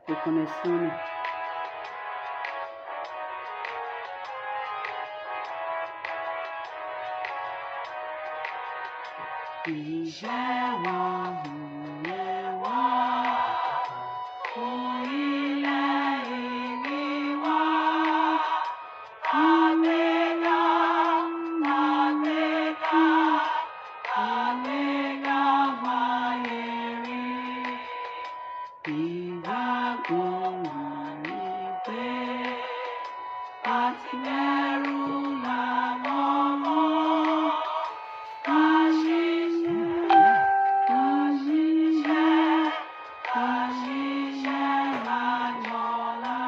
Riconnessione. Iṣẹ́ wa ò yẹ wá, orílẹ̀-èdè wa. Àgbéga, àgbéga, àgbéga wáyé rí. Ìgbàgbọ́ wa ni pé àti bẹ̀rù làwọn mọ́. Ká ṣiṣẹ́, ká ṣiṣẹ́, ká ṣiṣẹ́ lájọlá.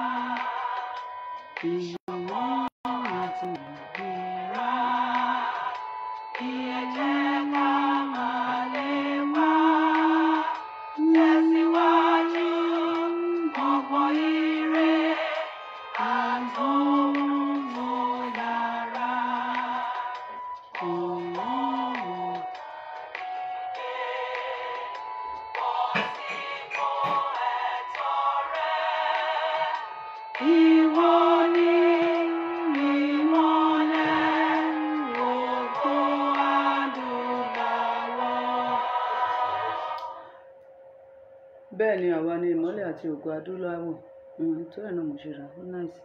Ìṣọ̀wọ́n àti ìgbéra kí ẹ jẹ́ ká máa lépa. Tẹ̀síwájú ọ̀pọ̀ ire àtòhun tó dára. Ọlọ́run ìwọ ni ìmọ́lẹ̀ gbogbo adúláwọ̀. Bẹ́ẹ̀ ni, àwa ni ìmọ́lẹ̀ àti ògo adúláwọ̀. Torí ẹ̀ náà mo ṣe rà á, ó nice.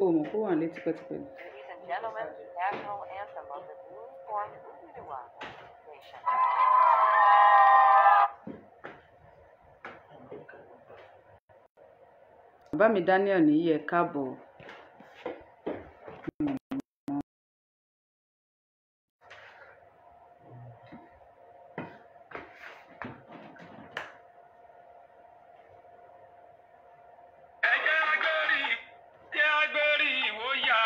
O mọ̀ kó wà nílé tipẹ́tipẹ́ ni. Ladies and gentlemen, the national anthem of the newly formed Oduduwa Nation. Bàbá mi Daniel níyì, ẹ káàbọ̀. Ẹ jẹ́ agbérí, jẹ́ agbérí ìwòyà.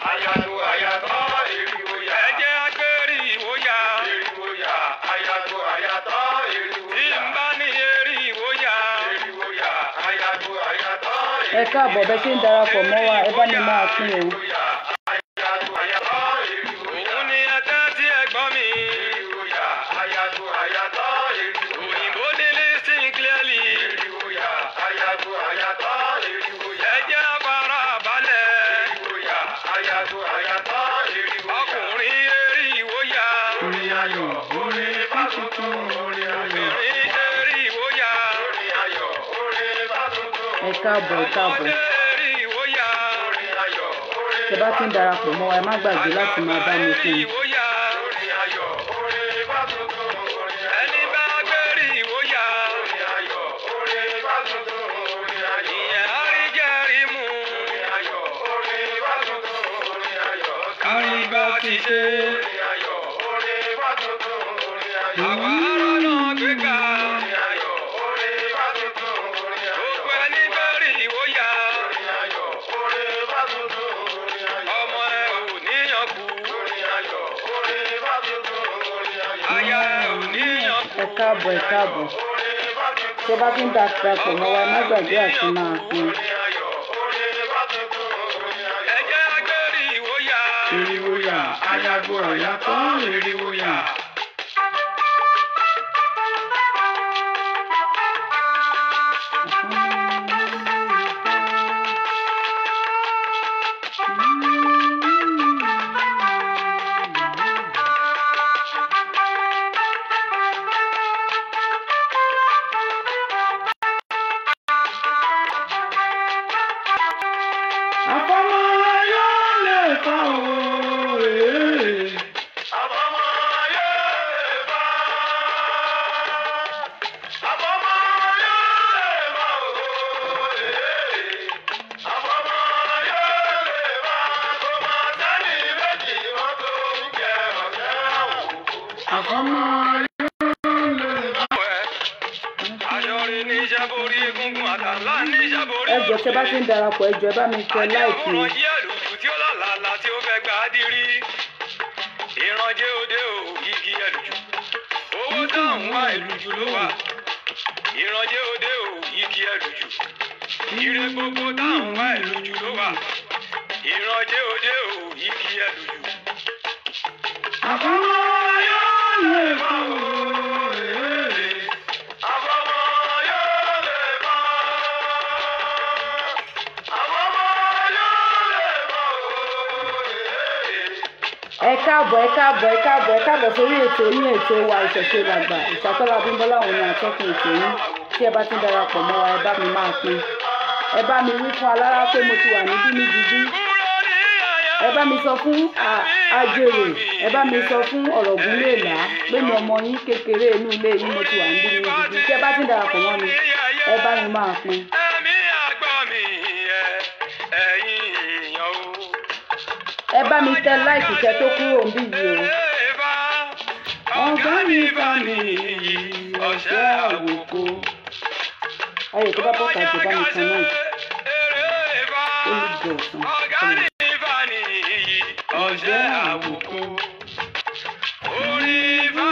Àyàtò àyàtọ̀ èrìwò yà. Ẹ jẹ́ agbérí ìwòyà. Èrìwò yà. Àyàtò àyàtọ̀ èrìwò Tí yà. n bá ní erí ìwòyà. Èrìwò yà. Àyàtò àyàtọ̀ Ẹ káàbọ̀, bẹ́ ṣe ń darapọ̀ mọ́ wa, ẹ bá mi máa pín o. èrìwò yà. Àyàtò àyàtọ̀ èrìwò yà. Òun ni ẹ tẹ́tí ẹ gbọ́ mi. Èrìwò yà. Àyàtò àyàtọ̀ èrìwò yà. Òyìnbó ní listen clearly. Èrìwò yà. Àyàtò àyàtọ̀ èrìwò yà. Ẹ jẹ́ afárá balẹ̀. Èrìwò yà. Àyàtò àyàtọ̀ èrìwò yà. Ọkùnrin erí ìwòyà. Orin ayọ̀, orin bá tuntun, orin ayọ̀. Obìnrin erí ìwòyà. Orin ayọ̀, orin bá tuntun. Ẹ káàbọ̀, ẹ káàbọ̀. Ọmọdé erí ìwòyà. Orin ayọ̀, orin Tẹ bá ti ń darapọ̀ mọ́ wa, ẹ má gbàgbé láti máa bá mi Àgbààgbà pín. erí ìwòyà. Orin ayọ̀, orin bá tuntun, orin ayọ̀. Ẹni bá gbérí ìwòyà. Orin ayọ̀, orin bá tuntun, orin ayọ̀. Ìyẹn á rí jẹ́rìí mú. Orin ayọ̀, orin bá tuntun, orin ayọ̀. Kárí bá ti ṣe. Orin ayọ̀, orin bá tuntun, orin ayọ̀. Àwa ará náà gbégbá. Orin ayọ̀, orin bá tuntun, orin ayọ̀. Gbogbo ẹni gbérí ìwòyà. Orin ayọ̀, orin bá tuntun, orin ayọ̀. Ọmọ ẹ ò níyàn kú. Orin ayọ̀, orin bá tuntun, orin ayọ̀. Aya ẹ ò níyàn kú. Ẹ káàbọ̀, ẹ káàbọ̀. Orin bá tuntun, Tẹ bá ti ń darapọ̀ mọ́ wa, ẹ má gbàgbé àti máa pín. orin ayọ̀, orin bá tuntun, orin ayọ̀. Ẹ jẹ́ agbérí ìwòyà. Èrìwò yà, àyàgbò àyàtọ̀ èrìwò yà. Àfọmọ́ ayọ̀ lè fa òye. Àfọmọ́ ayọ̀ lè fa. Àfọmọ́ ayọ̀ lè fa òye. Àfọmọ́ ayọ̀ lè fa. Kò máa sẹ́ni méjì wọ́n tó ń jẹ ọ̀sẹ̀ òkú. Àfọmọ́ ayọ̀ lè fa. Aṣọ rí ní iṣẹ́ borí egungun àtàlà ní iṣẹ́ borí. Ẹ jọ̀ọ́, tẹ bá ti ń darapọ̀, ẹ jọ̀ọ́, ẹ bá mi tẹ Adé like o. òwúrọ̀ yí ẹ̀lùjù tí ó lálàlà tí ó fẹ́ gbà á dirí. Ìrànjẹ́ òde ò igi ẹ̀lùjù. Owó táwọn wá ẹ̀lùjù ló wà. Ìrànjẹ́ òde ò igi ẹ̀lùjù. Ire gbogbo táwọn wá ẹ̀lùjù ló wà. Ìrànjẹ́ òde ò igi ẹ̀lùjù. Àfọmọ́ ayọ̀ lè fa òye. Àfọmọ́ Káàbọ̀, ẹ káàbọ̀, ẹ káàbọ̀, ẹ káàbọ̀ sórí ètò yín, ètò wa Ìṣẹ̀ṣe Làgbà. Òṣàtọ́lá Abímbọ́lá òun ni àtọ́kùn ètò yín. Tí ẹ bá ti ń darapọ̀ mọ́ wa, ẹ bá mi máa pín. Ẹ bá mi wí fún alára pé mo ti wà níbí ní digbí. Ẹ bá mi sọ fún Ajérò, ẹ bá mi sọ fún Ọ̀rọ̀gúnléèlá pé mi ọmọ yín kékeré inú ilé yín mo ti wà níbí ní digbí. Tí ẹ bá ti ń darapọ̀ mọ́ mi, ẹ bá mi máa pín. Ẹ̀mí àgbọ̀ mi ẹ̀yin èèyàn o. Ẹ bá mi tẹ láìkì kẹ tó kúrò níbí yìí o. Ọ̀gá mi bá mi yí ọ̀ṣẹ́ àwòkọ́. Ayò tó bá bọ́ tàjọ bá mi tan náà. Olùdó ọ̀sán. Ọ̀gá mi bá ní yí ọ̀ṣẹ́ àwòkọ́. Orí bá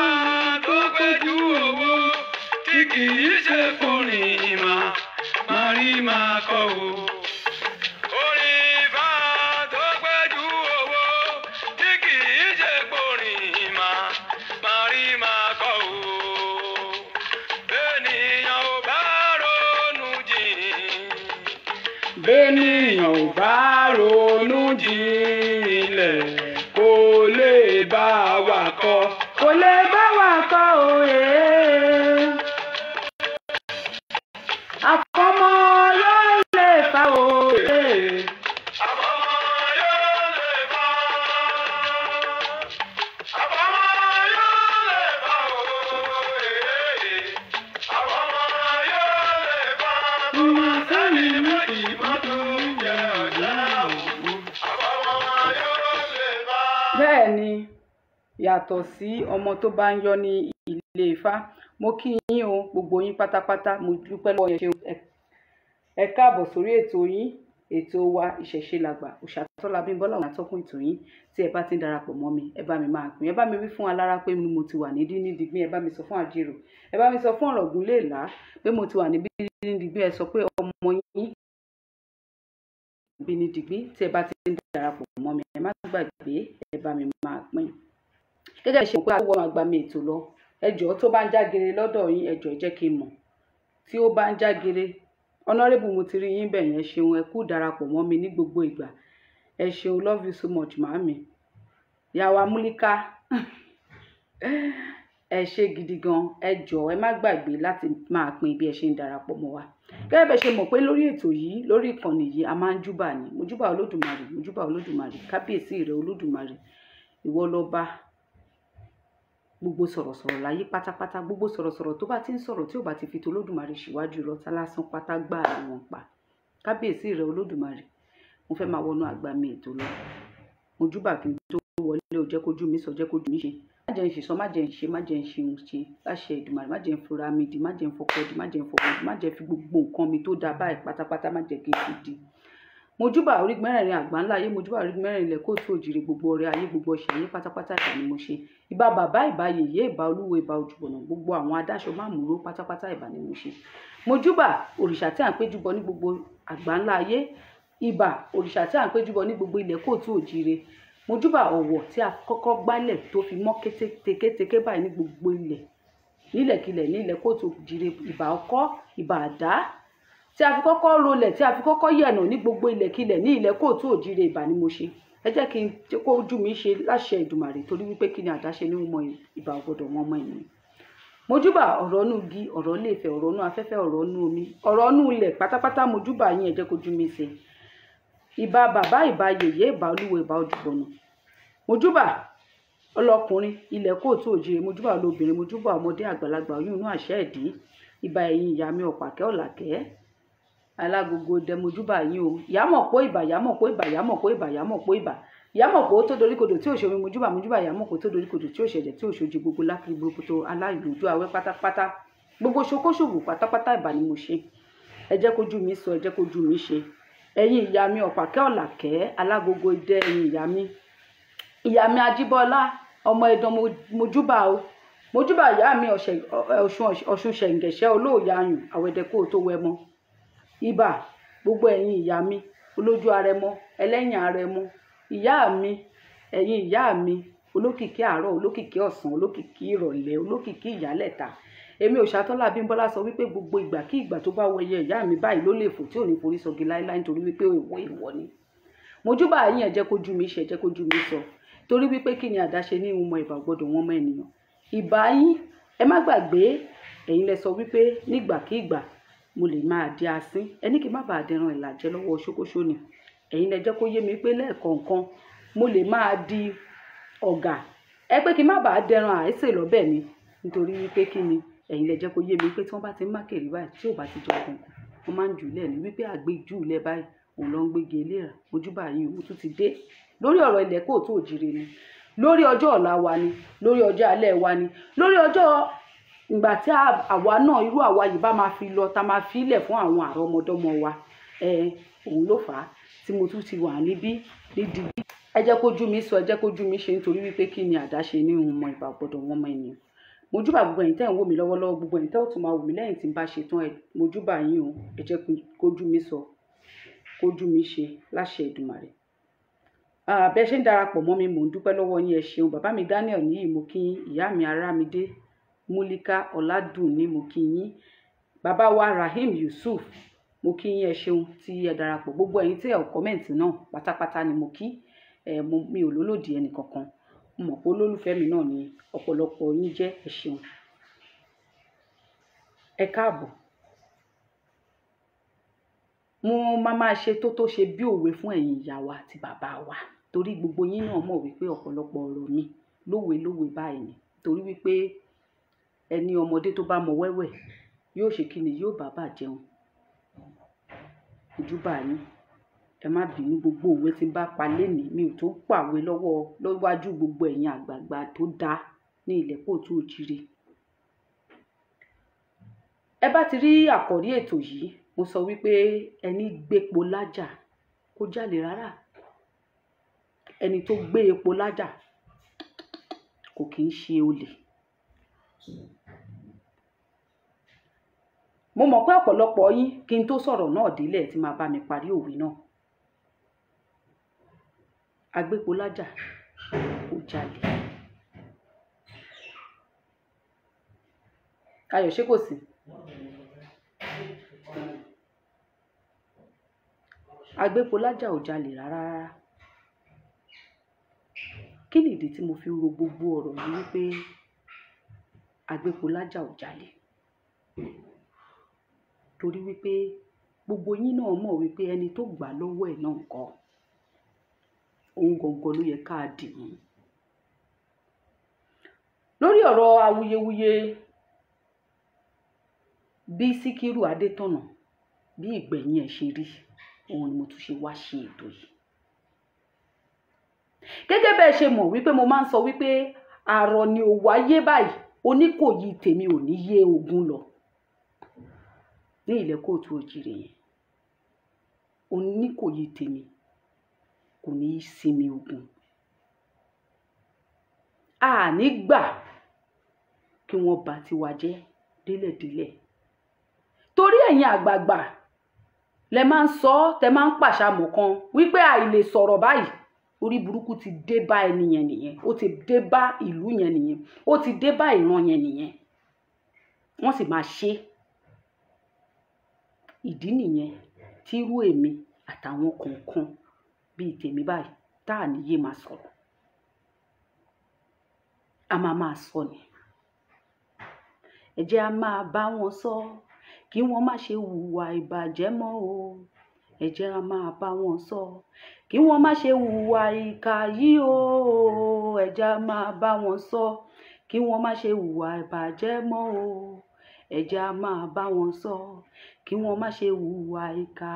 tó péjú owó tí kì í ṣe fúnrin máa máa rí máa kọ́ o. Orí bá tó péjú owó tí kì í ṣe fúnrin máa máa rí máa kọ́ o. Bẹ́ẹ̀nìyàn ò bá ronú jìn. Bẹ́ẹ̀nìyàn ò bá ronú jinlẹ̀ kò lè bá wa kọ́. Kò lè bá wa kọ́ òye. Àfọmọ́ ló lè fa òye. Àfọmọ́ yóò lè bá. Àfọmọ́ yóò lè bá òye. Àfọmọ́ yóò lè bá. Kò sẹ́ni méjì mọ́tò ń jẹ ọ̀já òkú. Àfọmọ́ yóò lè bá. Bẹ́ẹ̀ ni, yàtọ̀ sí ọmọ tó bá ń yọ ní ilé Ifá. Mo kí yín o, gbogbo yín pátápátá, mo dúpẹ́ lọ́wọ́ yín, ṣeun. Ẹ káàbọ̀ sórí ètò yín, ètò wa Ìṣẹ̀ṣe Làgbà. Òṣàtọ́lá Abímbọ́lá òun àtọ́kùn ètò yín. Tí ẹ bá ti ń darapọ̀ mọ́ mi, ẹ bá mi máa pín. Ẹ bá mi wí fún alára pé mo ti wà nídìí ní digbín. Ẹ bá mi sọ fún Àjèrò, ẹ bá mi sọ fún Ọ̀rọ̀gúnléèlá pé mo ti wà níbí ní digbín. Ẹ sọ pé ọmọ yín bí ní digbí. Tí ẹ bá ti ń darapọ̀ mọ́ mi, ẹ má gbàgbé, ẹ bá mi máa pín. Gẹ́gẹ́ bí ṣe mọ̀ pé àwọn àgbà mi ètò lọ, ẹ jọ̀ọ́ tó bá ń jágere lọ́dọ̀ yín, ẹ jọ̀ọ́ ẹ jẹ́ kí n mọ̀. Tí ó bá ń jágere, Honorable, mo ti rí yín bẹ̀ yẹn, ṣeun, ẹ kú darapọ̀ mọ́ mi ní gbogbo ìgbà. Ẹ ṣeun, love you so much, màámi. Yàwá Múlíká, ẹ ṣé gidi gan. Ẹ jọ̀ọ́ ẹ má gbàgbé láti máa pín bí ẹ ṣe ń darapọ̀ mọ́ wa. Gẹ́gẹ́ bẹ́ẹ̀ ṣe mọ̀ pé lórí ètò yìí, lórí ìkànnì yìí, a máa ń júbà ni. Mo júbà Olódùmarè, mo júbà Olódùmarè, kábíyèsí rẹ Olódùmarè, ìwọ lọba gbogbo sọ̀rọ̀sọ̀rọ̀ láyé pátápátá. Gbogbo sọ̀rọ̀sọ̀rọ̀ tó bá ti ń sọ̀rọ̀ tí ò bá ti fi tolódùmarè síwájú irọ́ tá lásán pátá gbáà ni wọ́n pa. Kábíyèsí rẹ Olódùmarè. Mo fẹ́ máa wọnú àgbà mi ètò lọ. Mo júbà kí n tó wọlé o, jẹ́ kójú mi sọ, jẹ́ kójú mi ṣe. Má jẹ́ n ṣìsọ, má jẹ́ n ṣe, má jẹ́ n ṣe ohun ṣe. Láṣẹ Èdùmàrè, má jẹ́ n fura mi dì, má jẹ́ n fọkọ dì, má jẹ́ n fọkọ dì, má jẹ́ fi gbogbo nǹkan mi tó da báyìí pátápátá, má jẹ́ kí n fi dì. Mo júbà orígun mẹ́rẹ̀ẹ̀rin àgbáńlá ayé, mo júbà orígun mẹ́rẹ̀ẹ̀rin ilẹ̀ kóòtù òjìrè, gbogbo ọrẹ ayé, gbogbo ọ̀sẹ̀ ayé pátápátá ìbà ni mo ṣe. Ìbà bàbá, ìbà yèyé, ìbà olúwo, ìbà òjùbọ̀nà, gbogbo àwọn adáṣọ máàmúró pátápátá ìbà ni mo ṣe. Mo júbà òrìṣà tí à ń péjúbọ ní gbogbo àgbáńlá ayé, ìbà òrìṣà tí à ń péjúbọ ní gbogbo ilẹ̀ kóòtù òjìrè. Mo júbà ọ̀wọ̀ tí a kọ́kọ́ gbálẹ̀ tó fi mọ́ kétékété báyìí ní gbogbo ilẹ̀, nílẹ̀kilẹ̀ ní ilẹ̀ kóòtù òjìrè, ìbà ọkọ́, ìbà àdá tí a fi kọ́kọ́ rolẹ̀, tí a fi kọ́kọ́ yẹ̀nà ní gbogbo ilẹ̀kilẹ̀ ní ilẹ̀ kóòtù òjìrè, ìbà ni mo ṣe. Ẹ jẹ́ kí n jẹ́ kó ojú mi ṣe láṣẹ Èdùmàrè, torí wípé kí ni àdáṣe ní mọ ìbà ọ̀gbọ́dọ̀ wọn mọ ènìyàn. Mo júbà ọ̀rọ̀ inú igi, ọ̀rọ̀ ilé Ifẹ̀, ọ̀rọ̀ inú afẹ́fẹ́, ọ̀rọ̀ inú omi, ọ̀rọ̀ inú ilẹ̀ pátápátá, mo júbà yín, ẹ jẹ́ kó ojú mi ṣe. Ìbà bàbá, ìbà yèyé, ìbà olúwo, ìbà ojúbọ̀nà. Mo júbà ọlọ́kùnrin ilẹ̀ kóòtù òjìrè, mo júbà olóbìnrin, mo júbà ọmọdé àgbàlagbà oyún inú àṣẹ ìdí, ìbà ẹ̀yin ìyá mi ọ̀pàkẹ́ ọ̀làkẹ́ alágogo dẹ, mo júbà yín o. Ìyámọ̀pó ìbà, ìyámọ̀pó ìbà, ìyámọ̀pó ìbà, ìyámọ̀pó ìbà, ìyámọ̀pó tó doríkodò tí òṣèré, mo júbà, mo júbà ìyámọ̀pó tó doríkodò tí òṣèjẹ tí òṣòjì, gbogbo lákìrí burúkú tó aláìlójú awẹ́ pátápátá, gbogbo ṣokóṣòwò pátápátá ìbà ni mo ṣe. Ẹ jẹ́ kójú mi sọ, ẹ jẹ́ kójú mi ṣe. Ẹ̀yin ìyá mi ọ̀pàkẹ́ ọ̀làkẹ́ alágogo idẹ, ẹ̀yin ìyá mi, ìyá mi Ajíbọ́lá ọmọ Ẹdàn, mo júbà o. Mo júbà ìyá mi Ọ̀ṣun ṣẹ̀ǹgẹ̀ṣẹ̀ olóòyàyùn àwẹ̀dẹ kó o tó wẹ mọ́. Ìbà gbogbo ẹ̀yin ìyá mi olójú arẹmọ, ẹlẹ́yìn arẹmọ, ìyá mi, ẹ̀yin ìyá mi olókìkí àárọ̀, olókìkí ọ̀sán, olókìkí ìrọ̀lẹ́, olókìkí ìyálẹ̀ta. Èmi Òṣàtọ́lá Abímbọ́lá sọ wípé gbogbo ìgbà kí ìgbà tó bá wẹyẹ ìyá mi báyìí ló lè fò tí ò ní forí sọgi láéláé, nítorí wípé ìwọ ìwọ ni. Mo júbà yín, ẹ jẹ́ kójú mi ṣe, ẹ jẹ́ kójú mi sọ. Torí wípé kí ni àdáṣe ní ìmọ̀ ìbà gbọ́dọ̀ wọ́n mọ ènìyàn. Ìbà yín, ẹ má gbàgbé, ẹ̀yin lẹ sọ wípé nígbàkigbà mo lè máa di asín. Ẹ ní kí n má bàa dẹran ìlàjẹ lọ́wọ́ ṣókóṣó ni. Ẹ̀yin lẹ jẹ́ kó yé mi pé lẹ́ẹ̀kọ̀ọ̀kan mo lè máa di ọ̀gà. Ẹ pé kí n má bàa dẹran àìsè lọ́bẹ̀ ni. Nítorí wípé kí ni ẹ̀yin lẹ jẹ́ kó yé mi pé tí wọ́n bá ti ń mákèrè báyìí tí ò bá ti jọ kankan, wọ́n máa ń jù lẹ̀ ní wípé àgbéjù lẹ̀ báyìí òun ló ń gbégi eléra. Mojúbà yín, mo tún ti dé. Lórí ọ̀rọ̀ ilẹ̀ kóòtù òjìrè ni, lórí ọjọ́ ọ̀la wa ni, lórí ọjọ́ alẹ́ wa ni, lórí ọjọ́ ìgbà tí àwa náà irú àwa yìí bá máa fi lọ ta máa fi ilẹ̀ fún àwọn àrọ́mọdọ́mọ wa. Òun ló fà á tí mo tún ti wà níbí nídìí. Ẹ jẹ́ kójú mi sọ, ẹ jẹ́ kójú mi ṣe, nítorí wípé kí ni àdáṣe ní ìhun mọ ìbà gbọ́dọ̀ wọ́n mọ ènìyàn. Mojúbà gbogbo ẹ̀yin tẹ́ ń wò mí lọ́wọ́lọ́wọ́, gbogbo ẹ̀yin tẹ́ ò tún máa wò mí lẹ́yìn tí n bá ṣe tán. Ẹ mojúbà yín o, ẹ jẹ́ kójú mi sọ, kójú mi ṣe láṣẹ Èdùmàrè. Bẹ́ ṣe ń darapọ̀ mọ́ mi, mò ń dúpẹ́ lọ́wọ́ yín, ẹ ṣeun. Bàbá mi Daniel níyì, mo kí yín. Ìyá mi Arámidé Múlíká Ọládùnní, mo kí yín. Bàbá wa Rahim Yusuf, mo kí yín, ẹ ṣeun tí ẹ darapọ̀. Gbogbo ẹ̀yin tí ẹ ò kọ́mẹ̀ǹtì náà pátápátá ni mo kí. Mi ò lólòdì ẹnì kankan. Mo mọ̀ pé olólùfẹ́ mi náà ni ọ̀pọ̀lọpọ̀ yín jẹ́, ẹ ṣeun. Ẹ káàbọ̀. Mo máa ṣe tó tó ṣe bí òwe fún ẹ̀yin ìyá wa àti bàbá wa. Torí gbogbo yín náà mọ̀ wípé ọ̀pọ̀lọpọ̀ ọ̀rọ̀ mi lówe lówe báyìí ni. Torí wípé ẹni ọmọdé tó bá mọ wẹ́wẹ́ yóò ṣe kí ni, yóò bá bà jẹun. Ojúbà yín, ẹ má bínú, gbogbo òwe tí ń bá pa lénìí mi ò tó pàwé lọ́wọ́ lọ́wájú gbogbo ẹ̀yin àgbààgbà tó dá ní ilẹ̀ kóòtù òjìrè. Ẹ bá ti rí àkọ́rí ètò yìí, mo sọ wípé ẹni gbépo lájà kó jalè rárá. Ẹni tó gbé epo lájà kò kì í ṣe olè. Mo mọ̀ pé ọ̀pọ̀lọpọ̀ yín kí n tó sọ̀rọ̀ náà délẹ̀ tí máa bá mi parí òwe náà. Agbépo lájà kò jalè. Ayọ̀ ṣé kò sí? Agbépo lájà ò jalè rárá rárá. Kí ni ìdí tí mo fi ro gbogbo ọ̀rọ̀ yìí wípé agbépo lájà ò jalè? Torí wípé gbogbo yín náà mọ̀ wípé ẹni tó gbà lọ́wọ́ ẹ̀ náà ńkọ́, òun gangan ló yẹ ká dì mú. Lórí ọ̀rọ̀ awuyewuye bí Síkírù Adétọ̀nà bí ìgbẹ̀yìn ẹ̀ ṣe rí, òun ni mo tún ṣe wá ṣe ètò yìí. Gẹ́gẹ́ bẹ́ẹ̀ ṣe mọ̀ wípé mo máa ń sọ wípé àrọ̀ ni ò wáyé báyìí, oníkòyí tèmi ò ní yé ogun lọ. Ní ilẹ̀ kóòtù òjìrè yẹn, oníkòyí tèmi kò ní í sinmi ogun. A ní gbà kí wọ́n bà tiwa jẹ́ délẹ̀délẹ̀. Torí ẹ̀yin àgbààgbà lẹ máa ń sọ, tẹ máa ń pàṣàmọ̀ kan wípé àìlè sọ̀rọ̀ báyìí, orí burúkú ti dé bá ẹni yẹn nìyẹn, ó ti dé bá ìlú yẹn nìyẹn, ó ti dé bá ìran yẹn nìyẹn. Wọ́n sì máa ṣe. Ìdí nìyẹn tí irú èmi àtàwọn kọ̀ọ̀kan bíi tèmi báyìí tá à ní yé máa sọ̀rọ̀. A máa máa sọ ni. Ẹ jẹ́ a máa bá wọn sọ kí wọ́n má ṣe hùwà ìbàjẹ́ mọ́ o. Ẹ jẹ́ a máa bá wọn sọ kí wọ́n má ṣe hùwà ìkà yìí o. Ẹ jẹ́ a máa bá wọn sọ kí wọ́n má ṣe hùwà ìbàjẹ́ mọ́ o. Ẹ jẹ́ a máa bá wọn sọ kí wọ́n má ṣe hùwà ìkà.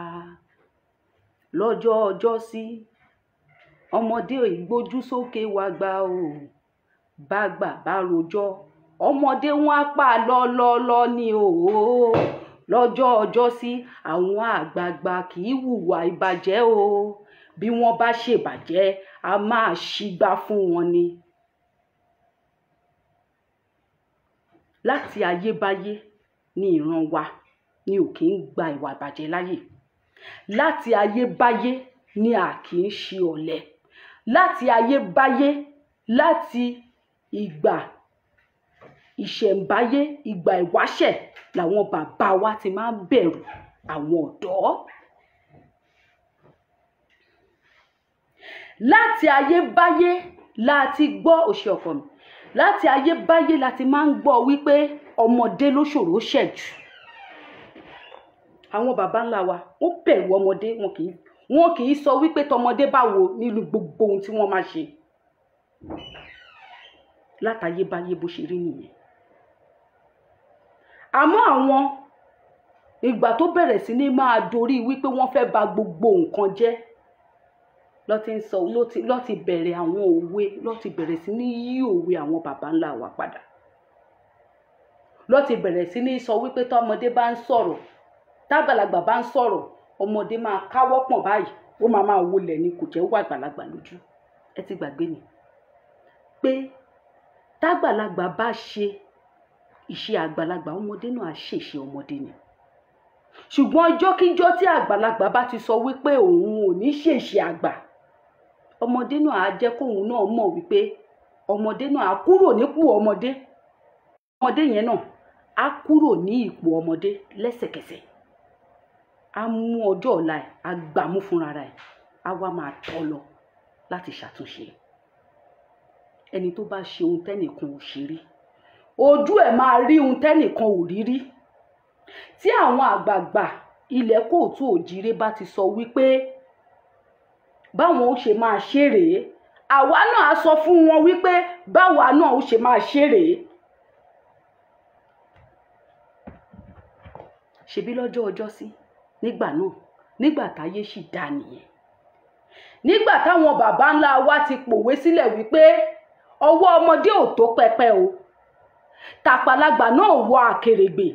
Lọ́jọ́ ọjọ́sí, ọmọdé ò gbójú sókè wá gbà o. Bágbà bá rojọ́, ọmọdé wọn á pa lọ́lọ́lọ́ ni o. Lọ́jọ́ ọjọ́sí, àwọn àgbààgbà kì í hùwà ìbàjẹ́ o. Bí wọ́n bá ṣèbàjẹ́, a máa ṣígbá fún wọn ni. Láti ayébáyé ni ìran wa ni ò kí ń gba ìwà ìbàjẹ́ láyè. Láti ayébáyé ni a kì í ṣe ọ̀lẹ. Láti ayébáyé, láti ìgbà ìṣẹ̀ǹbáyé, ìgbà ìwáṣẹ̀ làwọn bàbá wa ti máa ń bẹ̀rù àwọn ọ̀dọ́. Láti ayébáyé Láti gbọ́ òṣì ọkọ mi, láti ayébáyé láti máa ń gbọ́ wípé ọmọdé ló ṣòro ṣẹ̀ jù. Àwọn baba ńlá wa wọ́n bẹ̀rù ọmọdé, wọn kì í sọ wípé tọmọdé báwo nínú gbogbo ohun tí wọ́n máa ṣe. Látayébáyé bó ṣe rí nìyẹn. Àmọ́ àwọn ìgbà tó bẹ̀rẹ̀ sí ní máa dorí wípé wọ́n fẹ́ ba gbogbo nǹkan jẹ́, ló ti ń sọ, ló ti bẹ̀rẹ̀ àwọn òwe, ló ti bẹ̀rẹ̀ sí ní yí òwe àwọn baba ńlá wa padà. Ló ti bẹ̀rẹ̀ sí ní sọ wípé tọmọdé bá ń sọ̀rọ̀, tágbàlagbà bá ń sọ̀rọ̀, ọmọdé máa káwọ́ pọ̀n báyìí, ó máa máa wọlẹ̀ ni, kò jẹ́ wà àgbàlagbà lójú. Ẹ ti gbàgbé ni pé tágbàlagbà bá ṣe ìṣe àgbàlagbà, ọmọdé náà á ṣèṣe ọmọdé ni. Ṣùgbọ́n ọjọ́kíjọ́ tí àgbàlagbà bá ti sọ wípé òun ò ní ṣèṣe àgbà, ọmọdé náà á jẹ́ kóun náà mọ̀ wípé ọmọdé náà á kúrò nípò ọmọdé. Ọmọdé yẹn náà á kúrò ní ipò ọmọdé lẹ́sẹ̀kẹsẹ̀. Á mú ọjọ́ ọ̀la ẹ̀, á gbámú fúnra rẹ̀, á wá máa tọ́ lọ láti ṣàtúnṣe. Ẹni tó bá ṣe ohun tẹ́nìkan ò ṣe rí, ojú ẹ̀ máa rí ohun tẹ́nìkan ò rí rí. Tí àwọn àgbààgbà ilẹ̀ kóòtù òjìrè bá ti sọ wípé báwọn ó ṣe máa ṣe rèé, àwa náà á sọ fún wọn wípé báwa náà ó ṣe máa ṣe rèé. Ṣebí lọ́jọ́ ọjọ́sí nígbà náà, nígbà táyé sì dá nìyẹn. Nígbà táwọn baba ńlá wa ti pòwe sílẹ̀ wípé ọwọ́ ọmọdé ò tó pẹpẹ o, tàpàlagbà náà wọ àkèrègbè.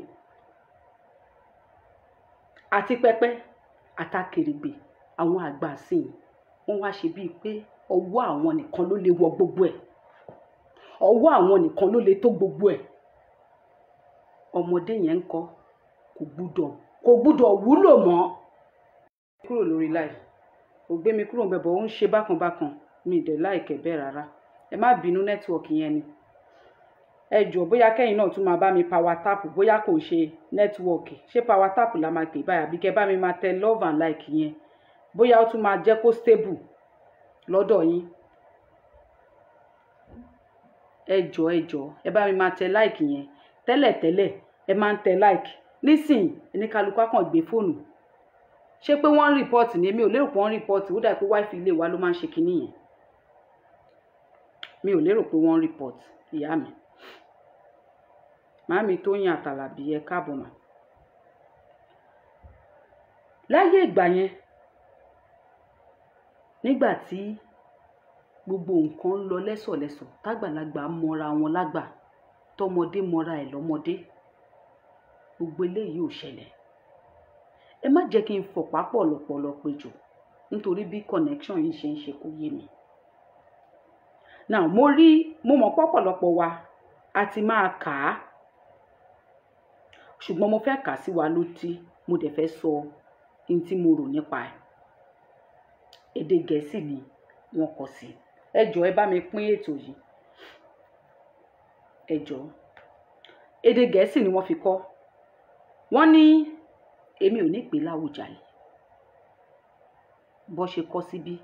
Àti pẹpẹ àtàkèrègbè àwọn àgbà sìn, wọ́n wá ṣe bíi pé ọwọ́ àwọn nìkan ló lè wọ gbogbo ẹ̀, ọwọ́ àwọn nìkan ló lè tó gbogbo ẹ̀. Ọmọdé yẹn ń kọ́, kò gbúdọ̀ wúlò mọ́. Kúrò lórí live, kò gbé mi kúrò ńbẹ̀, bọ̀ ó ń ṣe bákan bákan, mi dẹ̀ láìkẹ́ bẹ́ẹ̀ rárá. Ẹ má bínú, nẹ́tíwọ̀kì yẹn ni. Ẹ jọ̀ọ́, bóyá kẹ́yìn náà tún máa bá mi power tap, bóyá kò ṣe nẹ́tíwọ̀kì. Ṣé power tap la máa pè báyìí, àbí kẹ́ bá mi máa tẹ love and like yẹn, bóyá ó tún máa jẹ́ kó stable lọ́dọ̀ yín. Ẹ jọ̀ọ́, ẹ jọ̀ọ́, ẹ bá mi máa tẹ like yẹn. Tẹ́lẹ̀tẹ́lẹ̀ ẹ máa ń tẹ like, nísìnyí ẹni kálukú á kàn gbé fóònù. Ṣé pé wọ́n ń report ni? Èmi ò lérò pé wọ́n ń report. Ó dà pé wifi ilé wa ló máa ń ṣe kinní yẹn. Mi ò lérò pé wọ́n ń report. Ìyá mi, màámi Tóyìn Àtàlàbí, ẹ káàbọ̀ mà. Láyé ìgbà yẹn, nígbà tí gbogbo nǹkan ń lọ lẹ́sọ̀lẹ́sọ̀, tágbàlagbà mọra wọn lágbà, tọmọdé mọra ẹ̀ lọ́mọdé, gbogbo eléyìí ò ṣẹlẹ̀. Ẹ má jẹ́ kí n fọ̀pá pọ̀lọpọ̀lọ péjọ, nítorí bí connection yìí ṣe ń ṣe kó yé mi. Now, mo rí, mo mọ̀ pọ̀pọ̀lọpọ̀ wa a ti máa kà á, ṣùgbọ́n mo fẹ́ kà á sí wa létí, mo dẹ̀ fẹ́ sọ ohun tí mo rò nípa ẹ̀. Èdè Gẹ̀ẹ́sì ni wọ́n kọ sí. Ẹ jọ̀ọ́, ẹ bá mi pín ètò yìí. Ẹ jọ̀ọ́. Èdè Gẹ̀ẹ́sì ni wọ́n fi kọ. Wọ́n ní èmi ò ní pè láwùjalè. Bó ṣe kọ síbí,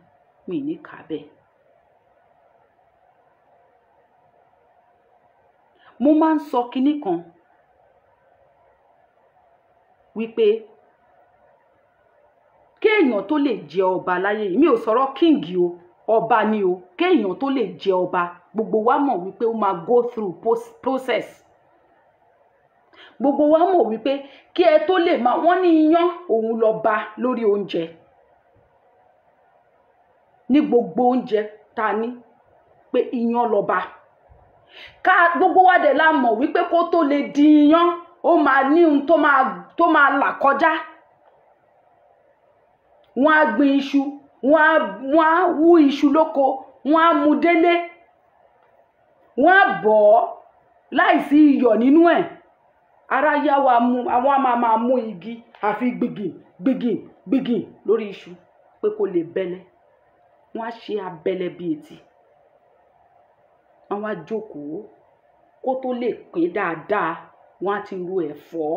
mi ò ní kà á bẹ́ẹ̀. Mo máa ń sọ kinní kan wípé kéèyàn tó lè jẹ ọba láyé yìí, mi ò sọ̀rọ̀ king o, ọba ni o, kéèyàn tó lè jẹ ọba, gbogbo wa mọ̀ wípé ó máa go through process. Gbogbo wa mọ̀ wípé kí ẹ tó lè máa, wọ́n ní iyán òun lọ ba lórí oúnjẹ. Ní gbogbo oúnjẹ ta ní pé iyán lọ ba. Ká gbogbo wa dẹ̀ la mọ̀ wípé kó tó lè di iyán, ó máa ní ohun tó máa là kọjá. Wọ́n á gbin iṣu, wọ́n á wú iṣu lóko, wọ́n á mú délé, wọ́n á bọ̀ ọ́ láìsí iyọ̀ nínú ẹ̀. Ara yá wa mú, àwọn á máa mú igi àfi gbìgìn gbìgìn gbìgìn lórí iṣu pé kó lè bẹ́lẹ̀. Wọ́n á ṣe abẹ́lẹ̀ bí etí. Wọ́n wá jókòó kó tó lè pín dáadáa, wọ́n á ti ro ẹ̀fọ́.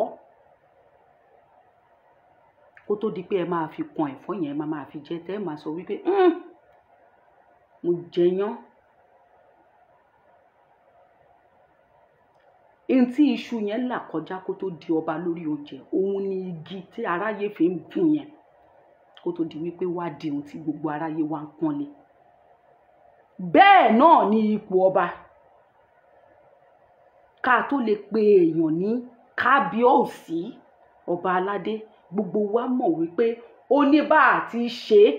Kó tó di pé ẹ máa fi kan ẹ̀fọ́ yẹn, ẹ máa fi jẹ, tẹ́ ẹ máa sọ wípé, mo jẹ iyán, Ohun tí iṣu yẹn là kọjá kó tó di ọba lórí oúnjẹ, òun ni igi tí aráyé fi ń gún yẹn kó tó di wípé wá di ohun tí gbogbo aráyé wá ń pọ́nlé. Bẹ́ẹ̀ náà ni ipò ọba. Ká tó lè pe èèyàn ní kábíọ́ọ̀sí ọba aládé, gbogbo wa mọ̀ wípé ó ní bá a ti ṣe é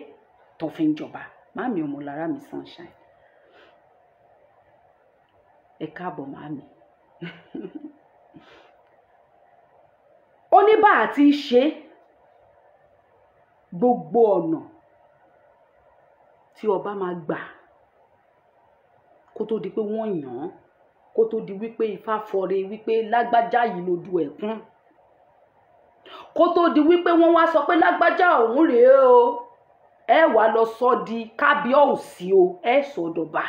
tó fi ń jọba. Màámi Ọmọlára mi Sunshine, ẹ káàbọ̀ màámi. Ó ní bá a ti ṣe é, gbogbo ọ̀nà tí ọba máa gbà kó tó di pé wọ́n yàn án, kó tó di wípé ifá fọre wípé lágbájá yìí ló du ẹ̀kún, kó tó di wípé wọ́n wá sọ pé lágbájá òun rèé o, ẹ wá lọ sọ di kábíọ́ọ̀sí o, ẹ sọ dọba.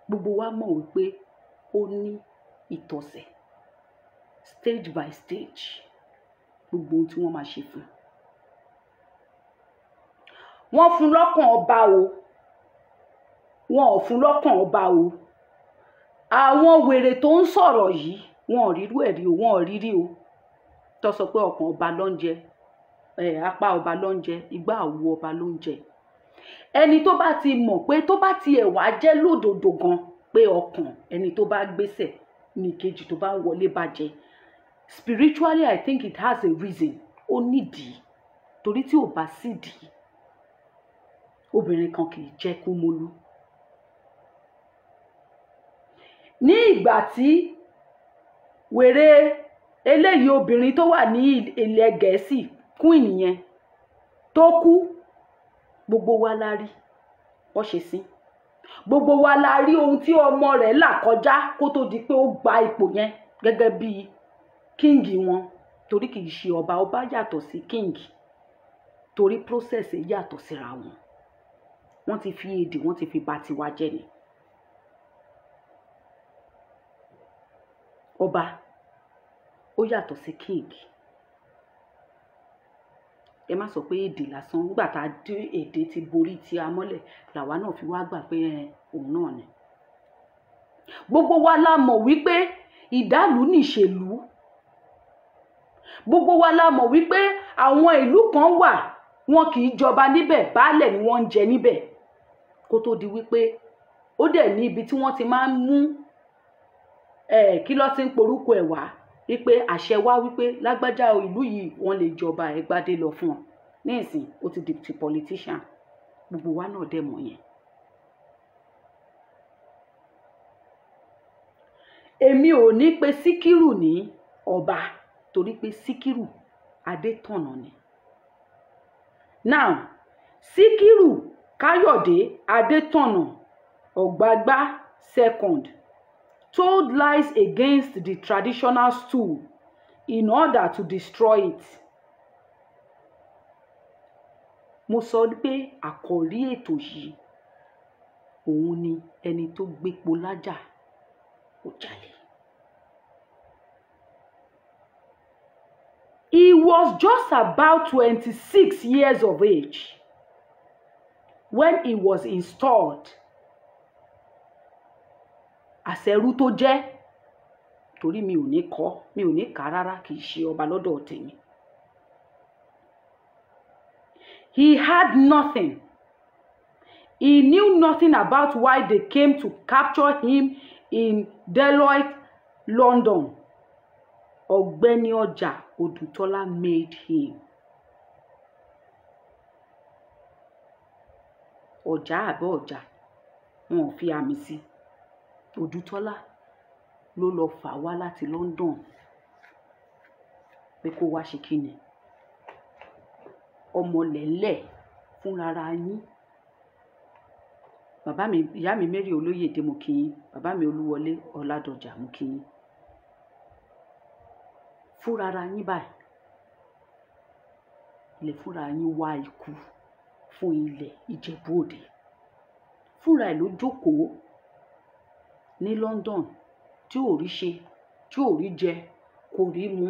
Gbogbo wa mọ̀ wípé ó ní ìtọ̀sẹ̀, stage by stage, gbogbo ohun tí wọ́n máa ṣe fún un. Wọ́n fún lọ́kàn ọba o, wọn ò fún lọ́kàn ọba o. Àwọn wèrè tó ń sọ̀rọ̀ yìí, wọn ò rírú ẹ̀ rí o, wọn ò rírí o. Tó sọ pé ọkàn ọba ló ń jẹ, apá ọba ló ń jẹ, igbá àwo ọba ló ń jẹ. Ẹni tó bá ti mọ̀ pé tó bá ti ẹ̀ wá jẹ́ lódodo gan pé ọkàn ẹni tó bá gbéṣẹ̀ ní kejì tó bá wọlé bá jẹ. Spiritually, I think it has a reason. Ó nídìí, torí tí ò bá sídìí, obìnrin kan kì í jẹ́ kúmólú. Ní ìgbà tí wèrè eléyìí obìnrin tó wà ní ilẹ̀ Gẹ̀ẹ́sì, queen yẹn tó kú, gbogbo wa la rí bó ṣe sin. Gbogbo wa la rí ohun tí ọmọ rẹ̀ là kọjá kó tó di pé ó gba ipò yẹn gẹ́gẹ́ bí king wọn, torí kì í ṣe ọba, ọba yàtọ̀ sí king, torí process yàtọ̀ síra wọn. Wọ́n ti fi èdè, wọ́n ti fi bà tiwa jẹ́ ni. Ọba ó yàtọ̀ sí king. Ẹ má sọ pé èdè lásán, nígbà tá a dé èdè ti borí ti a mọ́lẹ̀ làwa náà fi wá gbà pé òun náà ni. Gbogbo wa la mọ̀ wípé ìdálù nìṣèlú. Gbogbo wa la mọ̀ wípé àwọn ìlú kan wà wọn kì í jọba níbẹ̀, baálẹ̀ ni wọ́n ń jẹ níbẹ̀. Kó tó di wípé ó dẹ̀ ní ibi tí wọ́n ti máa ń mú kí ló ti ń porúkọ ẹ̀ wá wípé àṣẹ wá wípé lágbájá ìlú yìí wọ́n lè jọba, ẹ gbádé lọ fún ọ. Ní ìsìn ó ti di ti politician, gbogbo wa náà dẹ̀ mọ̀ yẹn. Èmi ò ní pe Síkírù ní ọba torí pé Síkírù Adétọ̀nà ni. Now, Síkírù Káyọ̀dé Adétọ̀nà Ọ̀gbágbá second told lies against the traditional stool in order to destroy it. Mo sọ pé àkòrí ètò yìí òun ni ẹni tó gbépo lájà ó jalè. He was just about 26 years of age when he was installed àṣẹrú tó jẹ́, torí mi ò ní kọ́, mi ò ní kà rárá, kì í ṣe ọba lọ́dọ̀ tèmi. He had nothing. He knew nothing about why they came to capture him in Deloitte, London. Ọ̀gbẹ́ni Ọjà Odùtọ́lá made him. Ọjà àbọ̀ ọjà, wọn ò fi àmì sí. Odùtọ́lá ló lọ fà wá láti London pé kó wá ṣe kíni. Ọmọlẹ̀lẹ̀ fúnrara yín. Bàbá mi, ìyá mi Mary Olóyèdè mo kí yín, bàbá mi Olúwọlé Ọládọjà mo kí yín. Fúnrara yín báyìí lè fúnra yín wá ikú fún ilẹ̀ Ìjẹ̀bú Òde. Fúnra ẹ̀ ló jókòó ní London tí ò rí ṣe, tí ò rí jẹ, kò rí mu,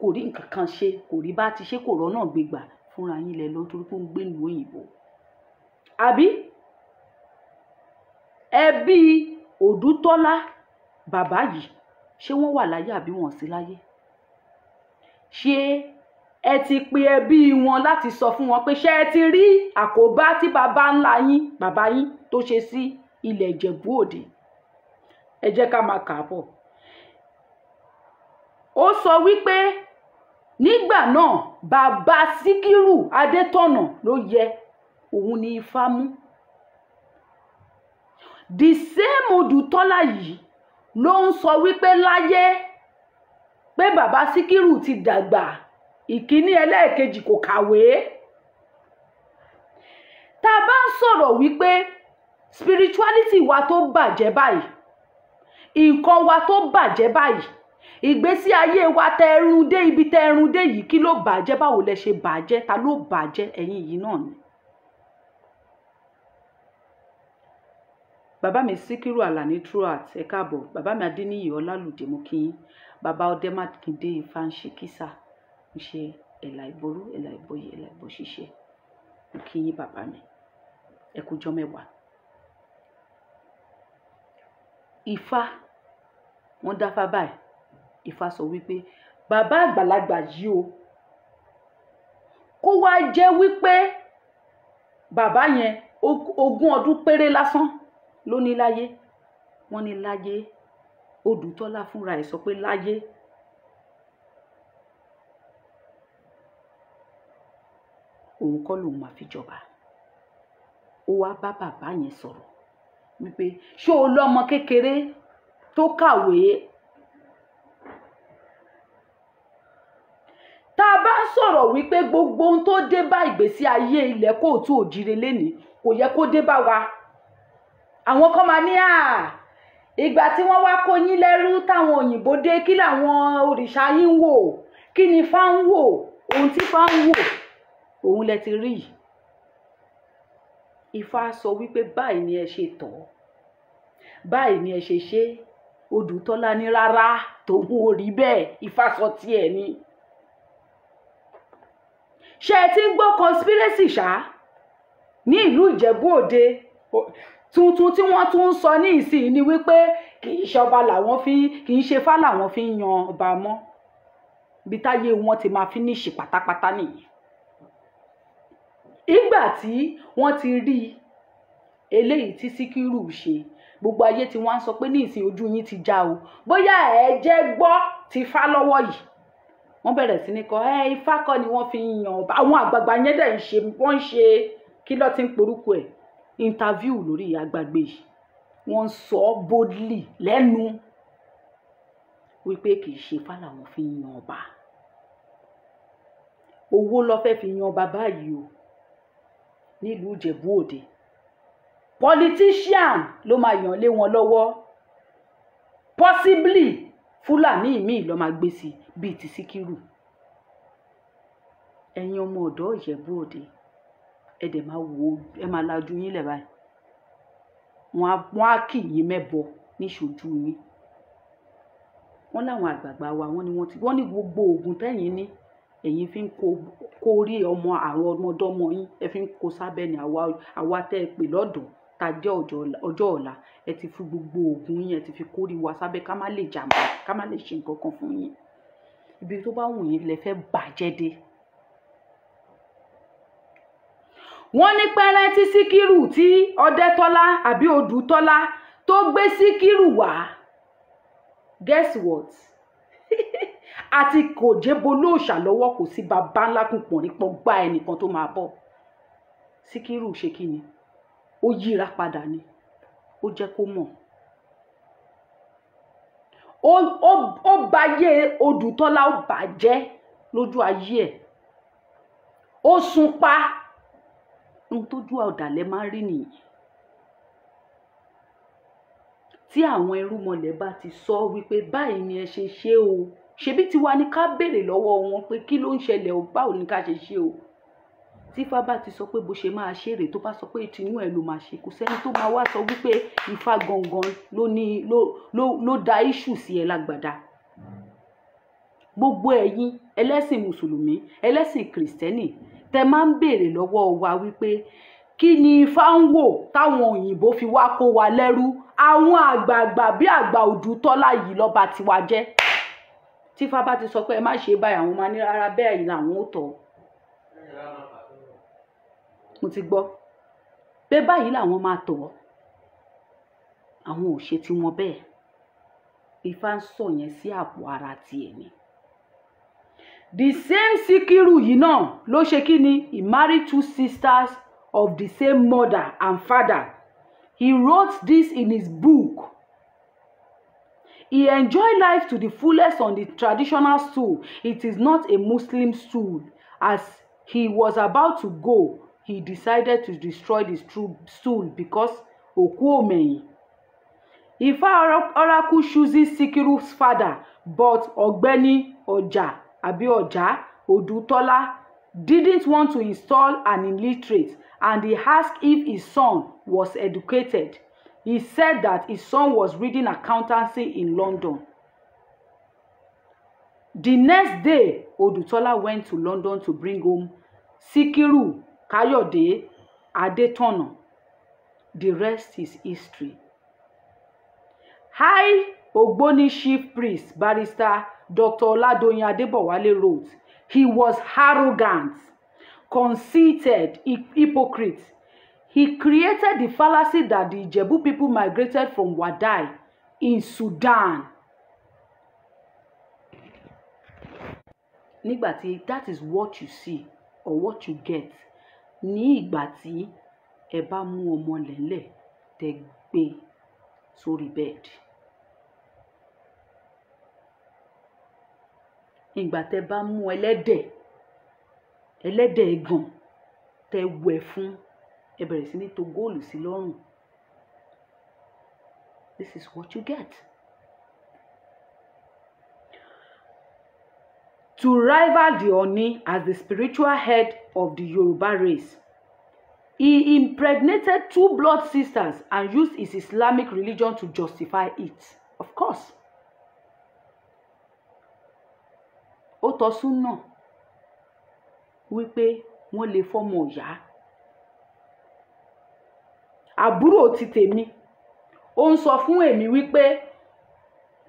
kò rí nǹkan kan ṣe, kò rí bá ti ṣe, kò rọ́nà gbégbà. Fúnra yín lẹ lọ torí pé ó ń gbé ìlú òyìnbó. Àbí ẹbí Odùtọ́lá bàbá yìí Ṣé wọ́n wà láyé àbí wọ́n sí láyé? Ṣé ẹ ti pe ẹbí wọn láti sọ fún wọn pé ṣé ẹ ti rí àkóbá tí bàbá ńlá yín, bàbá yín tó ṣe sí ilẹ̀ Ìjẹ̀bú Òde? Ẹ jẹ́ ká máa kà á bọ̀. Ó sọ wípé nígbà náà bàbá Síkírù Adétọ̀nà ló yẹ, òun ni Ifá mú. The same Odùtọ́lá yìí ló ń sọ wípé láyé pé bàbá Síkírù ti dàgbà, ìkíní ẹlẹ́ẹ̀kejì kò kàwé. Tá a bá ń sọ̀rọ̀ wípé spirituality wa tó bàjẹ́ báyìí, nǹkan wa tó bàjẹ́ báyìí, ìgbésí ayé wa tẹrun dé ibi tẹrun dé yìí, kí ló bàjẹ́? Báwo lẹ ṣe bàjẹ́? Ta ló bàjẹ́? Ẹ̀yin yìí náà ni. Bàbá mi Síkírù Àlàní Truat, ẹ káàbọ̀. Bàbá mi Adéníyì Ọlálùdé, mo kí yín. Bàbá Ọdẹ Mákindé Ifáńṣekísà, ń ṣe ẹ̀là ìború, ẹ̀là ìbọyè, ẹ̀là ìbọ ṣíṣe, mo kí yín bàbá mi, ẹ kújọ́ mẹ́wàá. Ifá, wọ́n dáfá báyìí. Ifá sọ wípé bàbá àgbàlagbà yìí o, kó wá jẹ́ wípé bàbá yẹn 20 ọdún péré lásán ló ní láyé. Wọ́n ní láyé, Odùtọ́lá fúnra ẹ̀ sọ pé láyé. Òun kọ́ lòun máa fi jọba. Ó wá bá bàbá yẹn sọ̀rọ̀ wípé ṣé o lọ́mọ kékeré tó kàwé? Tá a bá ń sọ̀rọ̀ wípé gbogbo ohun tó dé bá ìgbésí ayé ilẹ̀ kóòtù òjìrè lénìí kò yẹ kó dé bá wa. Àwọn kan máa ní à, ìgbà tí wọ́n wá kó yín lẹ́rú táwọn òyìnbó dé, kí làwọn òrìṣà yín wò? Kí ni Ifá ń wò? Ohun tí Ifá ń wò òun lẹ ti rí yìí. Ifá sọ wípé báyìí ni ẹ ṣe tọ̀, báyìí ni ẹ ṣe ṣe. Odùtọ́lá ní rárá, tòun ò rí bẹ́ẹ̀, Ifá sọ tiẹ̀ ni. Ṣé ẹ ti ń gbọ́ conspiracy ṣá ní ìlú Ìjẹ̀bú Òde? Tuntun tí wọ́n tún ń sọ ní ìsìn ni wípé kì í ṣọba làwọn fi, kì í ṣe Ifá làwọn fi ń yan ọba mọ́. Ibi táyé wọn ti máa finish pátápátá nìyẹn. Ìgbà tí wọ́n ti rí eléyìí tí Síkírù ṣe, gbogbo ayé tí wọ́n á sọ pé ní ìsìn ojú yín ti já o, bóyá ẹ jẹ́ gbọ́ ti Ifá lọ́wọ́ yìí. Wọ́n bẹ̀rẹ̀ sí ní kọ ẹ Ifá kọ́ ni wọ́n fi ń yan ọba. Àwọn àgbààgbà yẹn dẹ̀ ń ṣe, wọ́n ń ṣe kí ló ti ń porúkọ ẹ̀, interview lórí àgbàgbé yìí. Wọ́n ń sọ boldly lẹ́nu wípé kì í ṣe Ifá làwọn fi ń yan ọba. Owó ló fẹ́ fi yan ọba báyìí o nílùú Ìjẹ̀bú Òde. Politician ló máa yàn lé wọn lọ́wọ́, possibly Fúlàní míì ló máa gbé sí bíi ti Síkírù. Ẹ̀yin ọmọ ọ̀dọ́ Ìjẹ̀bú Òde, ẹ dẹ̀ máa wò ó, ẹ máa lajú yín lẹ̀ báyìí. Wọ́n á kì yín mẹ́bọ níṣojú yín. Wọ́n láwọn àgbààgbà wa, wọ́n ní wọ́n ti, wọ́n ní gbogbo oògùn tẹ́yìn ní, ẹ̀yin fi ń kó orí ọmọ àwọn ọmọdọ́mọ yín, ẹ fi ń kó sábẹ́ ni àwa tẹ́ ẹ pè lọ́dọ̀ tá jẹ́ ọjọ́ ọ̀la. Ẹ ti fi gbogbo oògùn yín, ẹ ti fi kórí wa sábẹ́ ká má lè jàmbá, ká má lè ṣe nǹkan kan fún yín. Ibi tó bá wù yín lẹ fẹ́ bàjẹ́ dé. Wọ́n ní pẹ́rẹ́ tí Síkírù tí Ọdẹ́tọ́lá àbí Odùtọ́lá tó gbé Síkírù wá, guess what? Àti kò jẹ́bo lóòṣà lọ́wọ́, kò sí baba ńlá kún pọ̀nrípọ̀ gbá ẹnìkan tó máa bọ̀. Síkírù ṣe kí ni? Ó yíra padà ni, ó jẹ́ kó mọ̀. Ó bayé Odùtọ́lá, ó bàjẹ́ lójú ayé ẹ̀, ó sun pa. Ohun tójú ọ̀dàlẹ̀ máa ń rí nìyẹn. Tí àwọn irúnmọlẹ̀ bá ti sọ wípé báyìí ni ẹ ṣe ṣe o, ṣebí tiwa ni ká béèrè lọ́wọ́ wọn pé kí ló ń ṣẹlẹ̀ o, báwo ni ká ṣe ṣe o. Tí Ifá bá ti sọ pé bó ṣe máa ṣe rèé, tó bá sọ pé tinú ẹ̀ ló máa ṣe, kò sẹ́ni tó máa wá sọ wípé Ifá gangan ló ní ló da iṣu sí ẹ lágbàdá. Gbogbo ẹ̀yin ẹlẹ́sìn mùsùlùmí, ẹlẹ́sìn kìrìsìtẹ́nì, tẹ máa ń béèrè lọ́wọ́ wa wípé kí ni Ifá ń wò táwọn òyìnbó fi wá kó wa lẹ́rú? Àwọn àgbààgbà bí àgbà Odùtọ́lá yìí lọ́ba tiwa jẹ́. Tífá bá ti sọ pé ẹ má ṣe báyìí, àwọn máa ní rárá, bẹ́ẹ̀ yìí làwọn ò tọ̀. Mo ti gbọ́ pé báyìí làwọn máa tọ̀ ọ́, àwọn ò ṣe tiwọn bẹ́ẹ̀. Ifá ń sọ yẹn sí àpò ara tiẹ̀ ni. The same Síkírù yìí náà ló ṣe kí ni, he married two sisters of the same mother and father. He wrote this in his book. He enjoyed life to the fullest on the traditional stool. It is not a Muslim stool. As he was about to go, he decided to destroy the stool because òkú òmẹ̀yìn. Ifá oracle chooses Sikiru's father, but Ọ̀gbẹ́ni Ọjà àbí Ọjà Odùtọ́lá didn't want to install an illiterate, and he asked if his son was educated. He said that his son was reading accountancy in London. The next day, Odutola went to London to bring home Sikiru Kayode Adetona. The rest is history. High Ogboni Chief Priest Barrister Dr. Oladoyin Adebowale wrote, he was arrogant, conceited, hypocrite. He created the fallacy that the Ijebu people migrated from Wadai in Sudan. Nígbà tí that is what you see or what you get ní ìgbà tí ẹ bá mú ọmọ lẹ́lẹ̀ tẹ gbé sórí bẹ́ẹ̀dì. Ìgbà tẹ bá mú ẹlẹ́dẹ̀, ẹlẹ́dẹ̀ ẹ̀gàn tẹ wẹ̀ fún, ẹ bẹ̀rẹ̀ sí ní to góòlù sí lọ́rùn. This is what you get. To rival the Oni as the spiritual head of the Yoruba race, he impregnated two blood sisters and used his Islamic religion to justify it. Of course. Ó tọ́ súnà wípé wọ́n lè fọ́mọ ìyá. Àbúrò ti tèmi, ó ń sọ fún èmi wípé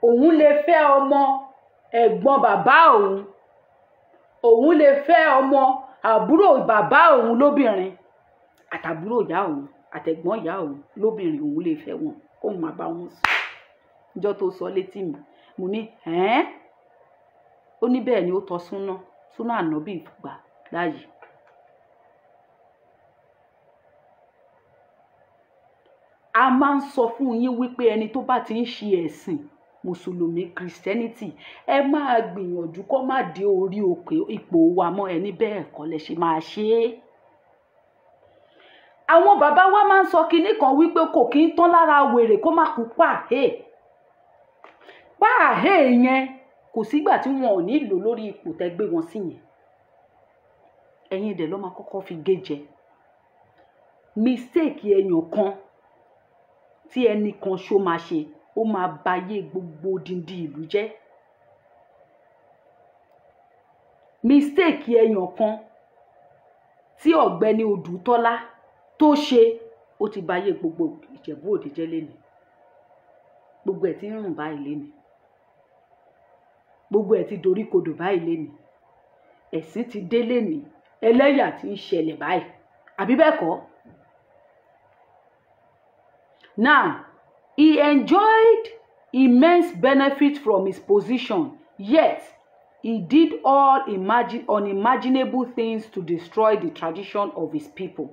òun lè fẹ́ ọmọ ẹ̀gbọ́n bàbá òun, òun lè fẹ́ ọmọ àbúrò bàbá òun lóbìnrin, àtàbúrò ìyá òun àtẹ̀gbọ́n ìyá òun lóbìnrin, òun lè fẹ́ wọn kóun máa bá wọn sùn. Níjọ́ tó sọ létí mi, mo ní ẹ̀ẹ́n, ó ní bẹ́ẹ̀ ni ó tọ́ súná, súná ànábì gbà láàyè. A máa ń sọ fún yín wípé ẹni tó bá ti ń ṣe ẹ̀sìn mùsùlùmí, Christianity, ẹ máa gbìyànjú kó má dé orí òkè ipò wa mọ́. Ẹni bẹ́ẹ̀ kọ́ lẹ ṣe máa ṣe é. Àwọn bàbá wa máa ń sọ kinní kan wípé kò kí ń tán lára wèrè kó má kú pàhé. Pàhé yẹn kò sígbà tí wọn ò ní lò lórí ipò tẹ́ gbé wọn sí yẹn. Ẹ̀yin dẹ̀ ló máa kọ́kọ́ fi gé jẹ. Mistake èèyàn kan tí ẹnì kan ṣó máa ṣe, ó máa bayé gbogbo odindi ìlú jẹ́. Mistake èèyàn kan tí Ọ̀gbẹ́ni Odùtọ́lá tó ṣe, ó ti bayé gbogbo Ìjẹ̀bú Òde jẹ́ lénìí. Gbogbo ẹ̀ tí ń rùn báyìí lénìí. Gbogbo ẹ̀ ti dorí kodò báyìí lénìí. Ẹ̀sìn ti dé lénìí. Ẹlẹ́yà ti ń ṣẹlẹ̀ báyìí. Àbí bẹ́ẹ̀ kọ́? Now, he enjoyed immense benefit from his position, yet he did all unimaginable things to destroy the tradition of his people.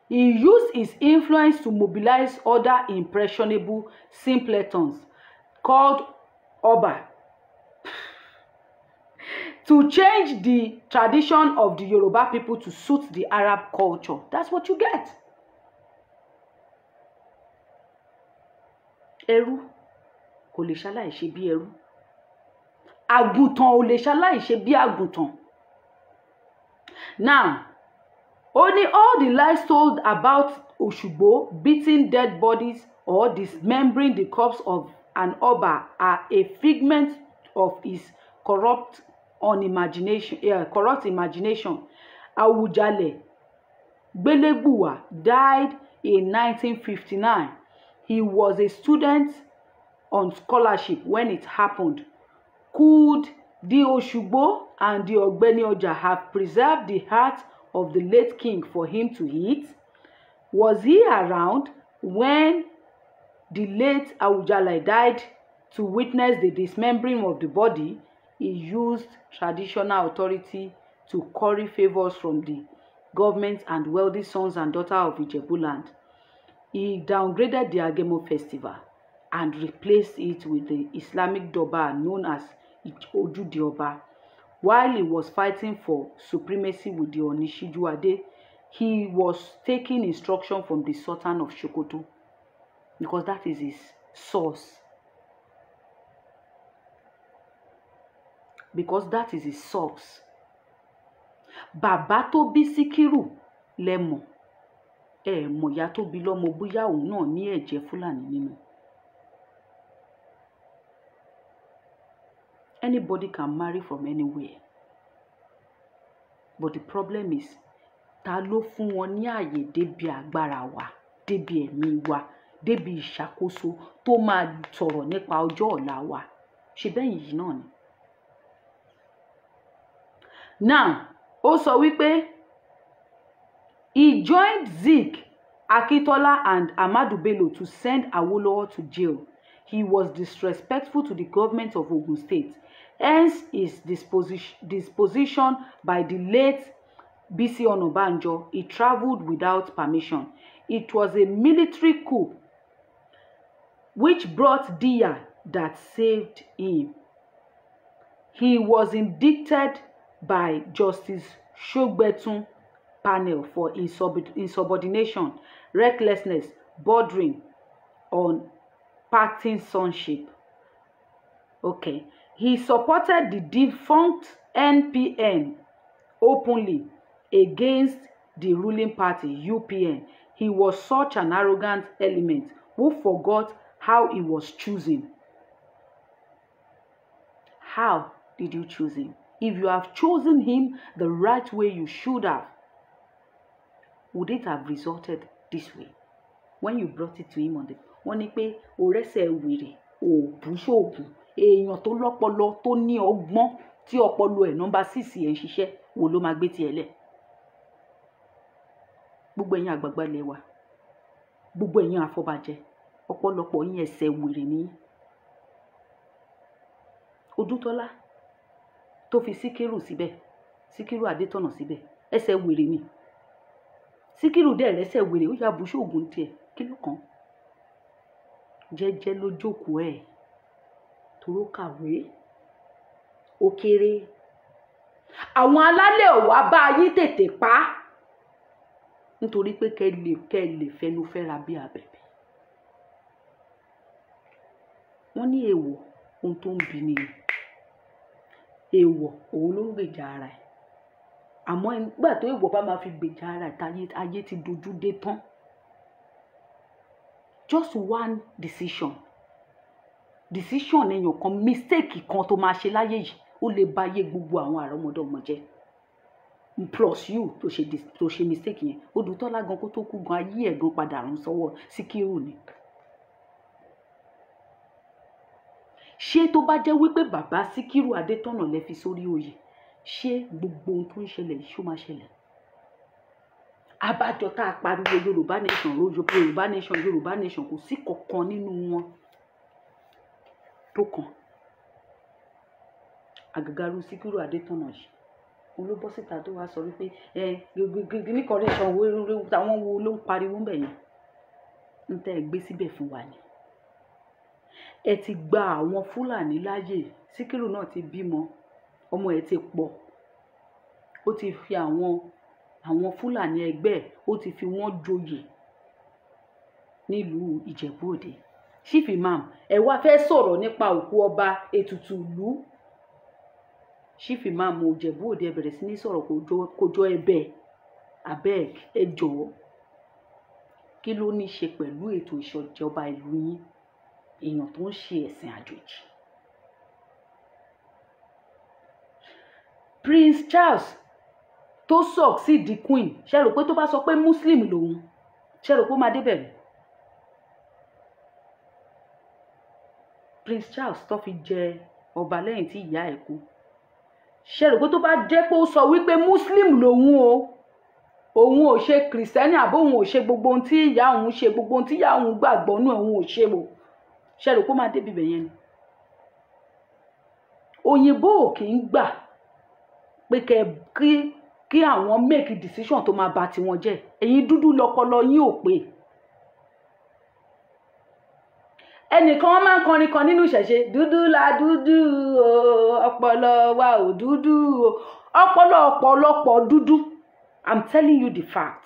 He used his influence to mobilize other impressionable simpletons called Oba to change the tradition of the Yoruba people to suit the Arab culture. That's what you get. Ẹrú kò lè ṣaláì ṣe bí ẹrú. Àgùntàn ò lè ṣaláì ṣe bí àgùntàn. Now, only all the lies told about Òṣùgbó beating dead bodies or dismembering the corpse of an Oba are a figment of his corrupt imagination. Awujale Gbelegbuwa died in 1959. He was a student on scholarship when it happened. Could the Osugbo and the Ogbeni Oja have preserved the heart of the late king for him to eat? Was he around when the late Awujale died to witness the dismembering of the body? He used traditional authority to curry favors from the government and wealthy sons and daughters of Ijebuland. He downgraded the Agemo festival and replaced it with the Islamic Durbar known as Ojude Oba. While he was fighting for supremacy with the Onishijuade, he was taking instruction from the Sultan of Sokoto, because that is his source. Because that is his source. Bàbá tó bí Síkírù lẹ mọ̀, ẹ mọ̀ ìyá tó bí lọ́mọ bóyá òun náà ní ẹ̀jẹ̀ Fúlàní nínú. Anybody can marry from anywhere. But the problem is, ta ló fún wọn ní àyè débi agbára wa, débi ẹ̀mí wa, débi ìṣàkóso tó máa sọ̀rọ̀ nípa ọjọ́ ọ̀la wa? Ṣe bẹ́yìn yìí náà ni. Now, ó sọ wípé he joined Zik, Akintola and Ahmadu Bello to send Awolowo to jail. He was disrespectful to the government of Ogun State. Hence his disposition by the late Bisi Onabanjo. He travelled without permission. It was a military coup which brought Diya that saved him. He was indicted by Justice Sogbetun panel for insubordination, recklessness, bordering on partisanship. Okay. He supported the defunct NPN openly against the ruling party, UPN. He was such an arrogant element who forgot how he was choosing. How did you choose him? If you have chosen him the right way you should have, would it have resulted this way? When you brought it to him on the wọ́n ní pé orẹ́sẹ̀ wèrè òògùn ṣoògùn èèyàn tó lọ́pọlọ tó ní ọgbọ́n tí ọpọlọ ẹ̀ nọ́mbà 6 ẹ̀ ń ṣiṣẹ́ wo ló máa gbé tiẹ̀ lẹ̀. Gbogbo ẹ̀yin àgbààgbà ilẹ̀ wa, gbogbo ẹ̀yin àfọbàjẹ́, ọ̀pọ̀lọpọ̀ yín ẹsẹ̀ wèrè ní. Odútọ́lá tó fi Síkírù síbẹ̀, Síkírù Adétọ̀nà síbẹ̀, ẹsẹ̀ wèrè ni. Síkírù dẹ̀ rẹ́sẹ̀ wèrè, ó yà bù ṣoògùn tiẹ̀, kí ló kàn? Jẹ́jẹ́ ló jókòó ẹ̀, toró kàwé, ó kéré. Àwọn alálẹ̀ ò wá bá yín tètè pa á, nítorí pé kẹ́ lè fẹnu fẹ́ra bí abẹ̀bẹ̀. Wọ́n ní èèwọ̀ ohun tó ń bi ni, èèwọ̀ òun ló ń gbèjà ara ẹ̀. Àmọ́ nígbà tó èèwọ̀ bá máa fi gbèjà ara ẹ̀, ayé ti dojú dé tán. Just one decision. Decision èèyàn kan, mistake kan tó máa ṣe láyé yìí, ó lè ba ayé gbogbo àwọn àrọ́mọdọ́mọ jẹ́. Plus you tó ṣe mistake yẹn. Odùtọ́lá gan kó tó kú gan, ayé ẹ̀ gan padà rún sọ́wọ́ Síkírù ni. Ṣé tó bá jẹ́ wípé bàbá Síkírù Adétọ̀nà lẹ fi sórí oyè, ṣé gbogbo ohun tó ń ṣẹlẹ̀ yìí ṣó máa ṣẹlẹ̀? Abájọ tá a pariwo Yorùbá nation, Yorùbá nation, Yorùbá nation, kò sí kankan nínú wọn tó kàn. Àgàgàrú Síkírù Adétọ̀nà yìí, òun ló bọ́ síta tó wá sọ wípé ẹ nìkan nation wo àwọn wo ló ń pariwo ń bẹ̀ yẹn. Ń tẹ́ ẹ gbé síbẹ̀ fún wa ni. Ẹ ti gba àwọn Fúlàní láàyè. Síkírù náà ti bímọ, ọmọ ẹ̀ ti pọ̀. Ó ti fi àwọn Fúlàní ẹgbẹ́ ẹ̀, ó ti fi wọ́n joyè nílùú Ìjẹ̀bú Òde. Chief Imam, ẹ wá fẹ́ sọ̀rọ̀ nípa òkú ọba ètùtù ìlú. Chief Imam Ìjẹ̀bú Òde ẹ bẹ̀rẹ̀ sí ní sọ̀rọ̀ kò jọ ẹ̀bẹ̀. Abeg, ẹ jọ̀ọ́. Kí ló ní ṣe pẹ̀lú ètò ìṣèjọba ìlú yín? Èèyàn tó ń ṣe ẹ̀sìn àjòjì. Prince Charles tó succeed the queen, ṣe rò pé tó bá sọ pé Muslim lòun, ṣe rò pé ó máa débẹ̀ ni? Prince Charles tó fi jẹ ọba lẹ́yìn tí ìyá ẹ̀ kú, ṣe rò pé tó bá jẹ́ pé ó sọ wípé Muslim lòun o, òun ò ṣe kìrìsìtẹ́nì àbó òun ò ṣe gbogbo ohun tí ìyá òun ṣe, gbogbo ohun tí ìyá òun gbàgbọ́ nú òun ò ṣe o, ṣe rò pé ó máa débi ibẹ̀ yẹn ni? Òyìnbó ò kì í gbà pé kí àwọn make decision tó máa bà tiwọn jẹ́. Ẹ̀yin dúdú lọpọlọ yín ò pé. Ẹnìkan wọn máa ń kọrin kan nínú ìṣẹ̀ṣe, dúdú la dúdú o, ọpọlọ wa ò dúdú o. Ọpọlọ ọ̀pọ̀lọpọ̀ dúdú, I'm telling you the fact.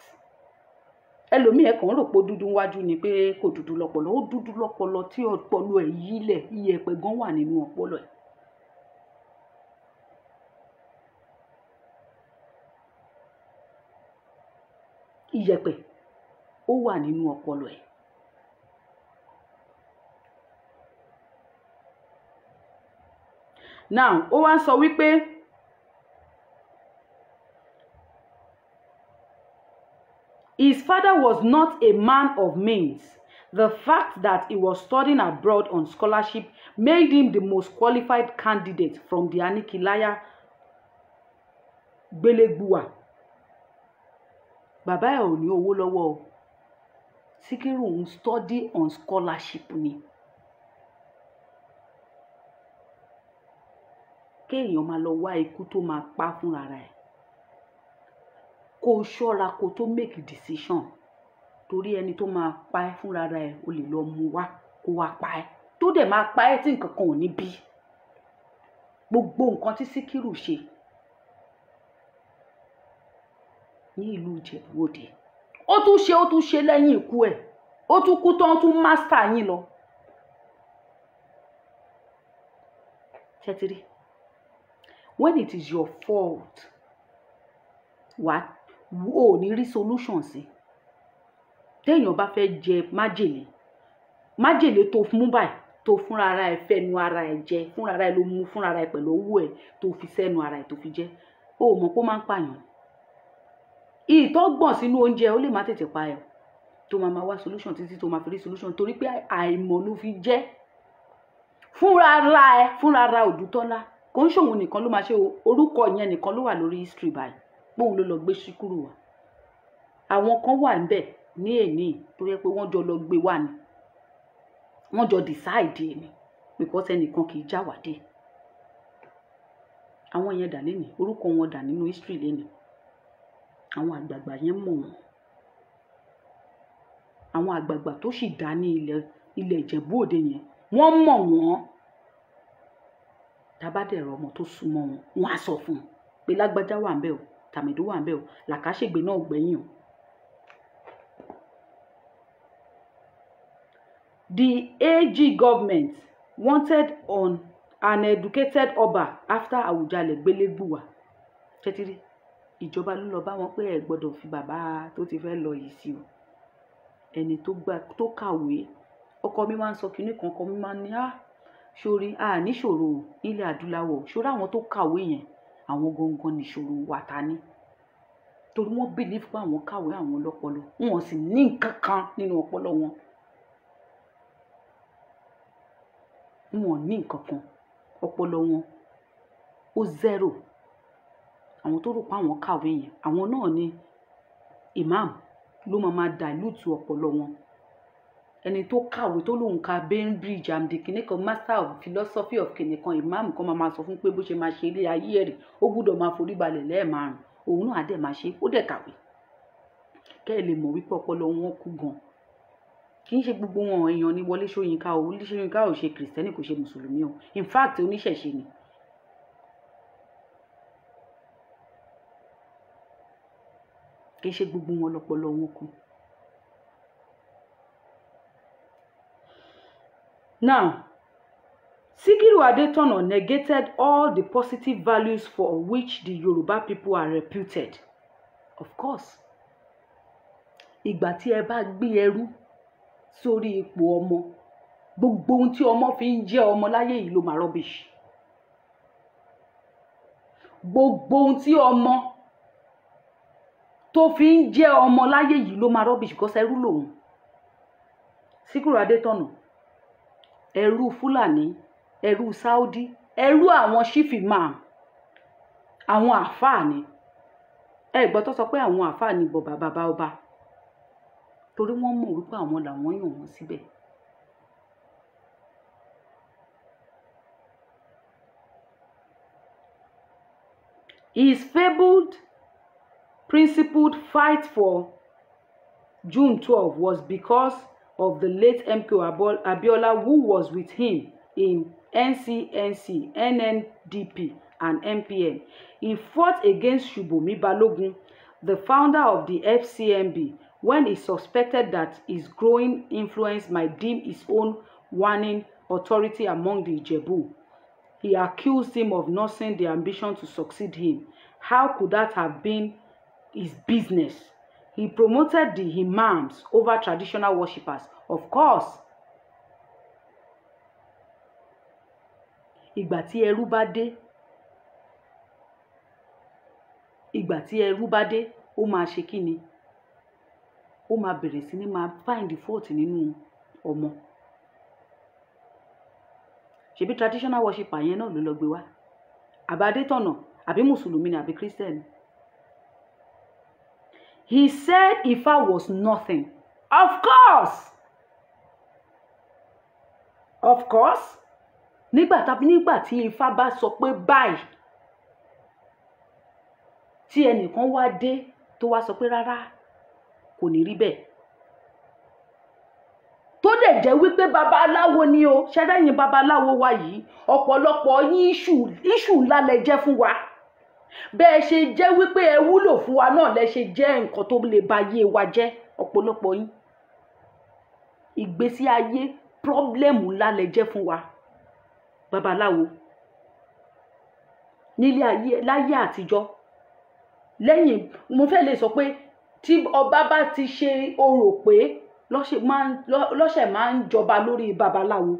Ẹlòmíì ẹ̀ kàn ń rò pé ó dúdú wájú ni, pé kò dúdú lọ́pọlọ. Ó dúdú lọ́pọlọ tí ọpọlọ ẹ̀ yílẹ̀, iyẹ̀pẹ̀ gan wà nínú ọpọlọ ẹ̀. Iyẹ̀pẹ̀ ó wà nínú ọpọlọ ẹ̀. Now ó wá ń sọ wípé his father was not a man of means. The fact that he was studying abroad on scholarship made him the most qualified candidate from the Anikilaya Gbelegbuwa. Bàbá ẹ̀ ò ní owó lọ́wọ́ o. Síkírù ń study on scholarship ni. Kéèyàn máa lọ wá ikú tó máa pa fúnra ẹ̀. Kó o ṣọ́ra kó o tó make decision, torí ẹni tó máa pa ẹ́ fúnra ẹ̀ o lè lọ mú wá kó wá pa ẹ́, tó dẹ̀ máa pa ẹ́ tí nǹkan kan ò ní bí. Gbogbo nǹkan tí Síkírù ṣe ní ìlú Ìjẹ̀bú Òde, ó tún ṣe, ó tún ṣe lẹ́yìn ikú ẹ̀, ó tún kú tán, ó tún mástà yín lọ. Ṣẹ́tìrì, when it is your fault, wà ò ní rí solution sí. Téèyàn bá fẹ́ jẹ májèlé, májèlé tó mú báyìí, tó fúnra ara ẹ fẹnu ara ẹ jẹ, fúnra ara ẹ ló mú fúnra ara ẹ pẹ̀lú owó ẹ tó fi sẹ́nu ara ẹ tó fi jẹ, ó mọ̀ pé ó máa ń pààyàn. Ìtọ́ gbọ̀n sínú oúnjẹ ó lè má tètè pa ẹ, tó máa ma wá solution títí tó máa fi rí solution, torí pé àìmọ̀ ló fi jẹ́. Fúnra ara ẹ, fúnra ara Òdútọ́lá, kò ń ṣòwò nìkan ló máa ṣe o, orúkọ yẹn nìkan ló wà lórí history báyìí, póun ló lọ gbé Síkírù wá. Àwọn kan wà níbẹ̀ ní èní tó yẹ pé wọ́n jọ lọ gbé wá ni, wọ́n jọ decide ẹ̀ ni, because ẹnìkan kì í jáwádé. Àwọn yẹn dà lénìí, orúkọ wọn dà nínú history lénìí. Àwọn àgbààgbà yẹn mọ̀ wọ́n. Àwọn àgbààgbà tó sì dá ní ilẹ̀ Ìjẹ̀bú Òde yẹn, wọ́n mọ̀ wọ́n. Tá bá dẹ̀ rọ ọmọ tó súnmọ́ wọn, wọ́n á sọ fún un pé lágbájá wà ńbẹ̀ o, tàmẹ̀dó wà ńbẹ̀ o, làkàṣègbè náà gbẹ̀yìn o. The AG government wanted on an educated Ọba after Awùjalẹ̀ Gbelegbuwa. Ṣẹ́tírí, ìjọba ló lọ bá wọn pé ẹ gbọ́dọ̀ fi bàbá tó ti fẹ́ lọ yìí sí o. Ẹni tó gbà tó kàwé, ọkọ mi máa ń sọ kinní kan, ọkọ mi máa ń ní, ah, sórí a níṣòro o nílẹ̀ adúláwọ̀, sórí àwọn tó kàwé yẹn, àwọn gangan nìṣòro wa ta ní. Torí wọ́n believe pé àwọn kàwé, àwọn lọ́pọlọ, wọn sì ní nǹkan kan nínú ọpọlọ wọn. Wọn ò ní nǹkan kan, ọpọlọ wọn ó zero. Àwọn tó rò pé àwọn kàwé yẹn, àwọn náà ni imam ló máa máa dilute ọpọlọ wọn. Ẹni tó kàwé tó lóun ka Bainbridge and the kìnìún kan, master of philosophy of kìnìún kan, imam kan máa máa sọ fún pé bó ṣe máa ṣe ilé ayé ẹ̀ rè, ó gbúdọ̀ máa forí balẹ̀ lẹ́ẹ̀márùn-ún, òun náà á dẹ̀ máa ṣe, ó dẹ̀ kàwé. Kẹ́ ẹ lè mọ̀ wípé ọpọlọ wọn kú gan. Kì í ṣe gbogbo wọn èèyàn ni Wọlé Ṣóyínká o. Wọlé Ṣóyínká ò ṣe kìrìsìtẹ́nì, kò ṣe mùsùlùmí o. In fact, oníṣẹ̀ṣe ni. Kì í ṣe gbogbo wọn lọpọlọ wọn kú. Now, Sikiru Adetona negated all the positive values for which the Yoruba people are reputed. Of course, ìgbà tí ẹ bá gbé ẹrú sórí ipò ọmọ, gbogbo ohun tí ọmọ fi ń jẹ́ ọmọ láyé yìí ló máa rubbish. Gbogbo ohun tí ọmọ tó fi ń jẹ́ ọmọ láyé yìí ló máa rubbish, because ẹrú lòun. Síkírù Adétọ̀nà Ẹrú Fúlàní, ẹrú Saudi, ẹrú àwọn chief imam, àwọn àáfàá ni. Ẹ gbọ́ tó sọ pé àwọn àáfàá ni bọ̀bà bàbá ọba, torí wọ́n mọ̀ wípé àwọn làwọn yàn wọ́n síbẹ̀. His fabled principled fight for June 12 was because of the late MKO Abiola, who was with him in NCNC, NNDP, and NPN. He fought against Shubomi Balogun, the founder of the FCMB, when he suspected that his growing influence might dim his own waning authority among the Ijebu. He accused him of nursing the ambition to succeed him. How could that have been his business? He promoted the imams over traditional worshippers. Of course. Ìgbà tí ẹrú bá dé, ìgbà tí ẹrú bá dé, ó máa ṣe kí ni? Ó máa bẹ̀rẹ̀ sí ní máa find fault nínú ọmọ. Ṣebí traditional worshipper yẹn náà ló lọ gbé wá. Àbí Adétọ̀nà, àbí Mùsùlùmí ni, àbí Christian. He said Ifa was nothing. Of course! Of course! Nígbà tí Ifá bá sọ pé báyìí, tí ẹnìkan wá dé tó wá sọ pé rárá, kò ní rí bẹ́ẹ̀. Tó dẹ̀ jẹ́ wípé babaláwo ni o, ṣẹ́dáyìn babaláwo wa yìí, ọ̀pọ̀lọpọ̀ yín iṣu ńlá lẹ jẹ́ fún wa. Bẹ́ẹ̀ ṣe jẹ́ wípé ẹ wúlò fún wa náà lẹ ṣe jẹ́ nǹkan tó lè ba ayé wa jẹ́, ọ̀pọ̀lọpọ̀ yín. Ìgbésí ayé pírọ́blẹ́mù ńlá lẹ jẹ́ fún wa, babaláwo. Nílé ayé láyé àtijọ́, lẹ́yìn mo fẹ́ lè sọ pé tí ọba bá ti ṣe orò pé lọ́sẹ̀ máa ń jọba lórí babaláwo.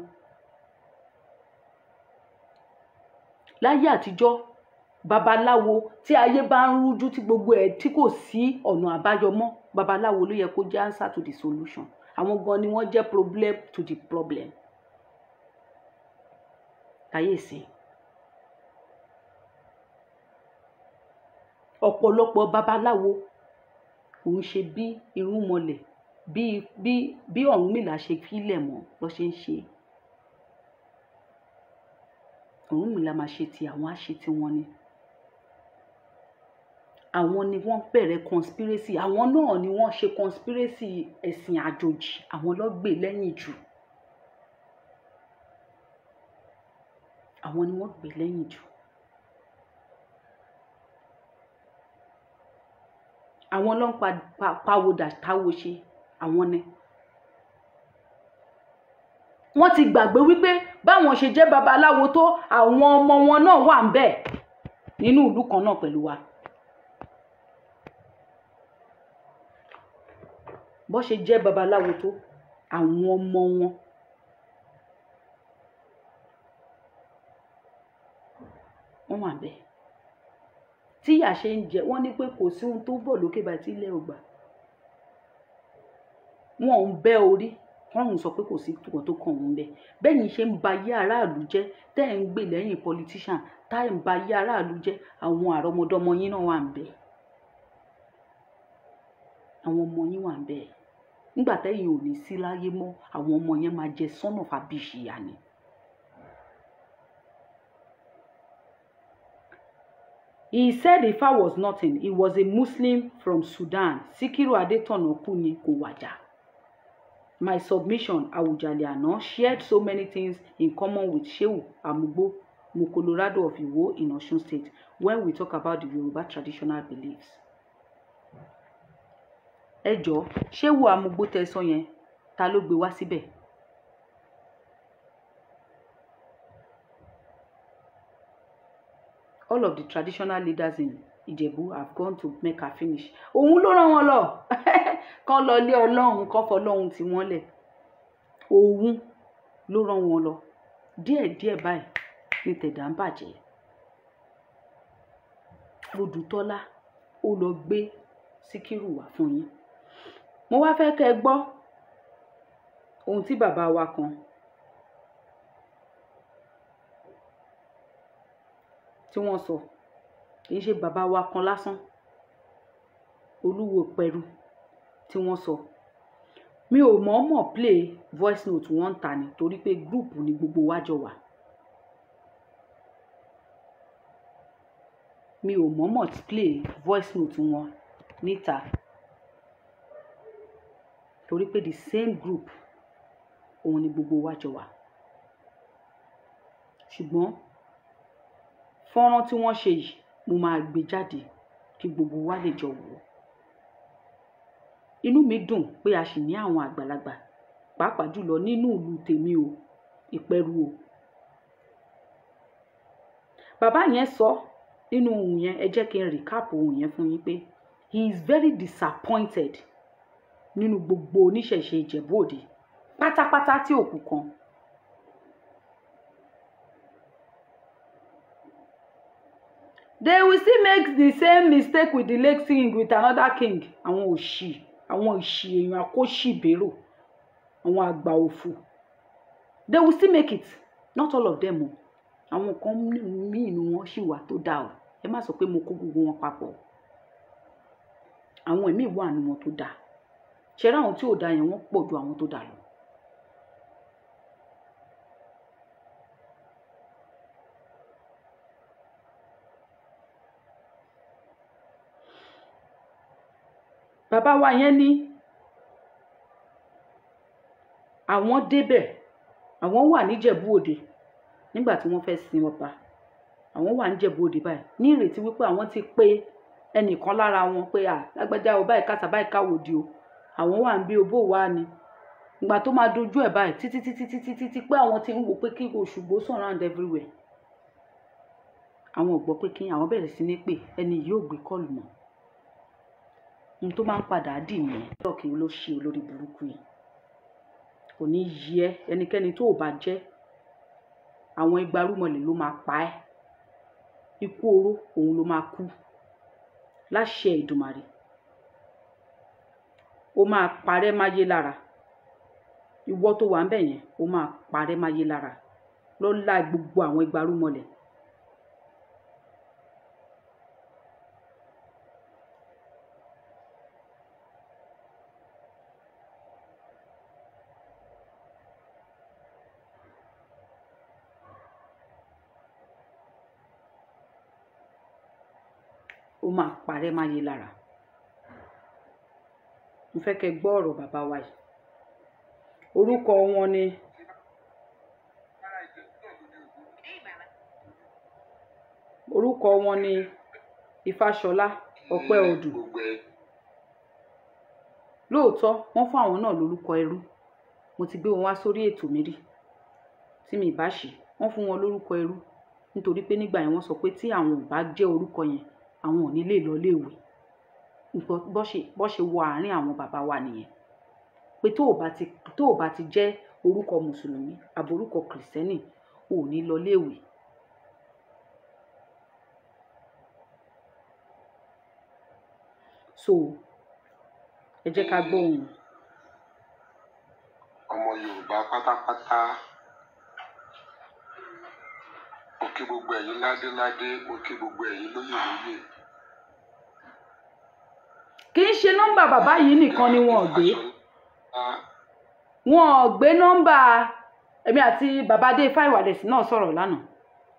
Láyé àtijọ́, babaláwo tí ayé bá ń rújú tí gbogbo ẹ̀ tí kò sí ọ̀nà àbáyọ mọ́, babaláwo ló yẹ kó jẹ́ answer to the solution. Àwọn gan ni wọ́n jẹ́ problem to the problem. Láyé ìsìn, ọ̀pọ̀lọpọ̀ babaláwo kò ń ṣe bí irúnmọlẹ̀ bí Ọ̀rúnmìlà ṣe fílẹ̀ mọ́ ló ṣe ń ṣe. Ọ̀rúnmìlà máa ṣe ti àwọn, á ṣe ti wọn ni. Àwọn ni wọ́n bẹ̀rẹ̀ conspiracy, àwọn náà ni wọ́n ṣe conspiracy ẹ̀sìn àjòjì, àwọn ló gbè lẹ́yìn jù. Àwọn ni wọ́n gbè lẹ́yìn jù. Àwọn ló ń pawódà táwo ṣe, àwọn ni. Wọ́n ti gbàgbé wípé báwọn ṣe jẹ́ babaláwo tó, àwọn ọmọ wọn náà wà ń bẹ̀ nínú ìlú kan náà pẹ̀lú wa. Bó ṣe jẹ́ babaláwo tó, àwọn ọmọ wọn wọ́n wà ń bẹ̀. Tí ìyà ṣe ń jẹ wọ́n ní pé kò sí ohun tó bọ̀ lókè báyìí tí ilẹ̀ ò gbà. Wọn ò ń bẹ́ orí, wọ́n ń sọ pé kò sí nǹkan tó kàn wọ́n bẹ́ẹ̀. Bẹ́ẹ̀ ni ṣe ń ba ayé aráàlú jẹ́, tẹ́ ẹ̀ ń gbè lẹ́yìn politician, tá ẹ̀ ń ba ayé aráàlú jẹ́, àwọn àrọ́mọdọ́mọ yín náà wà ń bẹ̀. Àwọn ọmọ yín wà ń bẹ̀. Nígbà tẹ́yìn ò ní sí láyé mọ́, àwọn ọmọ yẹn máa jẹ son of a bitch ìyà ni. He said Ifa was nothing. He was a Muslim from Sudan. Sikiru Adetona kú ni kò wàjà. My submission, Awujale Àná shared so many things in common with Shehu Amugbo Mukolorado of Iwo in Osun State when we talk about the Yoruba traditional beliefs. Ẹ jọ̀ọ́, Shehu Amugbo tẹ́ sọ yẹn, ta ló gbé wá síbẹ̀? All of the traditional leaders in Ijebu have gone to Mecca finish. Òun ló rán wọn lọ. Kán lọ lé Ọlọ́run, kán fọlọ́run tí wọ́n lẹ̀. Òun ló rán wọn lọ. Díẹ̀díẹ̀ báyìí ni tẹ̀dá ń bàjẹ́. Odùtọ́lá ó lọ gbé Síkírù wá fún yín. Mo wá fẹ́ kẹ́ ẹ gbọ́ ohun tí bàbá wa kan tí wọ́n sọ, kì í ṣe bàbá wa kan lásán, Olúwo Ìpẹ̀rù tí wọ́n sọ. Mi ò mọ̀ọ́mọ̀ play voice note wọn ń ta ni, torí pé group ni gbogbo wa jọ wà. Mi ò mọ̀ọ́mọ̀ play voice note wọn níta torí pé the same group òun ni gbogbo wa jọ wà. Ṣùgbọ́n fọ́nrán tí wọ́n ṣe yìí, mo máa gbé jáde kí gbogbo wa lè jọ wò ó. Inú mi dùn pé a sì ní àwọn àgbàlagbà, pàápàá jùlọ nínú ìlú tèmi o, Ìpẹ̀rù o. Bàbá yẹn sọ nínú ohun yẹn, ẹ jẹ́ kí n recap ohun yẹn fún yín pé he is very disappointed nínú gbogbo oníṣẹ̀ṣe Ìjẹ̀bú Òde pátápátá tí òkú kan. They will still make the same mistake with the late king, with another king. Àwọn òṣì, àwọn òṣì èèyàn akóṣìbérò, àwọn àgbà òfò. They will still make it. Not all of them o. Àwọn kan míì inú wọn ṣì wà tó dáa o. Ẹ má sọ pé mo kó gbogbo wọn papọ̀. Àwọn ẹ̀mí wà nínú wọn tó dáa. Ṣé rí àwọn tí ò dáa yẹn, wọ́n pọ̀ ju àwọn tó dáa lọ. Bàbá wa yẹn ní àwọn débẹ̀, àwọn wà níjẹ̀bú Òde nígbà tí wọ́n fẹ́ sin ọba. Àwọn wà níjẹ̀bú Òde báyìí ní ìrètí wípé àwọn ti pé ẹnìkan lára wọn pé à lágbájá o, báyìí kàtà báyìí káwòdì o, àwọn wà ń bí obó wa ni. Ìgbà tó máa dojú ẹ̀ báyìí títí títí títí títí pé àwọn ti ń wò pé kí Òṣùgbó surround everywhere. Àwọn ò gbọ́ pé kí àwọn bẹ̀rẹ̀ sí ní pè ẹni yìí ò gbé kọ́ọ̀lù mọ́. Ohun tó máa ń padà dì nìyẹn. Tọ́ọ̀kì ló ṣe olórí burúkú yẹn. Kò ní yí ẹ, ẹnikẹ́ni tó ò bá jẹ́, àwọn igbarúmọlẹ̀ ló máa pa ẹ́. Ikú oró òun ló máa kú. Láṣẹ Ìdùmàrè. Ó máa parẹ́ máyé lára. Ìwọ tó wà ńbẹ̀ yẹn, ó máa parẹ́ máyé lára. Lọ́lá gbogbo àwọn igbarúmọlẹ̀. Ó máa parẹ́ máyé lára. Mo fẹ́ kẹ́ gbọ́ ọ̀rọ̀ bàbá wa yìí. Orúkọ wọn ni Ifáṣọlá Ọpẹ́odù. Lóòótọ́ wọ́n fún àwọn náà lórúkọ ẹrú. Mo ti gbé wọn wá sórí ètò mi rí tí mi bá ṣe. Wọ́n fún wọn lórúkọ ẹrú nítorí pé nígbà yẹn wọ́n sọ pé tí àwọn ò bá jẹ́ orúkọ yẹn, àwọn ò ní lè lọ iléèwé. Nǹkan bó ṣe wọ àárín àwọn bàbá wa nìyẹn. Pé tó ò bá ti jẹ́ orúkọ Mùsùlùmí àbí orúkọ Kìrìsìtẹ́nì, o ò ní lọ iléèwé. So ẹ jẹ́ ká gbọ́ ohùn. Ọmọ Yorùbá pátápátá, mo kí gbogbo ẹ̀yin ládéládé, mo kí gbogbo ẹ̀yin lóyè lóyè. Kì í ṣe nọ́mbà bàbá yìí nìkan ni wọn ò gbé. Wọn ò gbé nọ́mbà. Èmi àti bàbá Adéfá Ìwàlẹ̀sì náà sọ̀rọ̀ lánàá.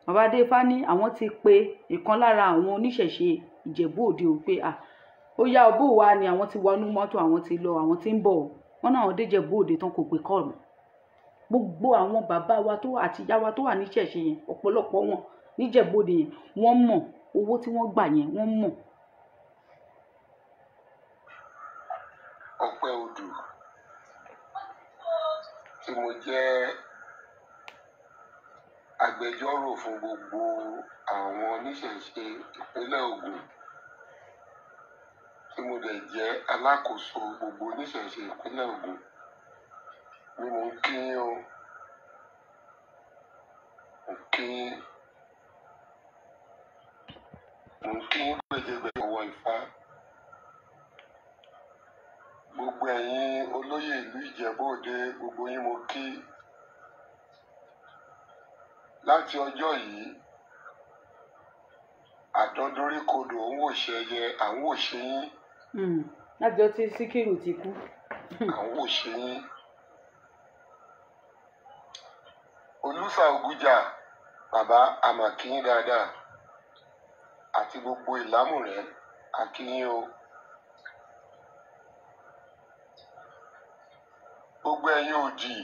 Bàbá Adéfá ní àwọn ti pe ìkan lára àwọn oníṣẹ̀ṣe Ìjẹ̀bú Òde o pé à ó yá ọbọ̀ wa ni, àwọn ti wọnú mọ́tò, àwọn ti lọ, àwọn ti ń bọ̀. Wọ́n náà dé Ìjẹ̀bú Òde tán kò gbé kọ́ọ̀lù. Gbogbo àwọn bàbá wa tó àti ìyá wa tó wà níṣẹ̀ṣe yẹn, ọ̀pọ̀lọpọ̀ wọn níjẹ̀bú Òde yẹn, wọ́n mọ̀ owó tí wọ́n gbà yẹn, wọ́n mọ̀. Ọpẹ́odù tí mo jẹ́ agbẹjọ́rò fún gbogbo àwọn oníṣẹ̀ṣe ìpínlẹ̀ Ògùn, tí mo dẹ̀ jẹ́ alákòóso gbogbo oníṣẹ̀ṣe ìpínlẹ̀ Ògùn ni mò ń kí yín o. Mò ń kí yín, mò ń kí yín gbèdégbèdé ọwọ́ Ifá. Gbogbo ẹ̀yin olóyè ìlú Ìjẹ̀bú Òde, gbogbo yín mo kí. Láti ọjọ́ yìí, Àdándoríkodò ń wòṣe ẹyẹ, à ń wòṣe yín. Lájọ tí Síkírù ti kú. À ń wòṣe yín. Olùsà Ògújà, bàbá àmàkíyín dáadáa, àti gbogbo ìlámùrẹ́ àkíyín o. Gbogbo ẹ̀yin òdì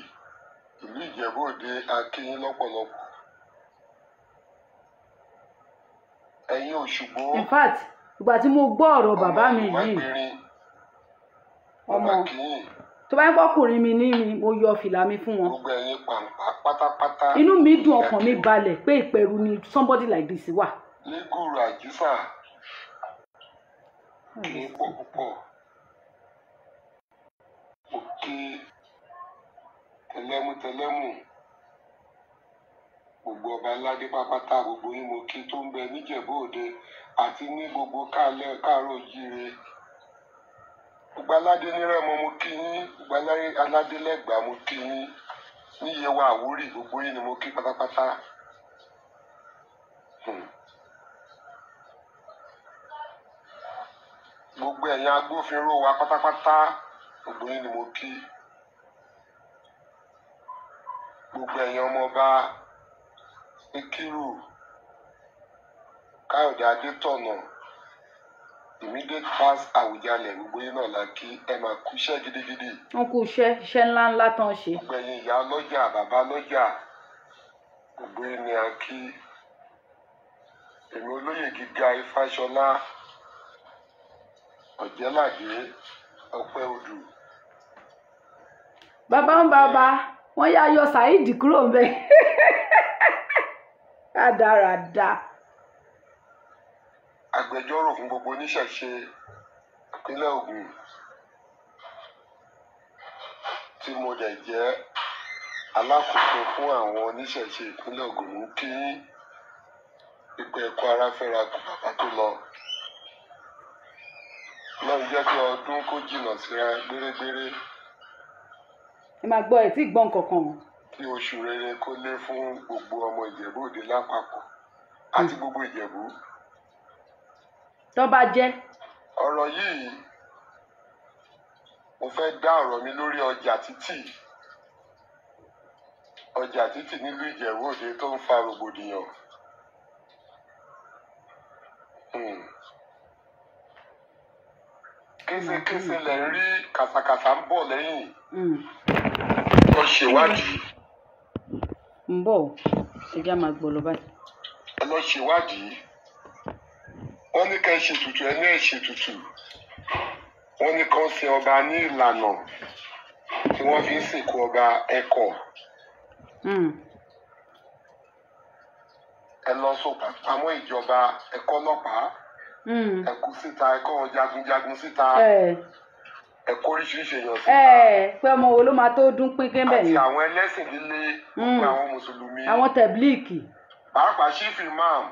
ìlú Ìjẹ̀bú Òde akíyín lọ́pọ̀lọpọ̀. Ẹ̀yin Òṣùgbó. In fact, ìgbà tí mo gbọ́ ọ̀rọ̀ bàbá mi yìí, ọmọ tó bá ń pọ́kùnrin mi ní mi, mo yọ fìlà mi fún wọn. Gbogbo ẹ̀yin pàǹpá pátápátá. Inú mi dùn, ọkàn mi balẹ̀ pé Ìpẹ̀rù ni somebody like this wà. Lẹ́gùrù Àjísà kì í pọ̀ púpọ̀. Mo kí tẹlẹ́mú tẹlẹ́mù gbogbo ọba aládé pápátá, gbogbo yín mo kí tó ń bẹ níjẹ̀bú Òde àti ní gbogbo káàlẹ́ káàárọ̀ ojíire. Gbogbo aládé ní Rẹ́mọ mo kí yín, gbogbo aládé lẹ́gbàá mo kí yín, ní Yewa Àwórì gbogbo yín ni mo kí pátápátá. Gbogbo ẹ̀yin agbófinró wa pátápátá gbogbo yín ni mo kí. Gbogbo ẹ̀yin ọmọọba Síkírù Káyọ̀dé Adétọ̀nà, immediate past Àwùjalẹ̀, gbogbo yín náà la kí. Ẹ máa kú iṣẹ́ gidigidi. Wọn kú iṣẹ́, iṣẹ́ ńlá ńlá tán ṣe. Gbogbo ẹ̀yin ìyá lọ́jà, bàbá lọ́jà, gbogbo yín ni a kí. Èmi olóyè gíga Ifáṣọlá Ọ̀jẹ́ládé Ọpẹ́ Odù. Bàbá ń bàbá wọ́n yá yọ Saheed kúrò ń bẹ̀. Rádaràda. Agbẹjọ́rò fún gbogbo oníṣẹ̀ṣe ìpínlẹ̀ Ògùn tí mo dẹ̀ jẹ́ alákòóso fún àwọn oníṣẹ̀ṣe ìpínlẹ̀ Ògùn ń kí ipò ẹ̀kọ́ ara fẹ́ra kù bàbá tó lọ. Ọlọ́run jẹ́ kí ọdún kó jìnnà síra gbérégbéré. Ẹ máa gbọ́, ẹ̀ tí gbọ́n kankan. Kí oṣù rere kó lé fún gbogbo ọmọ Ìjẹ̀bú Òde lápapọ̀ àti gbogbo Ìjẹ̀bú. Tó bá jẹ́. Ọ̀rọ̀ yìí, mo fẹ́ dá ọ̀rọ̀ mi lórí ọjà títì. Ọjà títì nílùú Ìjẹ̀bú Òde tó ń fa rògbòdìyàn. Késekése lẹ̀ ń rí, kàsàkàsà ń bọ̀ lẹ́yìn. Lọ ṣèwádìí. Ń bọ̀, ẹ jẹ́ máa gbọ́ lọ báyìí. Ẹ lọ ṣèwádìí. Wọ́n ní ká ẹ ṣètùtù, ẹ ní ẹ ṣètùtù. Wọ́n ní kán sin ọba ní ìlànà tí wọ́n fi ń sìnkú ọba ẹ̀kọ́. Ẹ lọ so pamọ́ ìjọba, ẹ̀kọ́ ọlọ́pàá. Ẹ kú síta, ẹ kọ́ wọn jagunjagun síta. Ẹ kó oríṣiríṣi èèyàn síta. Pé ọmọ wo ló máa tó dún pínpín bẹ́ẹ̀ àti ni. Àwọn ẹlẹ́sìn líle, gbogbo àwọn mùsùlùmí. Àwọn tẹ̀blíìkì. Pàápàá Chief Imam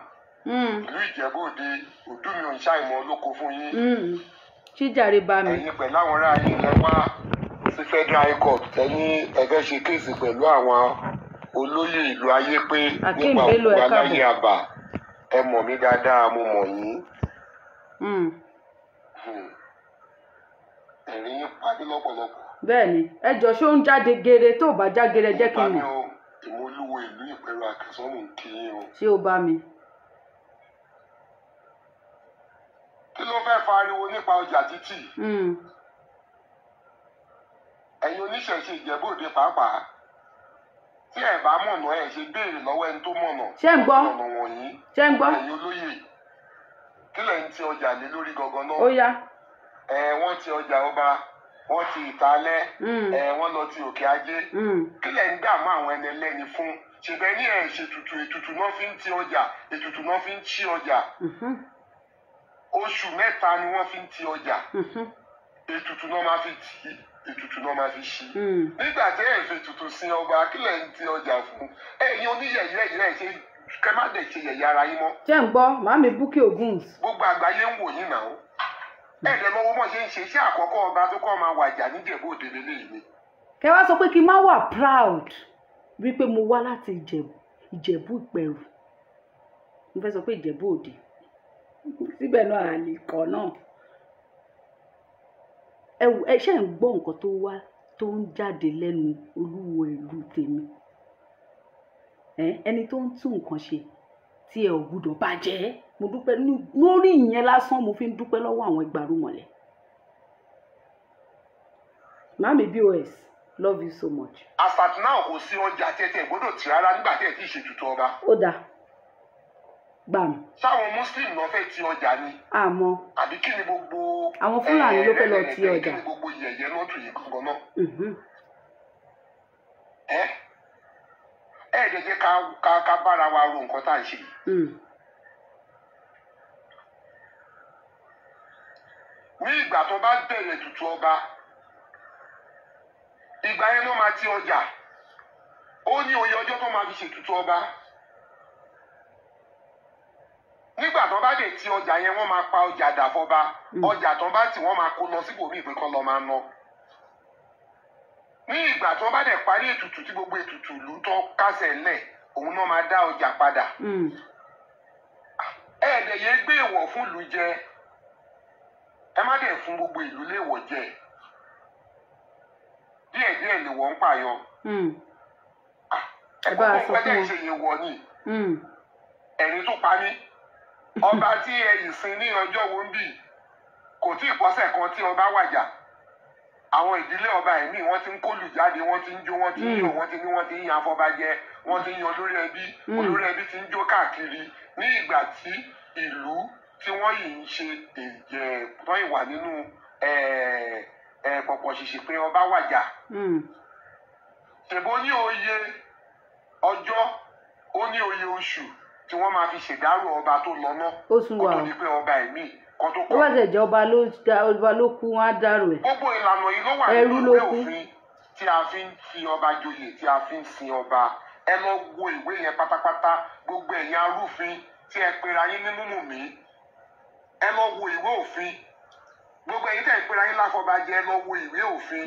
ìlú Ìjẹ̀bú Òde, òdú mi ò ń ṣàìmọ̀ olóko fún yín. Ṣíjàre bá mi. Ẹ̀yin pẹ̀lú àwọn ará yín lẹ wá sí Federal High Court, tẹ́ni ẹ fẹ́ ṣe kéèsì pẹ̀lú àwọn olóyè ìlú ayé pé Akeem nípa Bello, òkú ẹ káàbọ̀. aláyé àbà. Ẹ mọ̀ mí dáadáa, mo mọ̀ yín. Ẹ̀rín yín pa mí lọ́pọ̀lọpọ̀. Bẹ́ẹ̀ ni, ẹ jọ, ṣó ń jáde geere? Tó bá já geere, jẹ́ kí n Bá mi mọ̀. o, èmi olúwo ìlú Ìpẹ̀rù Àkàsán mò ń kí yín o. Ṣé o bá mi. Kí ló fẹ́ fariwo nípa ọjà títì? Ẹ̀yin oníṣẹ̀ṣe Ìjẹ̀bú Òde pàápàá, tí ẹ̀ bá mọ̀nà, ẹ̀ ṣe béèrè lọ́wọ́ ẹni tó mọ̀nà. Ṣé ń gbọ́? Ọ̀nà wọ̀nyí. Ṣé ń gbọ́? Ẹ̀yin olóyè, kí lẹ̀ ń ti ọjà lé lórí gangan náà? Ó yá. Ẹ wọ́n ti ọjà ọba, wọ́n ti ìtaalẹ́, ẹ wọ́n lọ ti òkè ajé. Kí lẹ̀ ń dààmú àwọn ẹni ẹlẹ́ni fún? Ṣèbẹ́ ní ẹ̀ ṣètùtù, ètùtù náà fi ń ti ọjà, ètùtù náà fi ń ṣí ọjà. Oṣù 3 ni wọ́n fi ń ti ọjà. Ètùtù náà máa fi tì í, ètùtù náà máa fi ṣí. Nígbà tí ẹ̀ fi ètùtù sin ọba, kí lẹ̀ ń ti ọjà fún? Ẹ̀yin oníyẹ̀yẹ́ yìí, ẹ̀ ṣe kẹ́ má dẹ̀ ṣe yẹ̀yẹ́ ara yín mọ́. Ṣé ń gbọ́ màámi Bukky Oguns? Gbogbo àgbáyé ń wò yín náà. Ẹ̀ẹ́dẹ̀ lọ́wọ́ mọ̀ ṣe ń ṣe iṣẹ́ àkọ́kọ́ ọba tó kọ́ máa wàjà níjẹ̀bú Òde lélẹ́yìí ni. Kẹ wá sọ pé kí n má wà proud wípé mo wá láti Ìjẹ̀bú, Ìjẹ̀bú Ìpẹ̀rù, mo fẹ́ sọ pé Ìjẹ̀bú Òde. Síbẹ̀ náà àlè kọ́ náà. Ẹ ṣe ń gbọ́ nǹkan tó wá tó ń jáde lẹ́nu olúwo ìlú tèmi. Ẹni tó ń tún nǹkan ṣe tí ẹ ò gbúdọ̀ bàjẹ́. Mo dúpẹ́ lórí ìyẹn lásán, mo fi ń dúpẹ́ lọ́wọ́ àwọn ìgbàrúmọ̀lẹ̀. Mami BOS, love you so much. As at now, kò sí ọjà tí ẹ ti gbọ́dọ̀ tì rárá nígbà tí ẹ ti ṣètùtù ọba. Ó dáa, gbàm. Sáwọn Muslim náà fẹ́ ti ọjà ni. Àmọ́. Àbí kí ni gbogbo. Àwọn Fúlàní ló fẹ́ lọ ti ọjà. Kí ni gbogbo yẹ̀yẹ́ náà tù yìí gangan náà. Ẹ ẹ jẹ́ jẹ́ ká bára wa ro nǹkan tá à ń ṣe yìí. Ní ìgbà tó bá bẹ̀rẹ̀ ètùtù ọba, ìgbà yẹn ló máa ti ọjà. Ó ní oyè ọjọ́ tó máa fi ṣètùtù ọba. Nígbà tó bá dé ti ọjà yẹn, wọ́n máa pa ọjà dà fọba. Ọjà tó bá tì, wọ́n máa kó lọ síbòmíì pé kán lọ máa ná. Ní ìgbà tó bá dẹ̀ parí ètùtù, tí gbogbo ètùtù ìlú tó kásẹ̀ ńlẹ̀, òun náà máa dá ọjà padà. Ẹ̀ẹ́dẹ̀ yẹn gbé èèwọ̀ fún ìlú jẹ. Ẹ má dẹ̀ fún gbogbo ìlú léèwọ̀ jẹ. Díẹ̀díẹ̀ lè wọ́n ń pààyàn. Ẹ bá a sọ fún wọn. Ṣe yẹn wọ ni ẹ̀rín tó pa mí. Ọba tí ẹ ìsìn ní ọjọ́ wo ń bì kò tí ì pọ́sẹ̀ kan tí ọba wàjà. Àwọn ìdílé ọba ẹ̀mí wọ́n ti ń kólù jáde, wọ́n ti ń jó, wọ́n ti ń yọ̀, wọ́n ti ní wọ́n ti ń yan afọbajẹ, wọ́n ti ń yan olórí ẹbí. Olórí ẹbí ti ń jó káàkiri ní ìgbà tí ìlú tí wọ́n yìí ń ṣe èjẹ̀ tán ìwà nínú pọ̀pọ̀ ṣìṣì pé ọba wàjà. Ṣèbó ní oyè ọjọ́, ó ní oyè oṣù tí wọ́n máa fi ṣèdárò ọba tó lọ náà. Ó sún wa kó o. tó di pé ọba ẹ̀mí kan tó Ó bá tẹ̀ jẹ́ ọba ló kú, wọ́n á dárò ẹ̀. Gbogbo ìlànà yìí ló wà Ẹrú nínú ló ìwé kú. òfin tí a fi ń fi ọba joyè, tí a fi ń sin ọba. Ẹ lọ wo ìwé yẹn pátápátá. Gbogbo ẹ̀yin arúfin tí ẹ pera yín ní múmùmí, ẹ lọ wo ìwé òfin. Gbogbo ẹ̀yin tẹ́ ẹ pera yín láfọbajẹ, ẹ lọ wo ìwé òfin.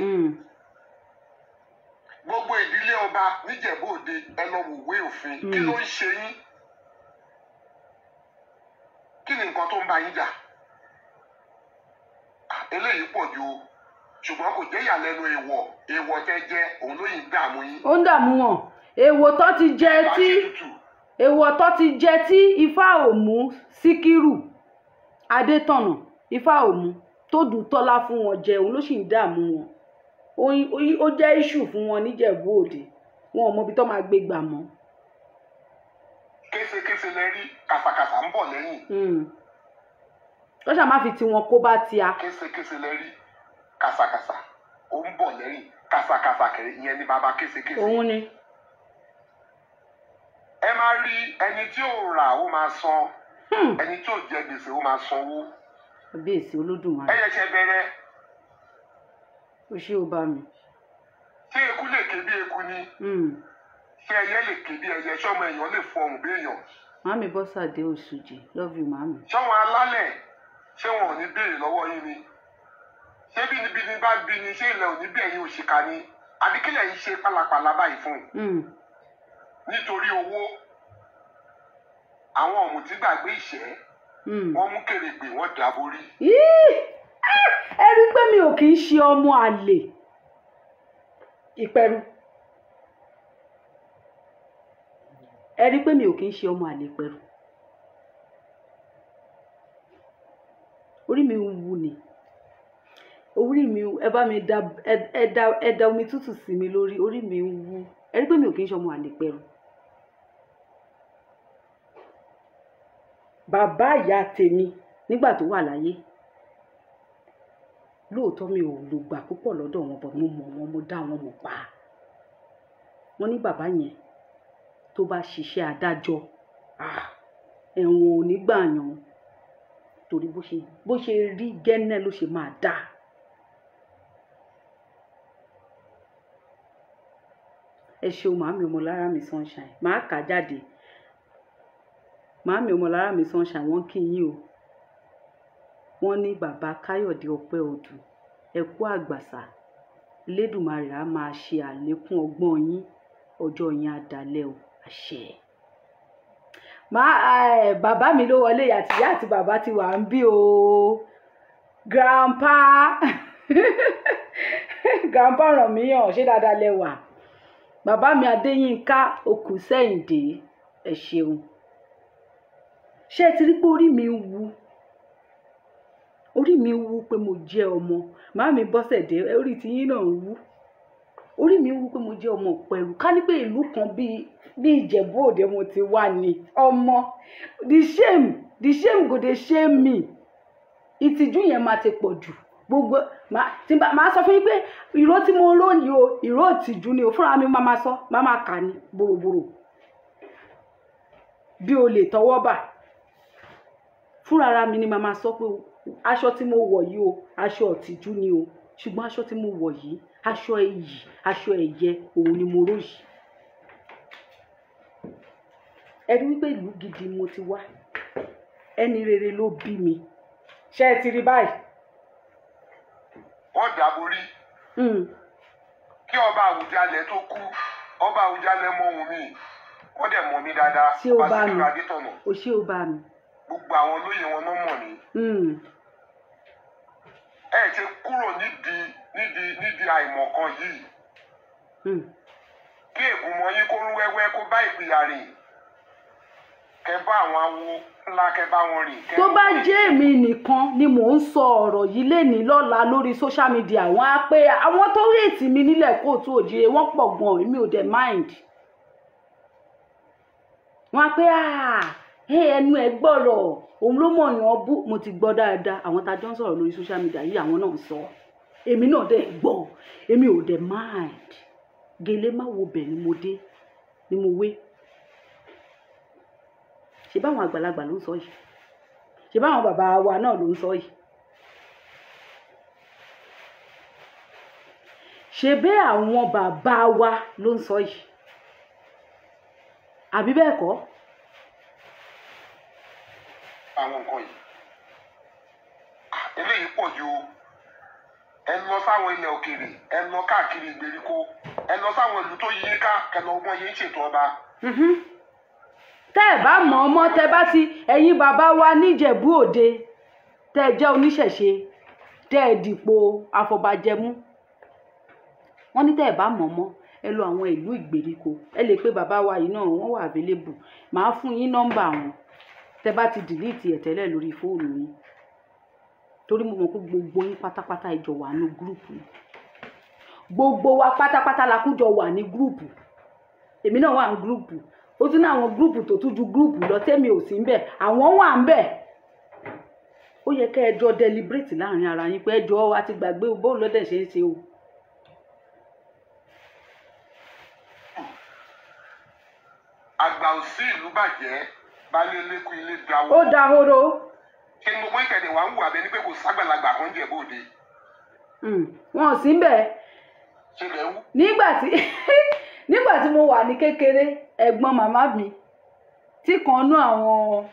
Gbogbo ìdílé ọba níjẹ̀bú Òde, ẹ lọ wo ìwé òfin. Kí ló ń ṣe yín? Kí ni nǹkan tó ń bá yín jà? Eléyìí pọ̀ ju o, ṣùgbọ́n kò jẹ́ ìyàlẹ́nu. Èèwọ̀ èèwọ̀ tẹ́ jẹ́ òun ló yìí ń dààmú yín. Ó ń dààmú wọn. Èèwọ̀ tó ti jẹ Bá tí ṣe tutù. Èèwọ̀ tó ti jẹ tí Ifá ò mú Síkírù Adétọ̀nà, Ifá ò mú tó dùn tọ́lá fún wọn jẹ, òun ló sì ń dààmú wọn. Ó jẹ́ iṣu fún wọn níjẹ̀bú Òde. Wọn ò mọ ibi tó máa gbé gbà mọ́. Késekése lẹ rí, kàsàkàsà ń bọ̀ lẹ́yìn. Ó ṣáà má fi tiwọn kó bá tíá. Késekése lẹ rí, kàsàkàsà ó ń bọ̀ lẹ́yìn. Kàsàkàsà kẹrẹ ìyẹn ni bàbá késekése. Òun ni. Ẹ máa rí ẹni tí ò rà ó máa san, ẹni tí ò jẹ gbèsè ó máa sanwó. Kábíyèsí Olódùmarè. Ẹ yẹ ṣe bẹ̀rẹ̀. Ó ṣé o bá mi. Ṣé eku lè ké bí eku ni? Ṣé ẹyẹ lè ké bí ẹyẹ? Ṣọmọ èèyàn lè fọhùn bí èèyàn? Màámi Bọ́sàdé Òṣùjì, love you màámi. Ṣọwọn alálẹ̀ ṣé wọn ò ní béèrè lọ́wọ́ yín ni? Ṣé bínibíni bá bí ni, ṣé ilẹ̀ ò ní bí ẹ̀yin òṣìkà ni? Àbí kílẹ̀ yìí ṣe pálapàla báyìí fún un? Nítorí owó, àwọn ọ̀mùtí gbàgbé ìṣẹ́, wọ́n mú kèrègbè, wọ́n dàborí. Yíì! Ah! Ẹ rí i pé mi ò kì í ṣe ọmọ àlè ìpẹ̀rù. Ẹ rí i pé mi ò kì í ṣe ọmọ àlè ìpẹ̀rù. Orí mi ń wú ni, orí mi, ẹ bá mi da ẹ da omi tútù sí mi lórí. Orí mi ń wú. Ẹ rí i pé mi ò kì í ṣe ọmọ àlè ìpẹ̀rù. Bàbá ìyá tèmi nígbà tó wà láyé, lóòótọ́ mi ò lò gbà púpọ̀ lọ́dọ̀ wọn bọ̀, mo mọ̀ wọn, mo dá wọn mọ̀ pa. Wọ́n ní bàbá yẹn tó bá ṣiṣẹ́ adájọ́, ẹ̀wọ̀n ò ní gbà yàn, torí bó ṣe rí gẹ́nẹ́ ló ṣe máa dá. Ẹ ṣeun màámi Ọmọlára mi Sunshine, màá kà á jáde. Màámi Ọmọlára mi Sunshine, wọ́n kí yín o. Wọ́n ní bàbá Káyọ̀dé Ọpẹ́ Odù, ẹ kú àgbàsà, Elédùmarè á máa ṣe àlékún ọgbọ́n yín, ọjọ́ yín á dalẹ̀ o, àṣẹ. Má bàbá mi ló wọlé, àtìyá àti bàbá ti wà ń bí o. Grandpa, grandpa Ọ̀rànmíyàn, ṣé dáadáa lẹ wà? Bàbá mi Adéyínká Òkúsẹ́yìndé, ẹ ṣeun. Ṣé ẹ ti rí pé orí mi ń wú? Orí mi ń wú pé mo jẹ́ ọmọ. Màámi Bọ́sẹ̀dé, orí tiyín náà ń wú. Orí mi ń wú pé mo jẹ́ ọmọ Ìpẹ̀rù. Ká ní pé ìlú kan bíi Ìjẹ̀bú Òde mo ti wá ni. Ọmọ, the shame go dey shame me. Ìtìjú yẹn máa ti pọ̀ jù. Gbogbo màá sọ fún yín pé ìró tí mo ró yìí o, ìró ìtìjú ni o. Fúnra mi máa ma sọ, máa ma kà ní bòròbòrò. Bí o lè tọwọ́ bà. Fúnra mi ni màá ma sọ pé aṣọ tí mo wọ̀ yìí o, aṣọ ìtìjú ni o. Ṣùgbọ́n aṣọ tí mo wọ̀ yìí, aṣọ iyì, aṣọ ẹ̀yẹ, òun ni mo ró yìí. Ẹ rí wípé ìlú gidi mo ti wá. Ẹni rere ló bí mi. Ṣé ẹ ti rí báyìí? Wọ́n dàborí kí ọba Àwùjalẹ̀ tó kú. Ọba Àwùjalẹ̀ mọ ohun mi, wọ́n dẹ̀ mọ̀ mí dáadáa. Ṣé o Ọba bá mi? Síkírù Adétọ̀nà. O ṣé o bá mi. Gbogbo àwọn olóyè wọn náà mọ̀ mí. Ẹ ti kúrò nídìí àìmọ̀kan yìí, kí ègúnmọ́ yín kó rú wẹ́wẹ́, kó bá ìpìyà rìn, kẹ bá àwọn awo ńlá, kẹ bá wọn rìn. Tó bá jẹ́ èmi nìkan ni mò ń sọ ọ̀rọ̀ yìí lénìí lọ́la lórí social media, wọ́n á pé àwọn tó rèétí mi nílẹ̀ kóòtù òjìrè wọ́n pọ̀ gan, èmi ò dẹ̀ mind. Wọ́n á pé ẹnu ẹ̀ gbọ́rọ̀, òun ló mọ̀ yàn bú. Mo ti gbọ́ dáadáa, àwọn tá a jọ ń sọ̀rọ̀ lórí social media yìí, àwọn náà ń sọ, èmi náà dẹ̀ gbọ́, èmi ò dẹ̀ mind. Gèlè má wo bẹ̀ ni mo dé ni mo wé. Ṣe báwọn àgbàlagbà ló ń sọ yìí? Ṣe báwọn bàbá wa náà ló ń sọ yìí? Ṣe bẹ́ẹ̀ àwọn bàbá wa ló ń sọ yìí, àbí bẹ́ẹ̀ kọ́? Àwọn nǹkan yìí, eléyìí pọ̀ ju. Ẹ lọ sáwọn ilẹ̀ òkèèrè, ẹ lọ káàkiri ìgbèríko, ẹ lọ sáwọn ìlú tó yí yín ká, kẹ lọ wọ́n yín ṣètò ọba. Tẹ́ ẹ̀ bá mọ̀ ọmọ, tẹ́ bá ti ẹ̀yin bàbá wa níjẹ̀bú Òde, tẹ́ ẹ jẹ́ oníṣẹ̀ṣe, tẹ́ ẹ dìpò àfọ̀bàjẹmú, wọ́n ní tẹ́ ẹ bá mọ̀ ọmọ, ẹ lọ àwọn ìlú ìgbèríko. Ẹ lè pé bàbá wa yìí náà, wọ́n wà available. Màá fún yín nọ́mbà wọn tẹ́ bá ti delete ẹ̀ tẹ́lẹ̀ lórí fóònù yín, torí mo mọ̀ pé gbogbo yín pátápátá ìjọ wà ní group. Gbogbo wa pátápátá la kújọ wà ní group. Èmi náà wà ní group. Ó tún ní àwọn group tó tún ju group lọ tẹ́mi ò sí ń bẹ̀, àwọn wà ń bẹ̀. Ó yẹ kẹ́ ẹ jọ deliberate láàrin ara yín pé ẹ jọ, a ti gbàgbé bóun lọ́dẹ̀ ṣe é ṣe o. Àgbà ò sí ìlú bàjẹ́, baálé ilé kú, ilé dáwó. Ó dahoro. Ṣé ni gbogbo ìkẹ̀dẹ̀ wà ń wù abẹ ní pé kò ságbàlagbà kan jẹ̀ bóde? Wọn ò sí ń bẹ̀. Ṣe lẹ̀ ń wù? Nígbà tí mo wà ní kékeré, ẹ̀gbọ́n màmá mi tí kan nú àwọn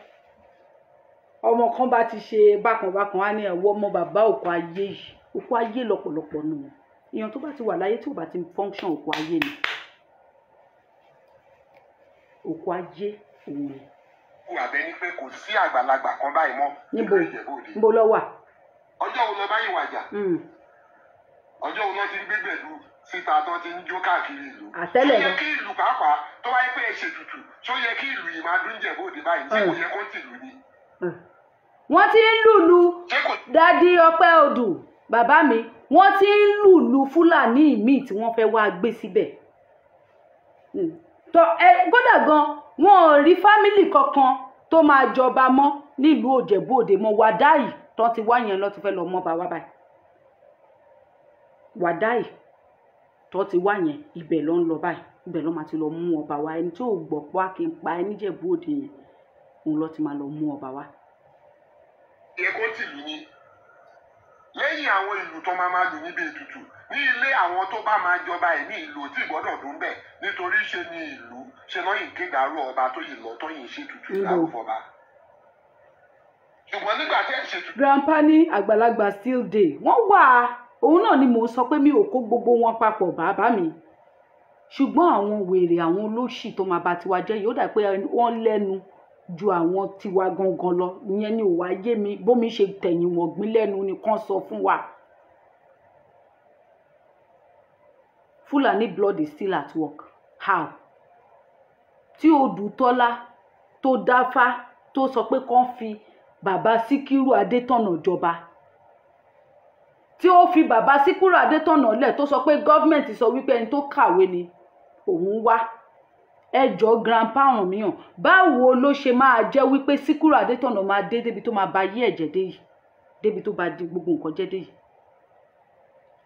ọmọ kan bá ti ṣe bákan bákan, á ní ẹ̀wọ́ ọmọ bàbá òkú ayé yìí. Òkú ayé lọ́pọ̀lọpọ̀ nù wọn. Èèyàn tó bá ti wà láyé tí ò bá ti function, òkú ayé ni, òkú ayé òun ni. Wù abẹ ní pé kò sí àgbàlagbà kan báyìí mọ́ Níbo? nílùú Ìjẹ̀bú Òde. Níbo ló wà? Ọjọ́ wo lọ báyìí wàjà? Ọjọ́ wo lọ ti ń gbé gbẹ̀du síta tó ti ń jó káàkiri ìlú? Àtẹ́lẹ̀ Ṣó yẹ lọ. kí ìlú pàápàá tó wáyé pé ẹ ṣètùtù, ṣó yẹ kí ìlú yìí máa dún Ìjẹ̀bú Òde báyìí? Ṣé kò yẹ kó tìlú ni? Wọ́n ti ń lùlù. Ṣé kò Daddy Ọpẹ́ Odù, bàbá mi, wọ́n ti ń lùlù Fúlàní míì tí wọ́n fẹ́ wá gbé síbẹ̀. Tọ ẹ kódà gan, wọn ò rí family kankan tó máa jọba mọ́ nílùú Òjẹ̀bú Òde mọ́. Wàdáì tó ti wá yẹn lọ ti fẹ́ lọ mọ́ bá wá báyìí. Wàdáì tó ti wá yẹn, ibẹ̀ ló ń lọ báyìí, ibẹ̀ ló máa ti lọ mú ọba wa. Ẹni tí ò gbọ́ pé kí n pa ẹ níjẹ̀bú Òde yẹn, òun ló ti máa lọ mú ọba wa. Yẹ kó tìlú ni? Lẹ́yìn àwọn ìlú tó máa máa lù níbi ètùtù ní ilé àwọn tó bá máa jọba ẹ̀ ní ìlú tí ìgbọ́dọ̀ dún bẹ̀, nítorí ṣe ni ìlú ṣe lọ́yìn kéde àrò ọba tó yìí lọ tó yìí ṣètùtù Níbo? lárúfọba. Ṣùgbọ́n nígbà tẹ́ ẹ̀ ṣètùtù Grandpa ní àgbàlagbà still dey, wọ́n wà. Òun náà ni mò ń sọ pé mi ò kó gbogbo wọn papọ̀, bàbá mi. Ṣùgbọ́n àwọn wèrè, àwọn olóṣì tó máa ba tiwa jẹ́ yìí, ó dà pé wọ́n lẹ́nu. ju àwọn tiwa gangan lọ. Ìyẹn ni ò wá yé mi, bómi ṣe tẹ̀yìn wọ̀gbìn lẹ́nu nìkan sọ fún wa. Fulani blood is still at work. How? Tí Odùtọ́lá tó dáfá tó sọ pé kán fi bàbá Síkírù Adétọ̀nà jọba, tí ó fi bàbá Síkírù Adétọ̀nà lẹ̀, tó sọ pé gọ́fìmẹ̀ntì sọ wípé ẹni tó kàwé ni òun wá. Ẹjọ́ grandpa Ọ̀rànmíyàn, báwo ló ṣe máa jẹ́ wípé Síkírù Adétọ̀nà máa dé débi tó máa ba yí ẹ̀jẹ̀ dé yìí, débi tó bá di gbogbo nǹkan jẹ́ dé yìí?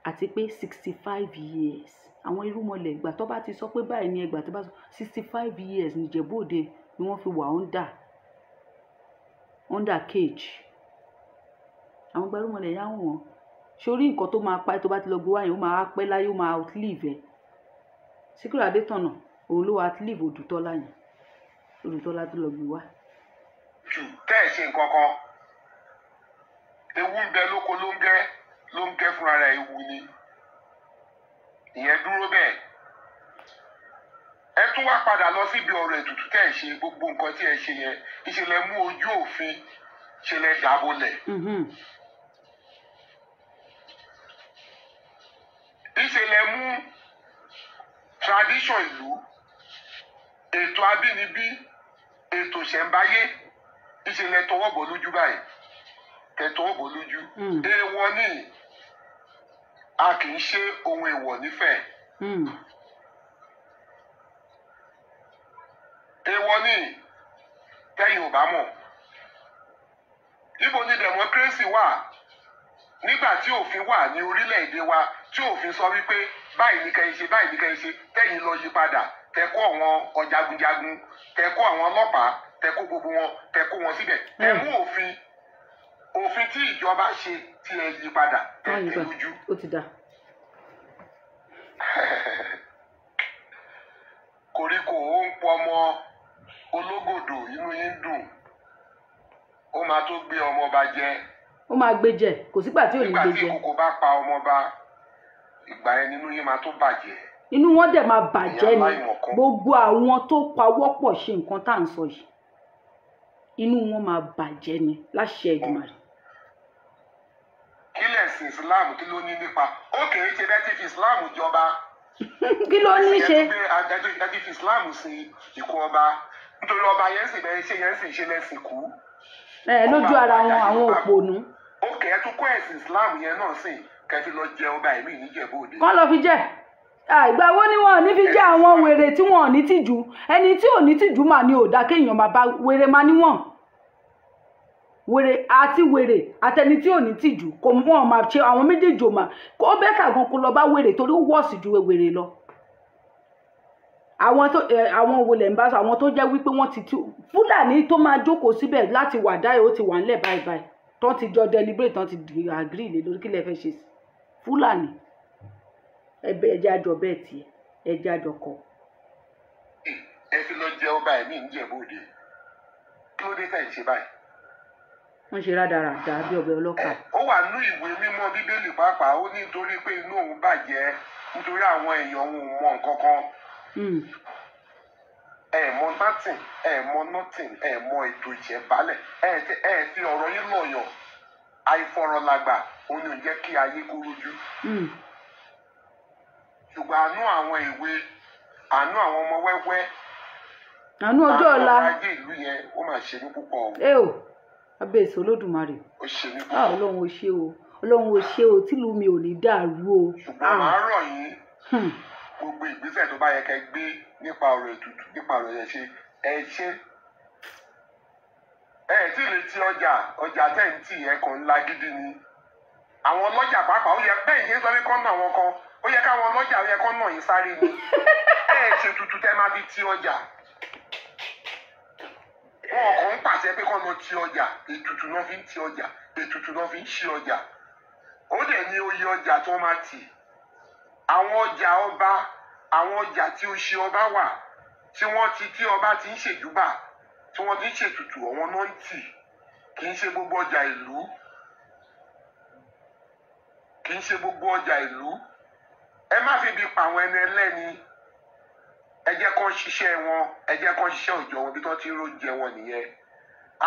Àti pé 65 years àwọn irúnmọlẹ̀, ìgbà tó bá ti sọ pé báyìí ni, ẹgbà tó bá sọ 65 years n'Ìjẹ̀bú Òde ni wọ́n fi wà under cage. Àwọn gba irúnmọlẹ̀ yá wọ̀n sórí nǹkan tó máa pa ẹ́ tó bá ti lọ gbé wáyé, ó máa pẹ́ láyé, ó máa outlive ẹ̀. Síkírù Adétọ̀nà òun ló outlive Odùtọ́lá yẹn, Odùtọ́lá tó lọ gbé wá. Jù tẹ́ ẹ̀ ṣe nǹkan kan, ewu ń bẹ lóko, ló ń gẹ́ ló ń gẹ́ fúnra rẹ̀, ewu ni ìyẹn dúró bẹ́ẹ̀. Ẹ tún wá padà lọ síbi ọ̀rọ̀ ètùtù tẹ́ ẹ̀ ṣe. Gbogbo nǹkan tí ẹ ṣe yẹn, ìṣẹ̀lẹ̀ mú ojú òfin ṣẹlẹ̀ dàbọ̀lẹ̀. Ìṣẹ̀lẹ̀ mú tradition ìlú, ètò abínibí, ètò ìṣẹ̀ǹbáyé, ìṣẹ̀lẹ̀ tọwọ́ bọ̀ lójú báyìí, tẹ tọwọ́ bọ̀ lójú. Èèwọ̀ ni, a kì í ṣe ohun èèwọ̀ nífẹ̀ẹ́. Èèwọ̀ ni tẹ́yìn ò bá mọ̀. Ibo ni democracy wà nígbà tí òfin wà ní orílẹ̀-èdè wa, tí òfin sọ wípé báyìí ní kẹ́yìn ṣe, báyìí ní kẹ́yìn ṣe, tẹ́yìn lọ yí padà, tẹ kó àwọn ọ̀jagunjagun, tẹ kó àwọn ọlọ́pàá, tẹ kó gbogbo wọn, tẹ kó wọn síbẹ̀, tẹ mú òfin tí ìjọba ṣe tí ẹ yí padà, tẹ tẹ lójú. Ó ti dà. Koríko ó ń pọmọ ológòdò, inú yín dùn, ó máa tó gbé ọmọọba jẹ. Ó máa gbé jẹ, kò sígbà tí ò ní gbé jẹ. Nígbà tí ìkòkò bá pa ọmọọba, ìgbà yẹn nínú yín máa tó bàjẹ́. Inú wọn dẹ̀ máa bàjẹ́ ni. Gbogbo àwọn tó pawọ́pọ̀ ṣe nǹkan tá à ń sọ yìí, inú wọn máa bàjẹ́ ni láṣẹ Èdùmàrè. Kí lẹ̀sìn Islam, kí ló ní nípa? Ó kì í ṣe bẹ́ẹ̀ tí fi Islam jọba. Kí ló ní ṣe? Ẹ ti fi Islam sí ikú ọba, nítorí ọba yẹn sì bẹ́ẹ̀ ṣe yẹn sì ṣe lẹ́sìn kú. Ẹ lójú ara wọn, àwọn òpònú. Ó kẹ́ ẹ tún kọ́ ẹ̀sìn Islam yẹn náà sìn kẹ́ fi lọ jẹ ọba ẹ̀mí n'Íjẹ̀bú Òde. Kọ́ lọ fi jẹ́. Ìgbà wo ni wọn ò ní fi jẹ́ àwọn wèrè tí wọn ò ní tìjú? Ẹni tí ò ní tìjú mà ní ò dá kéèyàn máa bá wèrè máa níwọ̀n. Wèrè àti wèrè àtẹni tí ò ní tìjú kò wọ́n máa ṣe àwọn méjèèjì ò máa kó bẹ́ẹ̀ gan kó lọ bá wèrè, torí ó wọ̀sì ju wèrè lọ. Àwọn tó àwọn wo lẹ̀ ń bá sọ, àwọn tó jẹ́ wípé wọ́n ti tú Fúlàní tó máa jókòó síbẹ̀ láti wà dáyé, ó ti wà ńlẹ̀ báyìí báyìí, tán ti jọ deliberate, tán ti agree lé lórí kí lẹ fẹ́ ṣe sí Fúlàní. Ẹjẹ́ àjọ bẹ́ẹ̀ tiẹ̀, ẹjẹ́ àjọ kọ. Ẹ fi lọ jẹ ọba ẹ̀mí n'Íjẹ̀bú Òde, kí ló dé tẹ̀ ń ṣe báyìí? Wọ́n ṣe rádaràda bí ọbẹ̀ ọlọ́kà. Ó wà nínú ìwé mímọ́ Bíbélì pàápàá, ó ní nítorí pé inú òun bàjẹ́ nítorí àwọn èèyàn òun ò mọ nǹkan kan. Ẹ mọ nothing, ẹ mọ nothing, ẹ mọ ètò ìṣẹ̀bálẹ̀, ẹ fi ọ̀rọ̀ yín lọ̀yọ̀. Àìfọ̀rọ̀làgbà òun ni ò jẹ́ kí ayé kó rújú. Ṣùgbọ́n àánú àwọn ìwé, àánú àwọn ọmọ wẹ́wẹ́, àánú ọjọ́ ọ̀la, àánú ọrọ̀ ajé ìlú yẹn, ó mà ṣe ní púpọ̀ o. Ẹ o, abẹ́ẹ̀sì Olódùmarè. Ó ṣe ní púpọ̀. Ọlọ́run ò ṣe o, Ọlọ́run ò ṣe o, tìlú mi ò ní dàrú o. Ṣùgbọ́n màá rọ̀ yín, gbogbo ìgbésẹ̀ tó bá yẹ kẹ́ gbé nípa ọ̀rọ̀ ètùtù, nípa ọ̀rọ̀ yẹn ṣe, ẹ ṣe. Ẹ tí lè ti ọjà, ọjà tẹ̀ ń tì yẹn kan ńlá gidi ni. Àwọn ọlọ́jà pàápàá, ó yẹ bẹ́ẹ̀ ṣe ń sọ pé kọ́ nà wọn kan, ó yẹ káwọn ọlọ́jà, ó yẹ kọ́ nà yín sáré ni. Ẹ ṣe tutù tẹ́ máa fi ti ọjà. Wọn kàn ń pàṣẹ pé kọ́ lọ ti ọjà, ètùtù náà fi ń ti ọjà, ètùtù náà fi ń ṣí ọjà. Ó dẹ̀ ní oyè ọjà tó máa tì. Àwọn ọjà ọba, àwọn ọjà tí ó ṣe ọba wà, tí wọ́n ti tí ọba ti ń ṣèjúbà, tí wọ́n ti ń ṣètùtù, àwọn náà ń tì. Kì í ṣe gbogbo ọjà ìlú. Kì í ṣe gbogbo ọjà ìlú. Ẹ má fi ibi pa àwọn ẹni ẹlẹ́ni. Ẹ jẹ́ kán ṣiṣẹ́ wọn, Ẹ jẹ́ kán ṣiṣẹ́ òòjọ́ wọn, bí tó ti ń róúnjẹ wọn nìyẹn.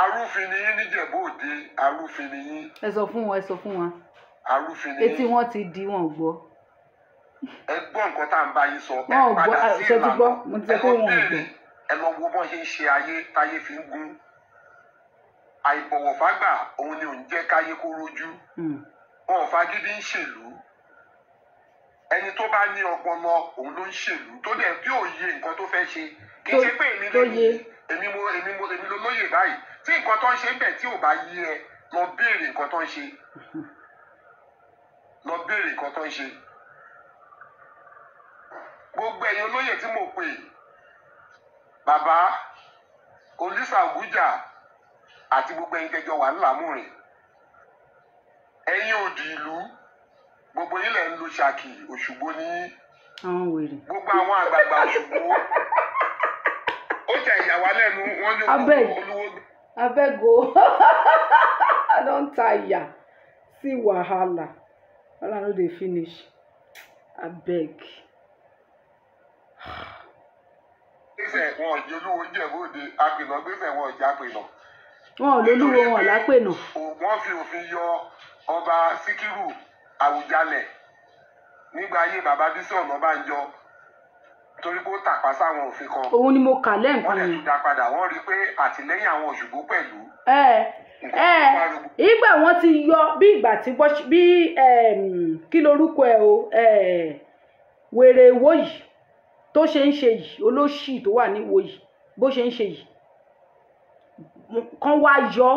Arúfin ni yín níjẹ̀bú òde, arúfin ni yín. Ẹ sọ fún wọn, ẹ sọ fún wọn. Arúfin ni Etí yín. wọn ti di, wọn ò gbọ́. Ẹ gbọ́ nǹkan tá à ń bá yín sọ. Ẹ Wọn ò gbọ́. padà sí Ṣé ti ìlànà. gbọ́? Mo ti sọ Ẹ pé lọ wọn ò béèrè, gbọ́. ẹ lọ wo bọ́n ṣe ń ṣe ayé táyé fi ń gún. Àìbọ̀wọ̀fágbà òun ni ò ń jẹ́ káyé kó rójú. Wọn ò fagídí ń ṣèlú. Ẹni tó bá ní ọpọlọ òun ló ń ṣèlú, tó dẹ̀ tí ò yé nǹkan tó fẹ́ ṣe. Kì í ṣe pé èmi Tó lè yé. èmi mo èmi mo èmi ló lóye báyìí. Tí nǹkan tó ń ṣe ń bẹ̀ tí ò bá yé ẹ, lọ béèrè nǹkan tó ń ṣe, lọ béèrè nǹkan tó ń ṣe. Gbogbo ẹ̀yin olóyè tí mo pè, bàbá Olísà Ògújà àti gbogbo ẹ̀yin tẹjọ wà ńlámùrìn, ẹ̀yin òdì ìlú, gbogbo yín lẹ̀ ń lu ṣàkì. Òṣùgbó ní Àwọn wèrè. gbogbo àwọn àgbààgbà Òṣùgbó, ó tẹ ìyàwó lẹ́nu wọn ní Abeg. olúwo. Abeg o, I don tire. See wahala. Wahala no dey finish. Abeg. Gbèsè wọn ò jẹ olúwo Jẹ̀bú Òde àpènà, gbèsè wọn ò jẹ àpènà. Wọn ò lólúwo, wọn ò lápènà. Wọ́n fi òfin yọ ọba Síkírù Àwùjalẹ̀ nígbà ayé bàbá Bísí Ọ̀nàbànjọ torí pé ó tàpá sáwọn òfin kan. Òun ni mo kà Wọ́n lẹ́ǹkan dẹ̀ yẹn. tún dá padà. Wọ́n rí i pé àtìlẹ́yìn àwọn Òṣùgbó pẹ̀lú Ẹ ẹ, ìgbà wọn ti yọ bí ìgbà tí wọ́n bí kí lorúkọ ẹ o, wèrè ìwó yìí tó ṣe ń ṣe yìí, olóṣì tó wà níwò yìí, bó ṣe ń ṣe yìí kán wá yọ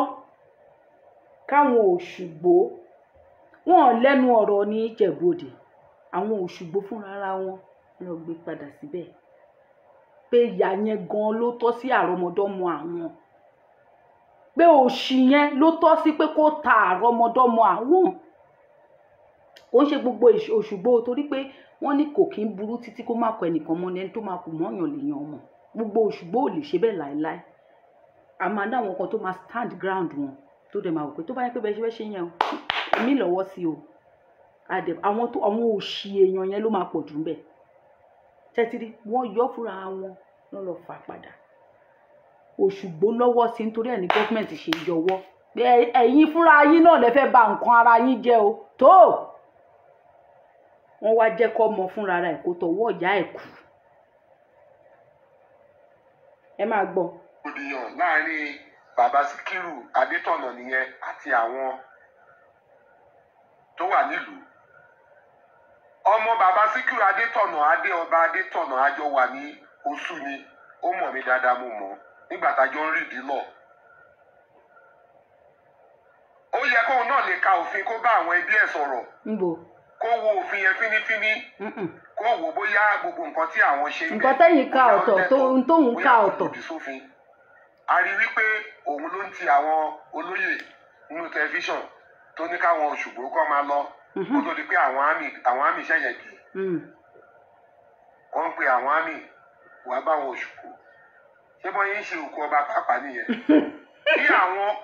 káwọn Òṣùgbó wọn ò lẹ́nu ọ̀rọ̀ ní Ìjẹ̀bú-Òde. Àwọn Òṣùgbó fúnra ara wọn lọ gbé padà síbẹ̀ pé ìyá yẹn gan ló tọ́ sí àrọ́mọdọ́mọ àwọn, pé òṣì yẹn ló tọ́ sí pé kó ta àrọ́mọdọ́mọ àwọn. Kò ń ṣe gbogbo Òṣùgbó, torí pé wọ́n ní kò kí ń burú títí kó má kọ ẹnìkan mọ́ ní ẹni tó máa kù mọ́yàn lèèyàn mọ̀. Gbogbo Òṣùgbó ò lè ṣe bẹ́ẹ̀ láéláé. A máa ní àwọn kan tó máa stand ground wọn, tó dẹ̀ máa wò pé tó bá yẹ pé bẹ́ẹ̀ ṣe fẹ́ ṣe yẹn o, èmi lọ́wọ́ sí o. Àwọn tó àwọn òṣì èèyàn yẹn ló máa pọ̀ jù ń bẹ̀ tẹ́tírí. Wọ́n yọ fúnra wọn, wọ́n lọ fà padà. Òṣùgbó lọ́wọ́ sí, nítorí ẹ̀ ní government ṣe yọwọ́ pé ẹ̀yin fúnra yín náà lè fẹ́ ba nǹkan ara yín jẹ́ o. Tó wọ́n wá jẹ́ kọ́ ọmọ fúnra rẹ̀ kó tọwọ́ ìyá ẹ̀ kú. Ẹ máa gbọ́. Rògbòdìyàn láàrin bàbá Síkírù Adétọ̀nà nìyẹn àti àwọn tó wà nílùú. Ọmọ bàbá Síkírù Adétọ̀nà, Adé ọba Adétọ̀nà, àjọ wà ní oṣù ni. Ó mọ̀ mí dáadáa, mo mọ̀ nígbà tájọ ń rìndí lọ. Ó yẹ kóun náà lè ka òfin, kó bá àwọn ẹbí ẹ̀ sọ̀rọ̀, Níbo? kó wo òfin yẹn fínífíní, kó wò bóyá gbogbo nǹkan tí àwọn ṣe ń Nǹkan bẹ̀, tẹ́yìn ka bóyá ó ọ̀tọ̀, lẹ́tọ̀ọ́, tóun bóyá ka kò ọ̀tọ̀. lòdì sófin. A rí wípé òun ló ń ti àwọn olóyè nínú tẹlifíṣàn tó ní káwọn Òṣùgbó kọ́ máa lọ, kó tó di pé àwọn army ṣẹ̀yẹ̀ dé. Wọ́n ń pe àwọn army wàá bá àwọn Òṣùgbó. Ṣé bọ́n yín ń ṣe òkú ọba pàápàá nìyẹn? Kí àwọn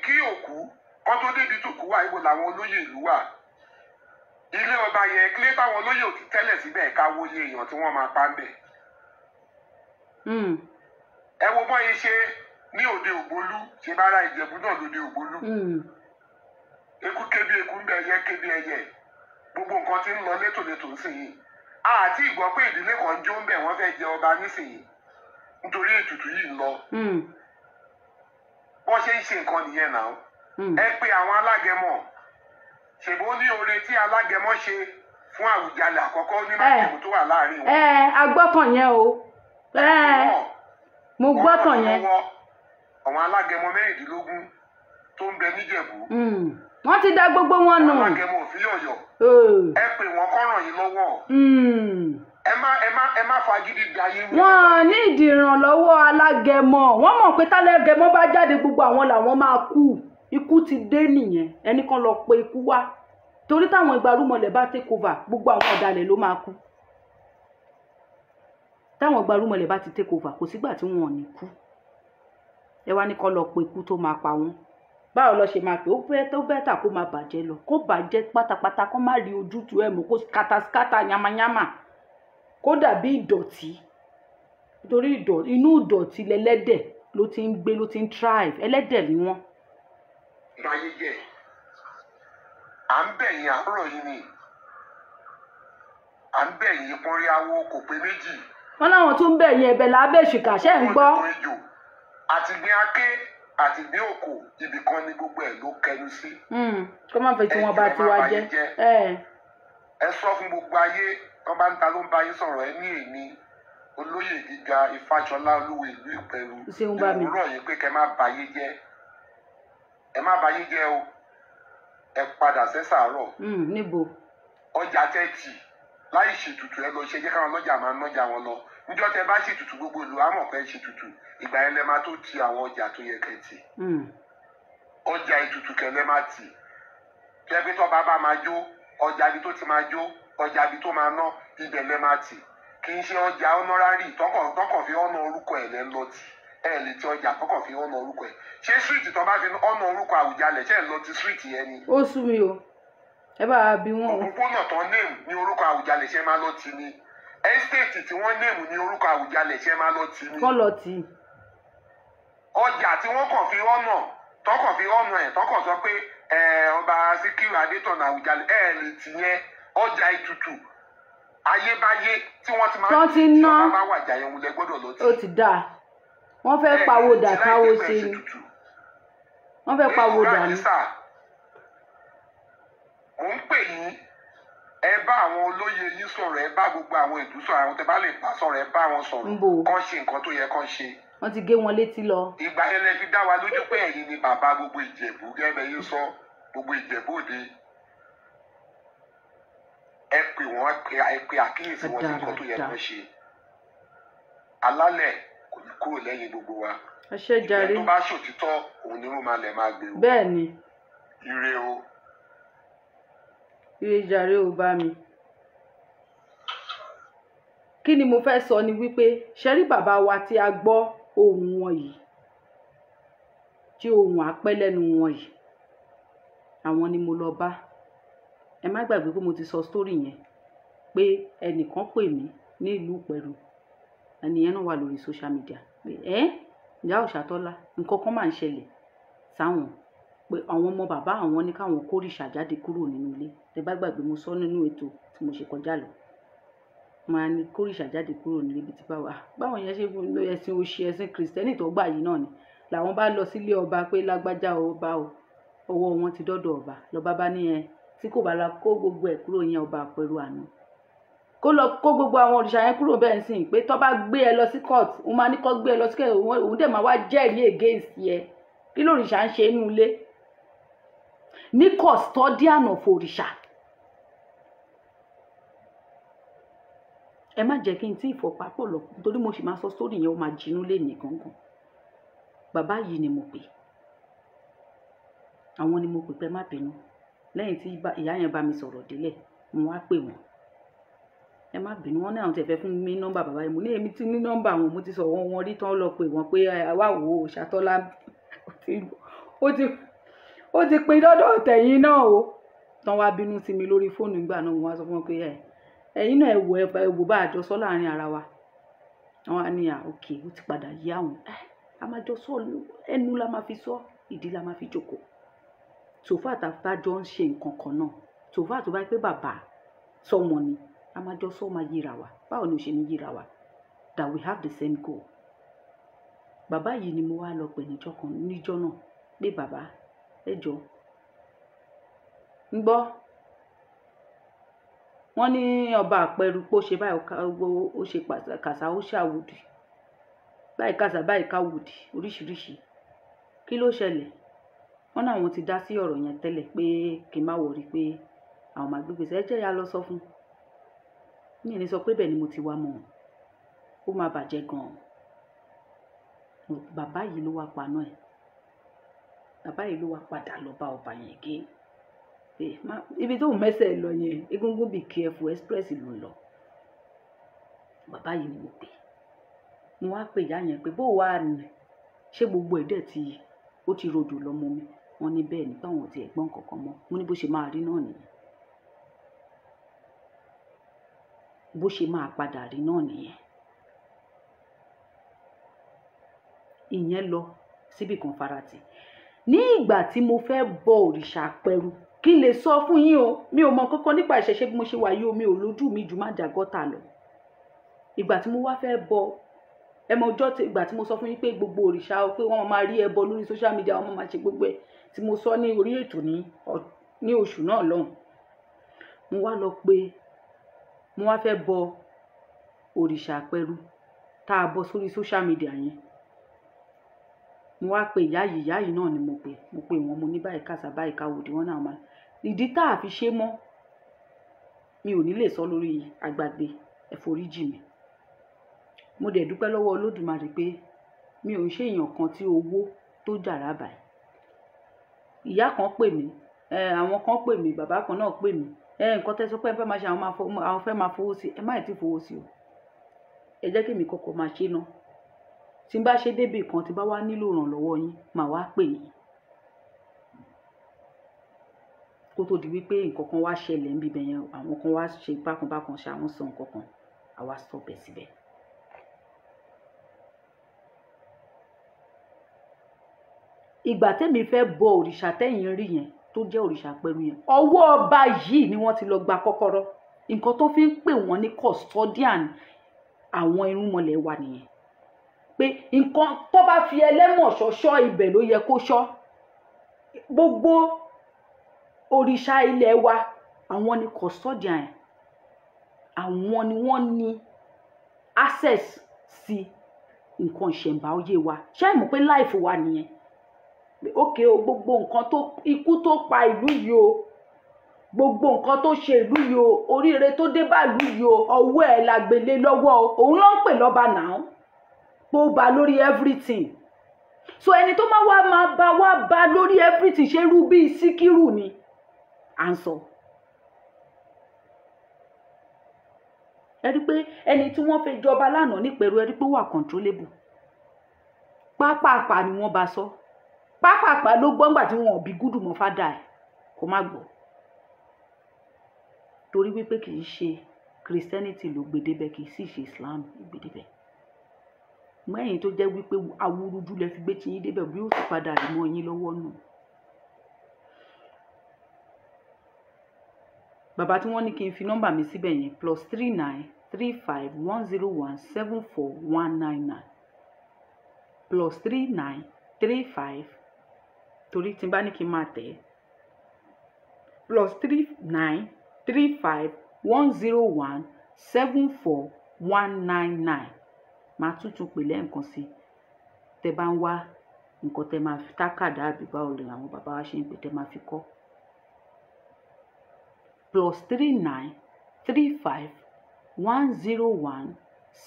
kí òkú kọ́ tó débi tó kú wà, ibo làwọn olóyè ìlú wà? Ilé ọba yẹn kílé táwọn olóyè ò ti tẹ́lẹ̀ síbẹ̀, ká wòye èèyàn tí wọ́n máa pa ń bẹ̀. Ẹ wo bọ́n yín ṣe ní òde Ògbólú, ṣe bára Ìjẹ̀bú náà lóde Ògbólú. Eku ké bí eku ń bẹ, ẹyẹ ké bí ẹyẹ. Gbogbo nǹkan tí ń lọ létòlétò nísìnyí, àti ìgbọ́ pé ìdílé kan jó ń bẹ̀, wọ́n fẹ́ jẹ ọba nísìnyí nítorí ètùtù yìí ń lọ. Bọ́n ṣe ń ṣe nǹkan nìyẹn náà. Ẹ pé àwọn alágẹmọ, ṣèbó ní oore tí alágẹmọ ṣe fún Àwùjalẹ̀ àkọ́kọ́ ní májèmú tó wà láàrin wọn. Ẹ agbọ́tàn yẹn o, ẹ mo gbọ́tàn yẹn. Lọ́wọ́ àwọn alágẹmọ 16 tó ń bẹ níjẹ̀bú. Wọ́n ti dá gbogbo wọn nù. Alágẹmọ òfin yọ̀yọ̀. Ẹ pè wọ́n kó ràn yín lọ́wọ́. Ẹ má fagídí da yín rú. Wọ́n ní ìdí ìrànlọ́wọ́ alágẹmọ. Wọ́n mọ̀ pé tálágẹmọ bá jáde, gbogbo àwọn làwọn máa kú. Ikú ti dé nìyẹn. Ẹnì kan lọ pe ikú wá, torí táwọn igbarúmọlẹ̀ bá take over, gbogbo àwọn ọ̀dàlẹ̀ ló máa kú. Táwọn igbarúmọlẹ̀ bá ti take over, kò sígbà tí wọn ò ní kú. Ẹ wá ní kó lọ pe ikú tó máa pa wọ́n. Báwo lọ ṣe máa pè ó? Fẹ́ tó better kó máa bàjẹ́ lọ, kó bàjẹ́ pátápátá, kó má rí ojútùú ẹ̀ mọ́, kó scatter scatter yamayama, kó dàbí ìdọ̀tí. Nítorí inú ìdọ̀tí lẹlẹ́dẹ̀ ló ti ń gbé, ló ti ń thrive. Ẹlẹ́dẹ̀ ni wọ́n. Báyé jẹ́, à ń bẹ̀ yín àárọ̀ yìí ni, à ń bẹ̀ yín pọ́nrí awo kò pé méjì. Wọ́n láwọn tún ń bẹ̀ yín, ẹ̀bẹ̀ lábẹ́ ìṣìkà ṣẹ́ ń gbọ́. Àtìgbín aké àtìgbín òkò, ibì kan ní gbogbo ẹ̀ ló kẹnu sí. Kó má fẹ́ tí wọ́n bá tiwa jẹ́. Ẹ sọ fún gbogbo ayé, wọ́n bá ń ta ló ń bá yín sọ̀rọ̀, ẹ ní èmi olóyè gíga Ifáṣọlá Olúwo ìlú Ìpẹ̀rù ìwúrọ̀ yìí pé kẹ́ má bayé jẹ́, ẹ má bayé jẹ́ o, ẹ padà sẹ́sàárọ̀. Níbo? Ọjà tẹ́tì láì ṣètùtù ẹ lọ ṣe, jẹ́ káwọn ọlọ́jà máa nájà wọn lọ. Níjọ́ tẹ bá ṣètùtù gbogbo ìlú á mọ̀ pé ṣètùtù, ìgbà yẹn lẹ máa tó ti àwọn ọjà tó yẹ kẹ́ tì. Ọjà ètùtù kẹ́ lẹ máa tì. Tẹ́ pé tọ́ba bá máa jó, ọjà ibi tó ti máa jó, ọjà ibi tó máa ná, ibẹ̀ lẹ máa tì. Kì í ṣe ọjà honorary tọkàn fi ọ̀nà orúkọ ẹ̀ lẹ́ ń lọ tì. Ẹ lè ti ọjà tọkàn fi ọ̀nà orúkọ ẹ̀. Ṣé street tó bá fi ọ̀nà orúkọ Àwùjalẹ̀ ṣe ń lọ ti street yẹn ni? Ó sú mi o, ẹ bá a bí wọn o. Òpópónà tán name ní orúkọ Àwùjalẹ̀ ṣe máa lọ tì ni. Estate tí wọ́n name ní orúkọ Àwùjalẹ̀ ṣe máa lọ tì ni. Kọ́ lọ tì. Ọjà tí wọ́n kàn fi ọ̀nà tọkàn fi ọ̀nà ẹ̀ tọkàn sọ pé ọba Síkírù Adétọ̀nà Àwùjalẹ̀ ẹ̀ lè tì yẹn. Ọjà ètùtù ayébáyé tí wọ́n ti máa ń tì tí ọba bá wàjà yẹn wulẹ̀ gbọ́dọ̀ lọ tì. Ó ti dáa, wọ́n fẹ́ pawó dà káwó ṣe ni, wọ́n fẹ́ pawó dà ní. Mò ń pè yín, ẹ bá àwọn olóyè yín sọ̀rọ̀, ẹ bá gbogbo àwọn ìlú sọ̀rọ̀, àwọn tẹ bá lè bá sọ̀rọ̀, ẹ bá wọn sọ̀rọ̀, kán ṣe nǹkan tó yẹ kán ṣe. Wọ́n ti gé wọn létí lọ. Ìgbà yẹn lẹ fi dá wa lójú pé ẹ̀yin ni bàbá gbogbo Ìjẹ̀bú, gẹ́gẹ́ yín sọ gbogbo Ìjẹ̀bú Òde. Ẹ pè wọ́n, ẹ pè àkíyèsí wọn sí nǹkan tó yẹ kán ṣe. Alálẹ̀ kò ní kúrò lẹ́yìn gbogbo wa. Ẹ ṣé jàre. Ìgbà tó bá ṣòtítọ́ òun ni irú máa lẹ̀ máa gbé o. Bẹ́ẹ̀ ni. Ire o. Ire jàre ò bá mi. Kí ni mo fẹ́ sọ ni wípé ṣe rí bàbá wa tí a gbọ́ ohùn wọn yìí, tí ohùn àpẹ́ lẹ́nu wọn yìí, àwọn ni mo lọ bá. Ẹ má gbàgbé pé mo ti sọ sítórì yẹn pé ẹnìkan pè mí ní ìlú Ìpẹ̀rù, ẹni yẹn náà wà lórí social media pé ẹ ìyá Òṣàtọ́lá nǹkan kan máa ń ṣẹlẹ̀ sáwọn, pé àwọn ọmọ bàbá àwọn ní káwọn kórìṣà jáde kúrò nínú ilé. Ẹ bá gbàgbé mo sọ nínú ètò tí mo ṣe kọjá lọ, wọn á ní kórìṣà jáde kúrò nílé ibi tí báwa báwọn yẹn ṣe ẹ̀sìn òṣì ẹ̀sìn kìrìsìtẹ́nì tó gbà yìí náà ni. Làwọn bá lọ sílé ọba pé lágbájá ọba o, ọwọ́ wọn ti dọ́dọ̀ ọba. Lọ́ba bá ní ẹ tí kò bá lọ kó gbogbo ẹ̀ kúrò yẹn, ọba Àpẹrù àná kó lọ kó gbogbo àwọn òrìṣà yẹn kúrò bẹ́ẹ̀ sìn, pé tó bá gbé ẹ lọ sí court, òun máa ní kó gbé ẹ lọ sí court, òun dẹ̀ máa wá jẹ́rìí against ẹ. Kí lòrìṣà ń ṣe inú ilé ní custodian of òrìṣà? Ẹ má jẹ́ kí n tí ì fọpá pọ̀ lọ, nítorí mo sì máa sọ sórí yẹn, ó máa jinú lé ní gangan. Bàbá yìí ni mo pè, àwọn ni mo pè pé má bínú. Lẹ́yìn tí ìyá yẹn bá mi sọ̀rọ̀ délẹ̀, mo wá pè wọ́n, ẹ má bínú. Wọ́n ní àwọn tẹ̀ fẹ́ fún mi nọ́mbà bàbá yìí. Mo ní èmi ti ní nọ́mbà wọn, mo ti sọ̀rọ̀ wọn rí tán, lọ pè wọ́n pé wá wò ó, Òṣàtọ́lá ó ti pin dọ́dọ̀ tẹ̀yìn náà o. Tán wá bínú sí mi lórí fóònù ìgbà náà, mo wá sọ fún wọn pé ẹ̀yin náà ẹ wò, ẹ wò bá àjọsọ láàrin ara wa. Wọn á ní à òkè, ó ti padà yí àwọn, a máa jọ sọ, ẹnu la máa fi sọ, ìdí la máa fi jókòó. Tòfà àtàfà jọ ń ṣe nǹkan kan náà, tòfà tó bá pé bàbá sọmọ ni, a máa jọ sọ, máa yíra wa. Báwo ni o ṣe ní yíra wa? That we have the same goal. Bàbá yìí ni mo wá lọ pè níjọ́ kan níjọ́ náà pé bàbá ẹ jọ ń gbọ́, wọ́n ní ọba Àpẹrù pé ó ṣe báyìí, ó ṣe kàṣà, ó ṣàwùdì báyìí, kàṣà báyìí, káwùdì oríṣiríṣi. Kí ló ṣẹlẹ̀? Wọ́n náà wọ́n ti dá sí ọ̀rọ̀ yẹn tẹ́lẹ̀ pé kí n má wọrí, pé àwọn máa gbégbèsè. Ẹ jẹ́ ya lọ sọ fún mi ní sọ pé bẹ́ẹ̀ ni mo ti wá mọ̀, ó máa bàjẹ́ gan-an. Bàbá yìí ló wá paná ẹ̀, bàbá yìí ló wá padà lọ bá ọba yẹn gé ibi tó mẹ́sẹ̀ lọ yẹn, Egungun be careful, express ló ń lọ. Bàbá yìí ni mo pè, mo wá pè ìyá yẹn pé bó wà ní ṣé gbogbo ẹ̀ dẹ̀ ti ó ti rodò lọ́mọ mi. Wọ́n ní bẹ́ẹ̀ ni, báwọn ò tiẹ̀ gbọ́n kankan mọ́. Mo ní bó ṣe máa rí náà nìyẹn, bó ṣe máa padà rí náà nìyẹn. Ìyẹn lọ síbì kan farati. Ní ìgbà tí mo fẹ́ bọ òrìṣà Apẹ̀rù, kí n lè sọ fún yín o, mi ò mọ kankan nípa ìṣẹ̀ṣe bí mo ṣe wà yìí o, mi ò lójú mi ju má jà gọ́tà lọ. Ìgbà tí mo wá fẹ́ bọ, ẹ mọ ọjọ́ ìgbà tí mo sọ fún yín pé gbogbo òrìṣà o, pé wọ́n máa rí ẹbọ lórí social media, wọ́n máa ṣe gbogbo ẹ̀ tí mo sọ ní orí ètò ní oṣù náà lọ́hùn. Mo wá lọ pé mo wá fẹ́ bọ òrìṣà Apẹ̀rù tá a bọ sórí social media yẹn. Mo wá pe ìyá yìí, ìyá yìí náà ni mo pè, mo pè wọ́n, mo ní báyìí kàṣà báyìí káwòdì, wọ́n náà máa ìdí tá a fi ṣe mọ́ mi ò ní lè sọ lórí àgbàgbé, ẹ foríjì mi. Mo dẹ̀ dúpẹ́ lọ́wọ́ Olódùmarè pé mi ò ń ṣe èèyàn kan tí owó tó jàrá báyìí. Ìyá kan pè mí, àwọn kan pè mí, bàbá kan náà pè mí, nǹkan tẹ́ sọ pé ẹ fẹ́ máa ṣe, àwọn fẹ́ máa fowó sí, ẹ má ì tí fowó sí o, ẹ jẹ́ kí èmi kọ́kọ́ máa ṣe ná. Tí n bá ṣe débì kan, tí n bá wá nílò ìrànlọ́wọ́ yín, màá wá pè yín. Kó tó di wípé nǹkan kan wá ṣẹlẹ̀ níbi ibẹ̀ yẹn, àwọn kan wá ṣe bákan bákan ṣe, àwọn sọ nǹkan kan, àwa stop ẹ̀ síbẹ̀. Ìgbà tẹ́mi fẹ́ bọ òrìṣà tẹ́yìn rí yẹn tó jẹ́ òrìṣà Apẹ̀rù yẹn, ọwọ́ ọba yìí ni wọ́n ti lọ gba kọ́kọ́rọ́. Nǹkan tó fi ń pè wọ́n ní custodian àwọn irúnmọlẹ̀ wa nìyẹn, pé nǹkan tó bá fi ẹlẹ́mọ̀ṣọ́ ṣọ́ ibẹ̀ ló yẹ kó ṣọ́. Gbogbo òrìṣà ilẹ̀ wa àwọn ni custodian, àwọn ni wọ́n ní access sí nǹkan ìṣẹ̀ǹbáyé wa. Ṣé ẹ mọ̀ pé life wa nìyẹn? Ókè o, gbogbo nǹkan tó ikú tó pa ìlú yìí o, gbogbo nǹkan tó ṣe ìlú yìí o, oríire tó dé bá ìlú yìí o, ọwọ́ ẹ̀ la gbélé lọ́wọ́ o, òun ló ń pè lọ́ba náà, pé ó ba lórí everything. So ẹni tó máa wá máa bá wá ba lórí everything ṣe rú bíi Síkírù ni à ń sọ. Ẹ rí pé ẹni tí wọ́n fẹ́ jọba lánàá nípẹ̀rù, ẹ rí pé ó wà controllable. Pápápá ni wọ́n bá sọ, pápápá ló gbọ́ ńgbà tí wọn ò bí gúdù mọ́ fádà ẹ̀ kó má gbọ́, torí wípé kì í ṣe Christianity ló gbé débẹ̀, kì í sì ṣe Islam ló gbé débẹ̀. Mẹ́yìn tó jẹ́ wípé awúrúju lẹ fi gbé tiyín débẹ̀, bí ó sì padà rí mọ́ yín lọ́wọ́ nù. Bàbá tí wọ́n ní kí n fi nọ́mbà mi síbẹ̀ yẹn, +39 35 101 74 199, +39 35, torí tí n bá ní kí n máa tẹ̀ ẹ́, +39 35 101 74 199. Màá tuntun pè lẹ́ẹ̀kan sí i. Tẹ bá ń wá nǹkan tẹ máa fi tákàdá àbí báwo lè àwọn bàbá wa ṣe ń pè tẹ máa fi kọ́. +39 35 101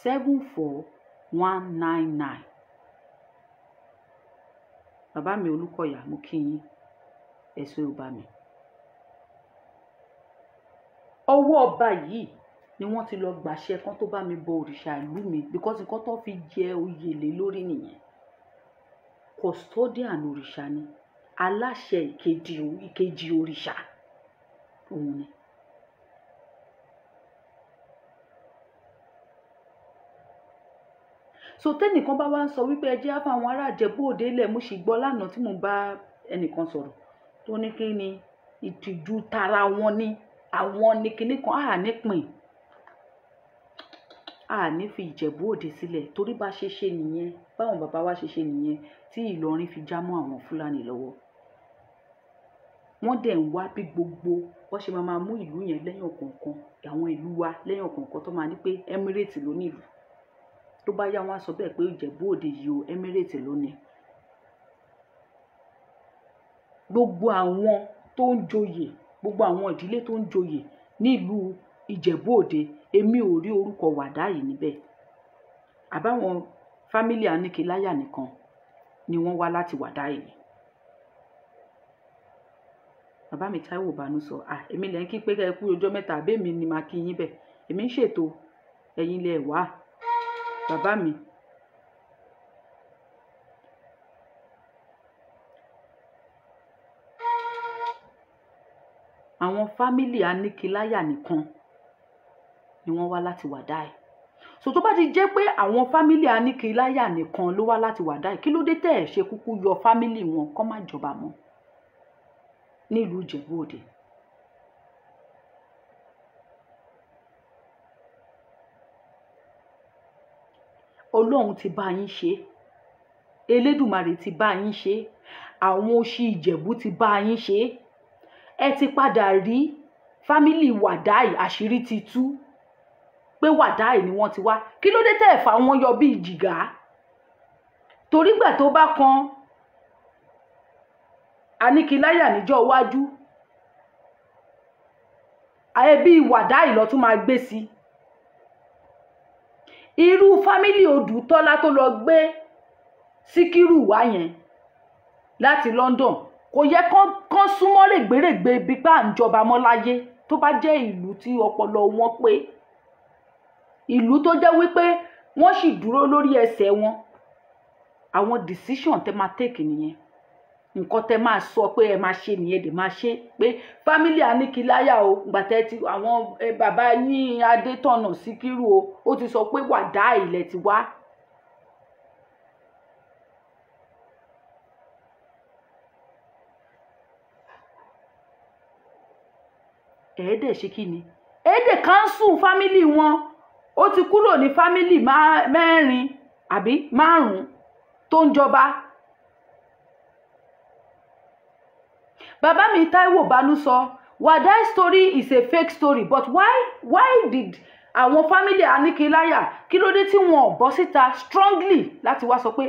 74 199. Bàbá mi Olúkọ̀yà, mo kí yín, ẹ̀sùn ò bá mi. Ọwọ́ ọba yìí ni wọ́n ti lọ gbàṣẹ kan tó bá mi bọ òrìṣà ìlú mi, because nǹkan tó fi jẹ oyè lé lórí nìyẹn. Custodian òrìṣà ni, aláṣẹ ìkejì òrìṣà òun ni. So tẹ́nìkan bá wá ń sọ wípé ẹ jẹ́ á fáwọn ará Ìjẹ̀bú Òde lẹ̀, mo sì gbọ́ lánàá tí mo bá ẹnìkan sọ̀rọ̀ tó ní kí ni ìtìjú tara wọn ni, àwọn ní kinní kan, á ní pin, á ní fi Ìjẹ̀bú Òde sílẹ̀, torí bá ṣe ṣe nìyẹn, báwọn bàbá wa ṣe ṣe nìyẹn tí Ìlọrin fi já mọ́ àwọn Fúlàní lọ́wọ́. Wọ́n dẹ̀ ń wá bí gbogbo wọ́n ṣe máa mú ìlú yẹn lẹ́yìn ọ̀kọ̀ọ̀kan, àwọn ìlú wa lẹ́yìn ọ̀kọ̀ọ̀kan tó máa ní pé Emirate ló ní ìlú. Tó bá yá wọn á sọ bẹ́ẹ̀ pé Ìjẹ̀bú Òde yìí o, Emirate ló ní. Gbogbo àwọn tó ń joyè, gbogbo àwọn ìdílé tó ń joyè nílùú Ìjẹ̀bú Òde, èmi ò rí orúkọ Wàdá yìí níbẹ̀. Àbáwọn fámílì Aníkìláyà nìkan ni wọ́n wá láti Wàdá yìí. Bàbá mi Táíwò Bánú sọ, à èmi lẹ́ ń kí pé kẹ́ ẹ kú ọjọ́ mẹ́ta, àbí èmi ni màá kí yín bẹ̀. Èmi ń ṣètò, ẹ̀yin lẹ wá. Bàbá mi. Àwọn fámílì Aníkìláyà nìkan ni wọ́n wá láti Wàdá yìí. So tó bá ti jẹ́ pé àwọn fámílì Aníkìláyà nìkan ló wá láti Wàdáì, kí ló dé tẹ́ ẹ̀ ṣe kúkú yọ fámílì wọn kó má jọba mọ́ nílùú Ìjẹ̀bú Òde? Ọlọ́run ti bá yín ṣe, Elédùmarè ti bá yín ṣe, àwọn òṣì Ìjẹ̀bú ti bá yín ṣe. Ẹ ti padà rí fámílì Wàdáì, àṣírí ti tú pé Wàdáì ni wọ́n ti wá. Kí ló dé tẹ́ ẹ̀ fà wọ́n yọ bíi jìgá? Torí gbà tó bá kan Aníkìláyà níjọ́ iwájú, ẹbí Wàdáì ló tún máa gbé sí. Irú fámílì Odùtọ́lá tó lọ gbé Síkírù wá yẹn láti London, kò yẹ kán súnmọ́ règbèrègbè ibi bá ń jọba mọ́ láyé. Tó bá jẹ́ ìlú tí ọpọlọ wọn pé, ìlú tó jẹ́ wípé wọ́n sì dúró lórí ẹsẹ̀ wọn, àwọn decision tẹ́ máa take nìyẹn. Nǹkan tẹ́ máa sọ pé ẹ máa ṣe nìyẹn, dè máa ṣe pé fámílì Aníkìláyà o, gbàtẹ́ ti àwọn bàbá yín Adétọ̀nà Síkírù o, ó ti sọ pé Wàdáì ilẹ̀ ti wá. Ẹ̀ẹ́dẹ̀ ṣe kí ni? Ẹ̀ẹ́dẹ̀ káńsù fámílì wọn. Ó ti kúrò ní fámílì mẹ́rin àbí márùn-ún tó ń jọba. Bàbá mi Táíwò Bánú sọ, Wàdáì story is a fake story, but why did àwọn fámílì Aníkìláyà, kí ló dé tí wọn ò bọ́ síta strongly láti wá sọ pé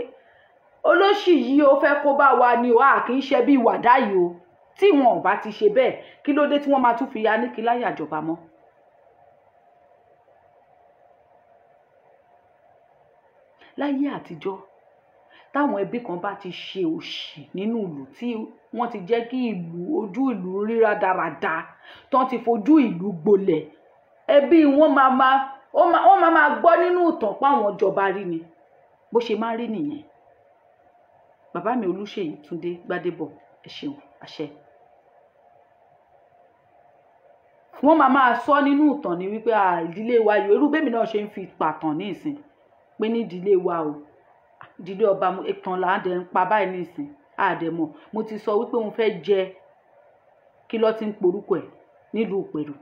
olóṣì yìí ó fẹ́ kó bá wa ni o, a kì í ṣe bí Wàdáì o? Tí wọn ò bá ti ṣe bẹ́ẹ̀, kí ló dé tí wọ́n máa tún fi Aníkìláyà jọba mọ́? Láyé àtijọ́, táwọn ẹbí kan bá ti ṣe òṣì nínú ìlú, tí wọ́n ti jẹ́ kí ìlú ojú ìlú rí rádaràda, tán ti fojú ìlú gbolẹ̀, ẹbí wọn máa máa gbọ́ nínú ìtàn páwọn jọba rí ni. Bó ṣe máa rí nìyẹn. Bàbá mi Olúṣèyí Túndé Gbádébọ̀, ẹ ṣeun, àṣẹ. Wọ́n máa máa sọ nínú ìtàn ni wípé ìdílé wa yìí, irú bẹ́mi náà ṣe ń fi pàtàn ní ìsìn pé ní ìdílé wa o, ìdílé ọba ìtàn là ń dẹ̀ ń pa báyìí ní ìsìn, àdẹ̀mọ̀. Mo ti sọ wípé mo fẹ́ jẹ kí ló ti ń porúkọ ẹ̀ nílùú Ìpẹ̀rù,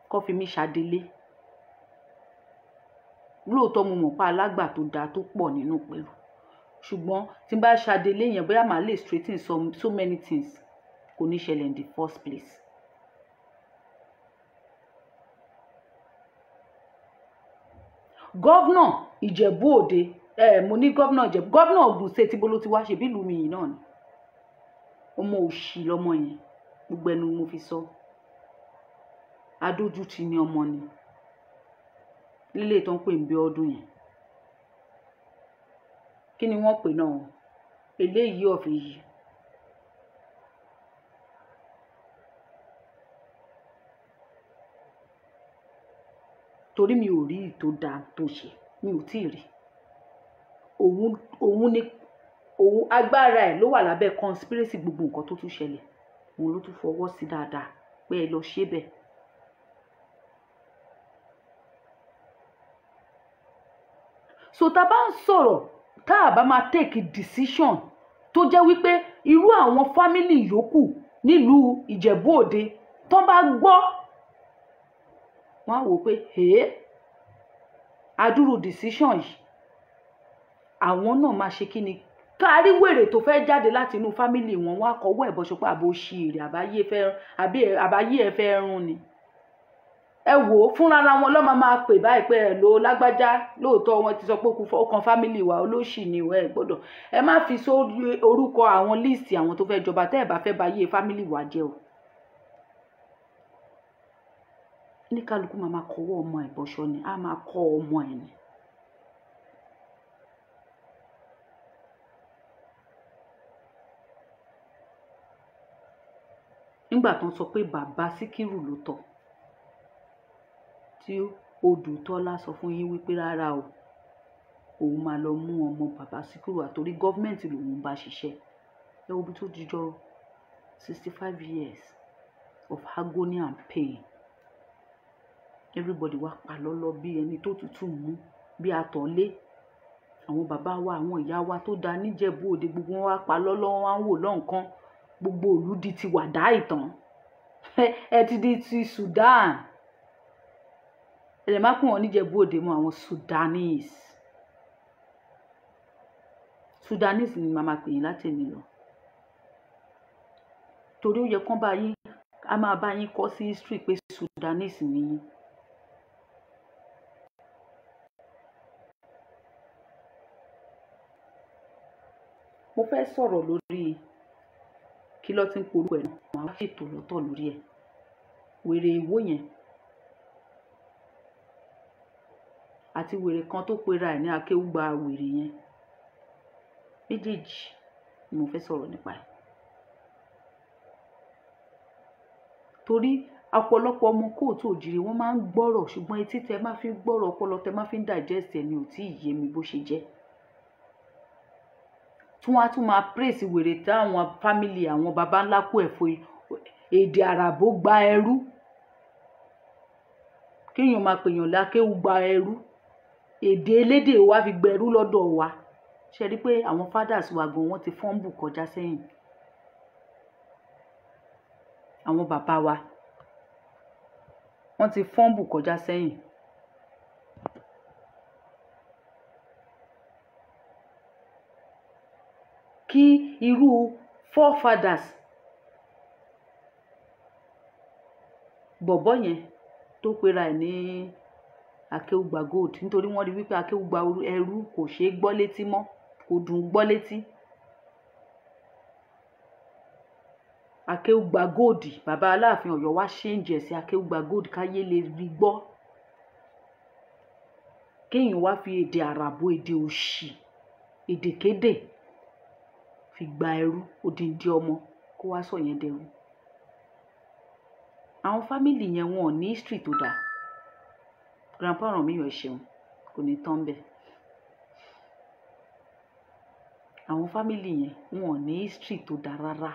kó fi mí ṣàdélé. Lóòótọ́ mo mọ̀ pé alágbà tó dáa tó pọ̀ nínú Ìpẹ̀rù, ṣùgbọ́n tí n bá ṣàdélé yẹn, bóyá màá lè straighten so many things kò ní ṣẹlẹ̀ in the first place. Gọ́vnà Ìjẹ̀bú Òde, mo ní gọ́vnà Ìjẹ̀bú, gọ́vnà Ògùn State, ibo ló ti wá ṣe bí ìlú mi yìí náà ni. Ọmọ òṣì lọmọ yẹn, gbogbo ẹnu mo fi sọ. Adójútì ni ọmọ ni. Lílé tó ń pè ń bí ọdún yẹn. Kí ni wọ́n pè náà? Eléyìí ọ̀fìn yìí. Torí mi ò rí tó dáa tó ṣe, mi ò tíì rí. Òun ni òun agbára ẹ̀ ló wà lábẹ́ conspiracy gbogbo nǹkan tó tún ṣẹlẹ̀. Òun ló tún fọwọ́ sí dáadáa pé ẹ lọ ṣe bẹ́ẹ̀. So tá a bá ń sọ̀rọ̀, tá a bá máa take decision tó jẹ́ wípé irú àwọn fámílì yòókù nílùú Ìjẹ̀bú Òde tó bá gbọ́, wọ́n á wò pé adúrú decision yìí, àwọn náà máa ṣe kí ni? Kárí wèrè tó fẹ́ jáde láti inú fámílì wọn, wọ́n á kọwọ́ ẹ̀ bọ́ṣọ pé àbò ṣì èrè àbáyé ẹ fẹ́ rún ni. Ẹ wò ó, fúnra ra wọn ló máa pè báyìí pé ẹ lò lágbájá, lóòótọ́ wọn ti sọ pé ó kan fámílì wa, olóṣì ni ẹ gbọ́dọ̀. Ẹ má fi sórí orúkọ àwọn líìsì àwọn tó fẹ́ jọba tẹ́ ẹ bá fẹ́ ba yé fámílì wa jẹ́ o. Ní kálukú máa máa kọwọ́ ọmọ ẹ̀ bọ́ṣọ ni, á máa kọ́ ọmọ ẹ̀ ni. Nígbà tó ń sọ pé bàbá Síkírù ló tọ́, tí Odùtọ́lá sọ fún yín wípé rárá o, òun máa lọ mú ọmọ bàbá Síkírù àtorí gọ́fìmẹ̀ntì lòun bá ṣiṣẹ́. Ẹ wo bí tó jíjọ 65 years of agony and pain. Everybody wá pa lọ́lọ́ bí ẹni tó tutù mú, bí atọ̀lé. Àwọn bàbá wa, àwọn ìyá wa tó da níjẹ̀bú òde, gbogbo wọn wá pa lọ́lọ́, wọn wá ń wò lọ́nkán. Gbogbo ìlú di ti wàdá ìtàn. Ẹ ti di ti Sudan. Ẹ lè má pè wọ́n níjẹ̀bú òde mọ́, àwọn Sudanese. Sudanese ni màá máa pè yín láti èní lọ. Torí ó yẹ kán bá yín, a máa bá yín kọ sí history pé Sudanese ni yín. Mo fẹ́ sọ̀rọ̀ lórí kí ló ti ń porúkọ ẹ̀ náà, màá wá ṣètò lọ́tọ̀ lórí ẹ̀. Wèrè èwo yẹn àti wèrè kan tó pera ẹ̀ ní akéwúgba wèrè yẹn, méjèèjì ni mo fẹ́ sọ̀rọ̀ nípa ẹ̀. Torí ọ̀pọ̀lọpọ̀ ọmọ kóòtù òjìrì wọ́n máa ń gbọ́rọ̀, ṣùgbọ́n etí tẹ máa fi ń gbọ́rọ̀, ọpọlọ tẹ máa fi ń digest ẹ̀ ni ò tí ì yé mi bó ṣe jẹ́. Tí wọ́n á tún máa praise wèrè táwọn family àwọn baba ńlá kú ẹ̀ fún èdè àràbó gba ẹrú. Kéèyàn máa pèèyàn lákéwú gba ẹrú. Èdè elédè wa fi gbẹrú lọ́dọ̀ wa. Ṣé rí pé àwọn fathers wa gan wọ́n ti fọ́nbù kọjá sẹ́yìn. Àwọn bàbá wa wọ́n ti fọ́nbù kọjá sẹ́yìn. Kí irú forefathers bọ̀bọ́ yẹn tó pera ẹ̀ ní akéwúgba gold, nítorí wọ́n rí wípé akéwúgba ẹrú kò ṣeé gbọ́ létí mọ́, kò dùn gbọ́ létí. Akéwúgba gold, bàbá Aláàfin Ọ̀yọ́ wá ṣéǹjẹ̀ sí akéwúgba gold káyé lè rí gbọ́. Kéèyàn wá fi èdè àràbò, èdè òṣì, èdèkédè fi gba ẹrú odindi ọmọ, kó wá sọ yẹn dẹrú. Àwọn fámìlì yẹn wọn ò ní history tó dáa. Grandpa Ọ̀rànmíyàn ẹ ṣeun, kò ní tán bẹ́ẹ̀. Àwọn fámìlì yẹn wọn ò ní history tó dáa rárá.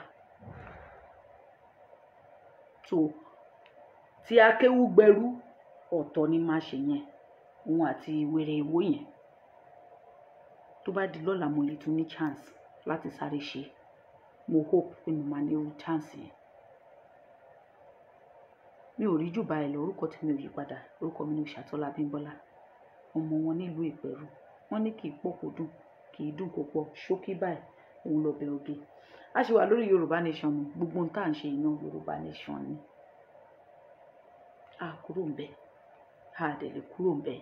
So tí akéwúgbẹrú ọ̀tọ̀ ni máa ṣe yẹn, òun àti wèrè ìwó yẹn. Tó bá di lọ́la mo lè tún ní chance láti sáré ṣe. Mo hope pé mo máa ní irú chance yẹn. Mi ò rí jù báyìí lọ, orúkọ tí mi ò yí padà, orúkọ mi ni Òṣàtọ́lá Abímbọ́lá, ọmọ wọn nílùú Ìpẹ̀rù. Wọ́n ní kì í pọ̀ kó dùn, kì í dùn kó pọ̀, ṣókí báyìí òun lọ bẹ oge. A ṣì wà lórí Yorùbá Nation ni, gbogbo ohun tá à ń ṣe iná Yorùbá Nation ni. A kúrò ń bẹ̀, a dẹ̀ lè kúrò ń bẹ̀.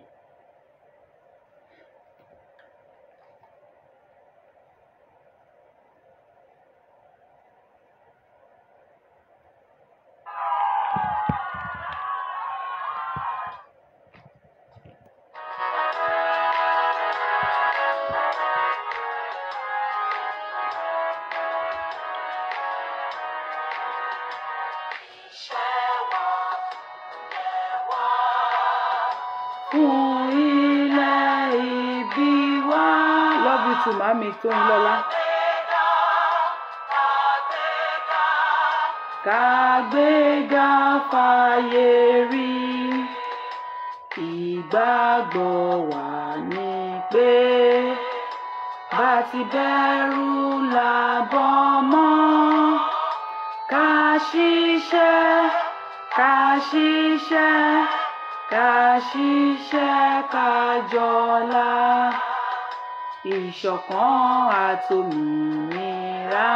Fún ilẹ̀ ìbí wa. Love you too, màmí Tóyìnlọ́lá. Kàgbéga fàyè rí, ìgbàgbọ́ wa ni pé bá ti bẹ̀rù là bọ́ mọ́. Ká ṣiṣẹ́, ká ṣiṣẹ́, ká ṣiṣẹ́ ká jọlá. Ìṣọ̀kan àtòmìnira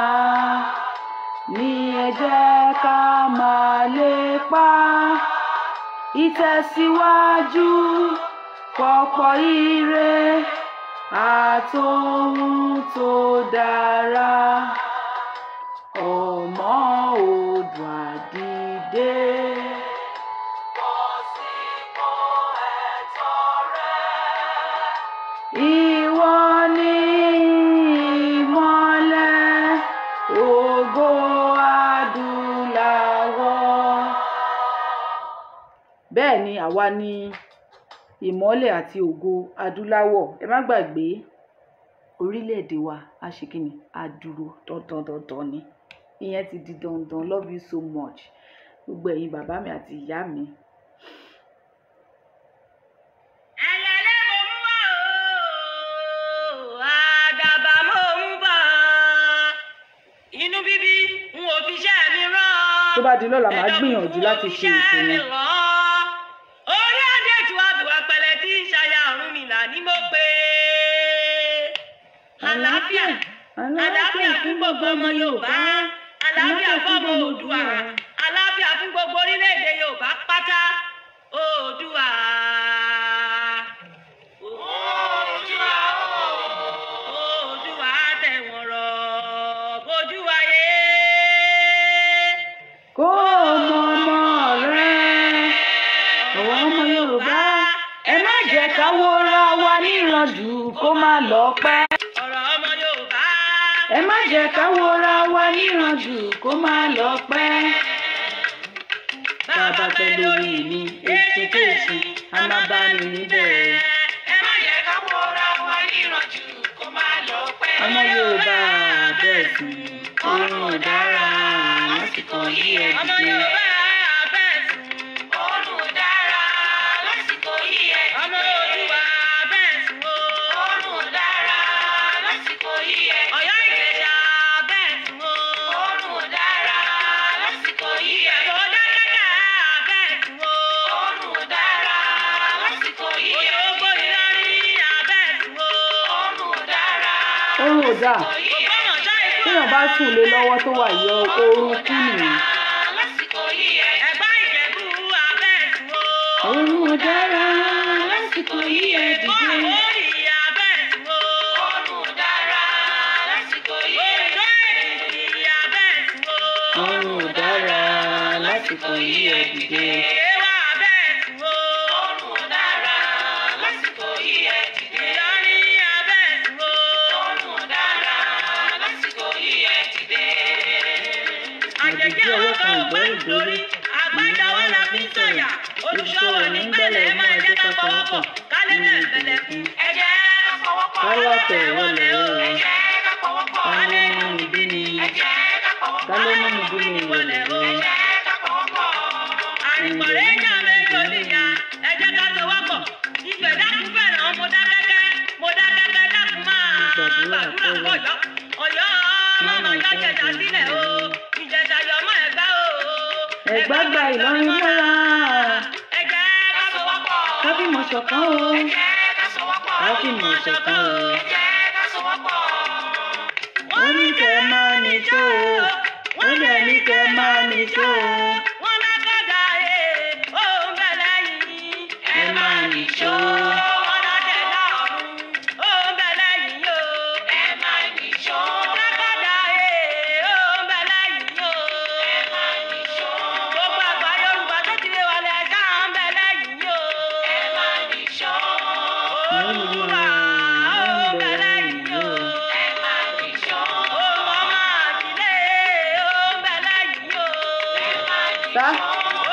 ní ẹ jẹ́ ká máa lépa. Ìtẹ̀síwájú pọ̀pọ̀ ire àtohun tó dára. Ọmọ Oòduà dìde. Ìwọ ni ìmọ́lẹ̀ ògo adúláwọ̀. Bẹ́ẹ̀ ni àwa ni ìmọ́lẹ̀ àti ògo adúláwọ̀. Ẹ má gbàgbé orílẹ̀-èdè wa, a ṣe kí ni? A dúró dandan dandan ni. Ìyẹn ti di dandan. Love you so much. Gbogbo ẹ̀yin bàbá mi àti ìyá mi. Síbi n ò fi iṣẹ́ mi rán. Tó bá di lọ́la, màá gbìyànjú láti ṣe ètò yẹn. Orí adé tí wàá bí wá pẹ̀lẹ́ tí ń ṣaya Ọ̀rúnmìlà ní mo pé. Àlàáfíà, àlàáfíà fún gbogbo ọmọ Yorùbá, àlàáfíà fún ọmọ Oòduà, àlàáfíà fún gbogbo orílẹ̀-èdè Yorùbá pátá. Oòduà. Oòduà, Oòduà tẹ̀wọ̀n rọ̀ bójú ayé. Kó o mọ ọmọ rẹ, ọwọ́ ọmọ Yorùbá, ẹ má jẹ́ ká wóra wa níranjù kó má lọ pẹ́. Ọ̀rọ̀ ọmọ Yorùbá. Ẹ má jẹ́ ká wóra wa níranjù kó má lọ pẹ́. Bàbá pẹ́ lórí mi, èsì kéèsì, a má bá mi níbẹ̀. Ẹ má jẹ́ ká wóra wa níranjù kó má lọ pẹ́. Ọmọ Yorùbá bẹ́ẹ̀ sùn, oorun ò dára lásìkò yìí, ẹ Ọmọ dìde. Yorùbá bẹ́ẹ̀ sùn, oorun ò dára lásìkò yìí, ẹ dìde. Ọmọ Oòduà bẹ́ẹ̀ sùn o, oorun ò dára lásìkò yìí, ẹ dìde. Ọ̀yọ́ Ìjẹ̀ṣà bẹ́ẹ̀ sùn o, oorun ò dára lásìkò yìí, ẹ dìde. Mọdákẹ́kẹ́ bẹ́ẹ̀ sùn o, oorun ò dára lásìkò yìí, ẹ dìde. Òṣogbo Ìlọrin bẹ́ẹ̀ sùn o, oorun ò dára. Oorun ò dáa. Ògbómọ̀ṣọ́ ìlú Téèyàn bá sùn lé lọ́wọ́ tó wà yọ, oorun kú nìyẹn. Lásìkò yìí, ẹ Ẹ̀gbá Ìjẹ̀bú abẹ́ sùn o. Oorun ò dára lásìkò yìí, ẹ Èkó dìde. Àwórì abẹ́ sùn o. Oorun ò dára lásìkò yìí. Oǹdó Èkìtì abẹ́ sùn o. Oorun ò dára lásìkò yìí, ẹ dìde. Yewa abẹ́ sùn o. Oorun ò dára lásìkò yìí, ẹ dìde. Ìlọrin abẹ́ sùn o. Oorun ò dára lásìkò yìí, ẹ dìde. Àjèjì ọwọ́ kan ò gbẹ́rù dórí, àgbájáwọ́ la fi ń sọ̀yà, olùṣọ́wọ̀ ní gbẹ̀lẹ̀, ẹ máa jẹ́ ká pawọ́pọ̀, ká lè bẹ̀rẹ̀ bẹ̀lẹ̀kun. Ẹ jẹ́ ká pawọ́pọ̀, Ká lọ́tẹ̀ wọlé o. Ẹ jẹ́ ká pawọ́pọ̀, Ká ló mú mi bí ni. Ẹ jẹ́ ká pawọ́pọ̀, Ká ló mú mi bí ni wọlé o. wọlé Ẹ o. jẹ́ ká pawọ́pọ̀. Àrìnpọ̀rẹ́ ìjà méjì oníyà, ẹ jẹ́ ká sowọ́pọ̀. Ìfẹ́ dákun fẹ́ràn Mọdákẹ́kẹ́, Mọdákẹ́kẹ́ dákun máa Gbàdúrà gbàdúrà kọ́yọ̀. kọ́yọ́. Ọ̀yọ́ mọ̀mọ́ yọ Ìjẹ̀ṣà sílẹ̀ o, Ìjẹ̀ṣà yọ mọ́ Ẹ̀gbá o. Ẹ̀gbá gba Ìlọrin mọ́ra. Ẹ jẹ́ ká sowọ́pọ̀. Ká fìmọ̀ ṣọ̀kan o. Ẹ jẹ́ ká sowọ́pọ̀. Ká fìmọ̀ ṣọ̀kan o. Ẹ jẹ́ ká sowọ́pọ̀. Wọ́n ní kẹ́ máa nìṣó o. Wọ́n dẹ̀ ní kẹ́ máa nìṣó o. Wọ́n lákàdá ẹ̀ ó ń bẹ lẹ́yìn. Ẹ máa nìṣó. Wọ́n lákàdá ọ̀run ó ń bẹ lẹ́yìn o. Ẹ máa nìṣó. Lákàdá ẹ̀ ó ń bẹ lẹ́yìn o. Ẹ máa nìṣó. Gbogbo àgbà Yorùbá tó ti lé wa lẹ̀ ṣáà ń bẹ lẹ́yìn o. Ẹ máa nìṣó. Olúwa ó ń bẹ lẹ́yìn o. Ẹ máa nìṣó. Òun ọmọ àtìlẹ́ ó ń bẹ lẹ́yìn o. Ẹ máa nìṣó. Sá.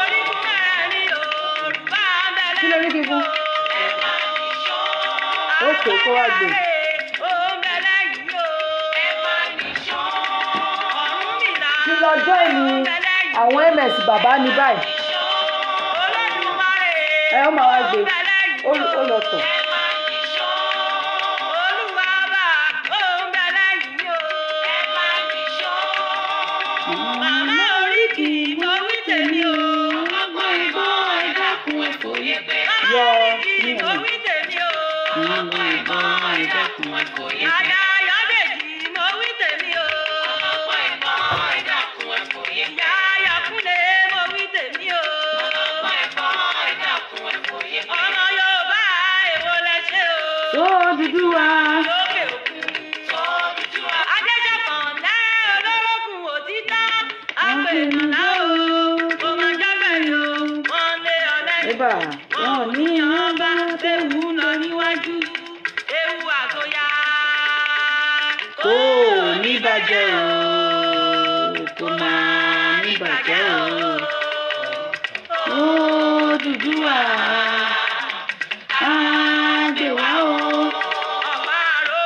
Orígun mẹ́rin Yorùbá ń bẹ Kí ló ní kí n fún? Ẹ máa nìṣó. Ókè, kó wá gbé. Ó ń bẹ lẹ́yìn o. Ẹ máa nìṣó. Ọ̀rúnmìlà. Kí lọ join àwọn ms bàbá ní báyìí. Olódùmarè. Ẹ ó máa wá gbé. Ó ń bẹ lẹ́yìn Ó o. ó lọ tọ̀. Ẹ máa nìṣó. Olúwa bá ó ń bẹ lẹ́yìn o. Ẹ máa nìṣó. Màmá oríkì mo wí tèmi o. Ọgbọ́n ìbọn, ẹ dákun, ẹ fòye pé. Màmá Yọ oríkì ní mo ọ̀nà. wí tèmi o. Ọgbọ́n ìbọn, ẹ dákun, ẹ fòye pé. Àyà Ayọ̀dèjì mo wí tèmi o. Ọgbọ́n ìbọn, ẹ dákun, ẹ fòye pé. Ìyá Ayọ̀kúnlé mo wí tèmi o. Ọgbọ́n ìbọn, ẹ dákun, ẹ fòye pé. Ọmọ Yorùbá èwo lẹ ṣe o. Tó Odùduwà. Lókè òkun. Adéjọpọ̀n lẹ́ olórogún òtítọ́. Àpèmọ̀lá o. Kò máa jábẹ̀ o. Wọ́n lé ọ lẹ́yìn. Ibà wọn ò ní yan bá Ewu ń lọ níwájú. Ewu àtòyà. Kò ní bàjẹ́ o, kò máa ní bàjẹ́ o. Odùduwà á gbè wá o. Ọ̀pá àrò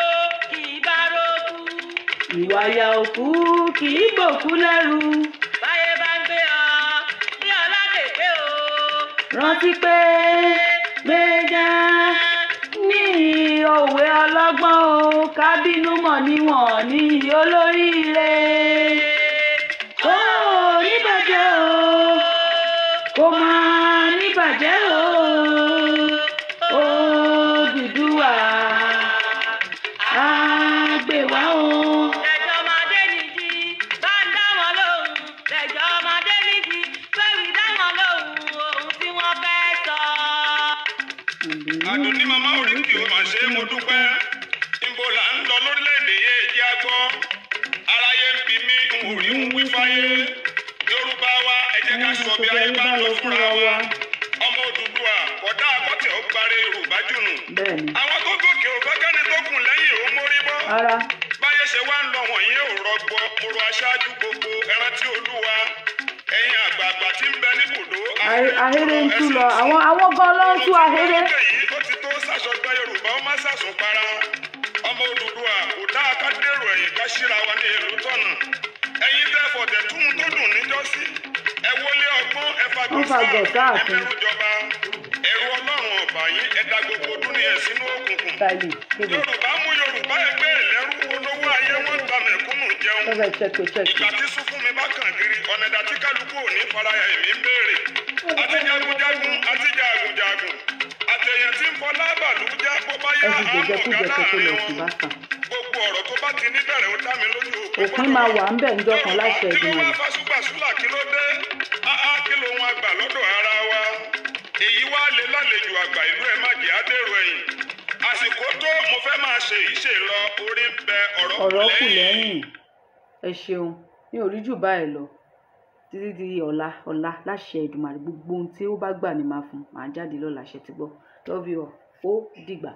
kì í bá rókú. Ìwà ya òkú kì í gbòkú lẹ́rù. Báyé bá ń gbé ọ bí ọlá kéké o. Rántí pé gbéjà ní òwe ọlọ́gbọ́n o, ká bínú mọ̀ níwọ̀n ní olóríire. Àdùnní màmá oríkì ó mà ṣe é, mo dúpẹ́. Níbo là ń lọ lórílẹ̀‐èdè yé jẹ́ agbọ́. Aráyé ń bi mí, n ò rí ń wí fáyé. Yorùbá wa, ẹ jẹ́ ká sọ bí ayé bá ń lọ fúnra wa. Ọmọ Odùduwà, kódà akọ́tẹ̀ ó gbáre Yorùbá jùnù. Bẹ́ẹ̀ ni. Àwọn tó gòkè ò fẹ́ kẹ́ni tó kùn lẹ́yìn ó mórí bọ́. Ara. Báyé ṣe wá ń lọ wọ̀nyí ò rọgbọ, mo rọ aṣáájú gbogbo ẹran tí Olúwa. Ẹ̀yin àgbààgbà tí ń bẹ níbùdó. Ahéré ń tú lọ, àwọn gan ló ń tú ahéré. Èyí ó ti tó sàṣọgbà Yorùbá ó má sàsùn para. Ọmọ Odùduwà kò dáa ká dèrò ẹ̀yìn ká ṣíra wa ní ìlú tọ̀nà. Ẹ̀yin tẹ́ fọ̀tẹ̀ túhun tó dùn níjọ́sí. Ẹ wọlé ọgbọ́n, ẹ fagbọ́n Wọ́n fagbọ̀n sáà, ẹ sáàfin. fẹ́rù jọba. Ẹ̀rù Ọlọ́run ọ̀bà yín, ẹ da gbogbo dúnìyàn sínú òkùnkùn. Styling, kébù. Yorùbá mú Yorùbá ẹgbẹ́ ẹlẹ́rú olówó ayé wọn gba mẹ̀kúnnù jẹun. Tọ́fẹ̀ ṣẹ́kù ṣẹ́kù. Ìgbà tí sún fún mi bá kàn gírí, ọ̀nà ìdá tí kálukú ò ní faraya èmi ń béèrè. Àti jagunjagun, àti jagunjagun. Àtẹ̀yàn tí ń fọ lábàlú já bó bá Ẹ yá fi àmọ̀ jẹjẹkújẹ ọ̀gá kó tó lọ láàrin sùn wọn. bá sàn. Gbogbo ọ̀rọ̀ tó bá ti níbẹ̀rẹ̀ ó dá mi lójú òpin Òpin máa wà ń bẹ̀ ńjọ́ kan láṣẹ Kí ló wá Èdùmàrè. fásúgbàsúlà kí ló dé? Áá kí ló wọn àgbà lọ́dọ̀ ara wa? Èyí wá lé lálejò àgbà ìlú ẹ̀ má jẹ́ àdèrò ẹ̀yìn. Àsìkò tó mo fẹ́ máa ṣe ìṣe lọ, orí ń bẹ ọ̀rọ̀ kù Ọ̀rọ̀ kù lẹ́yìn. lẹ́yìn. Ẹ ṣeun, mi ò rí jù báyìí lọ títí di ọ̀la ọ̀la láṣẹ Èdùmàrè. Gbogbo ohun tí ó bá gbà ni màá fún, màá jáde lọ́la ṣe ti gbọ́. Love you all, ó dìgbà.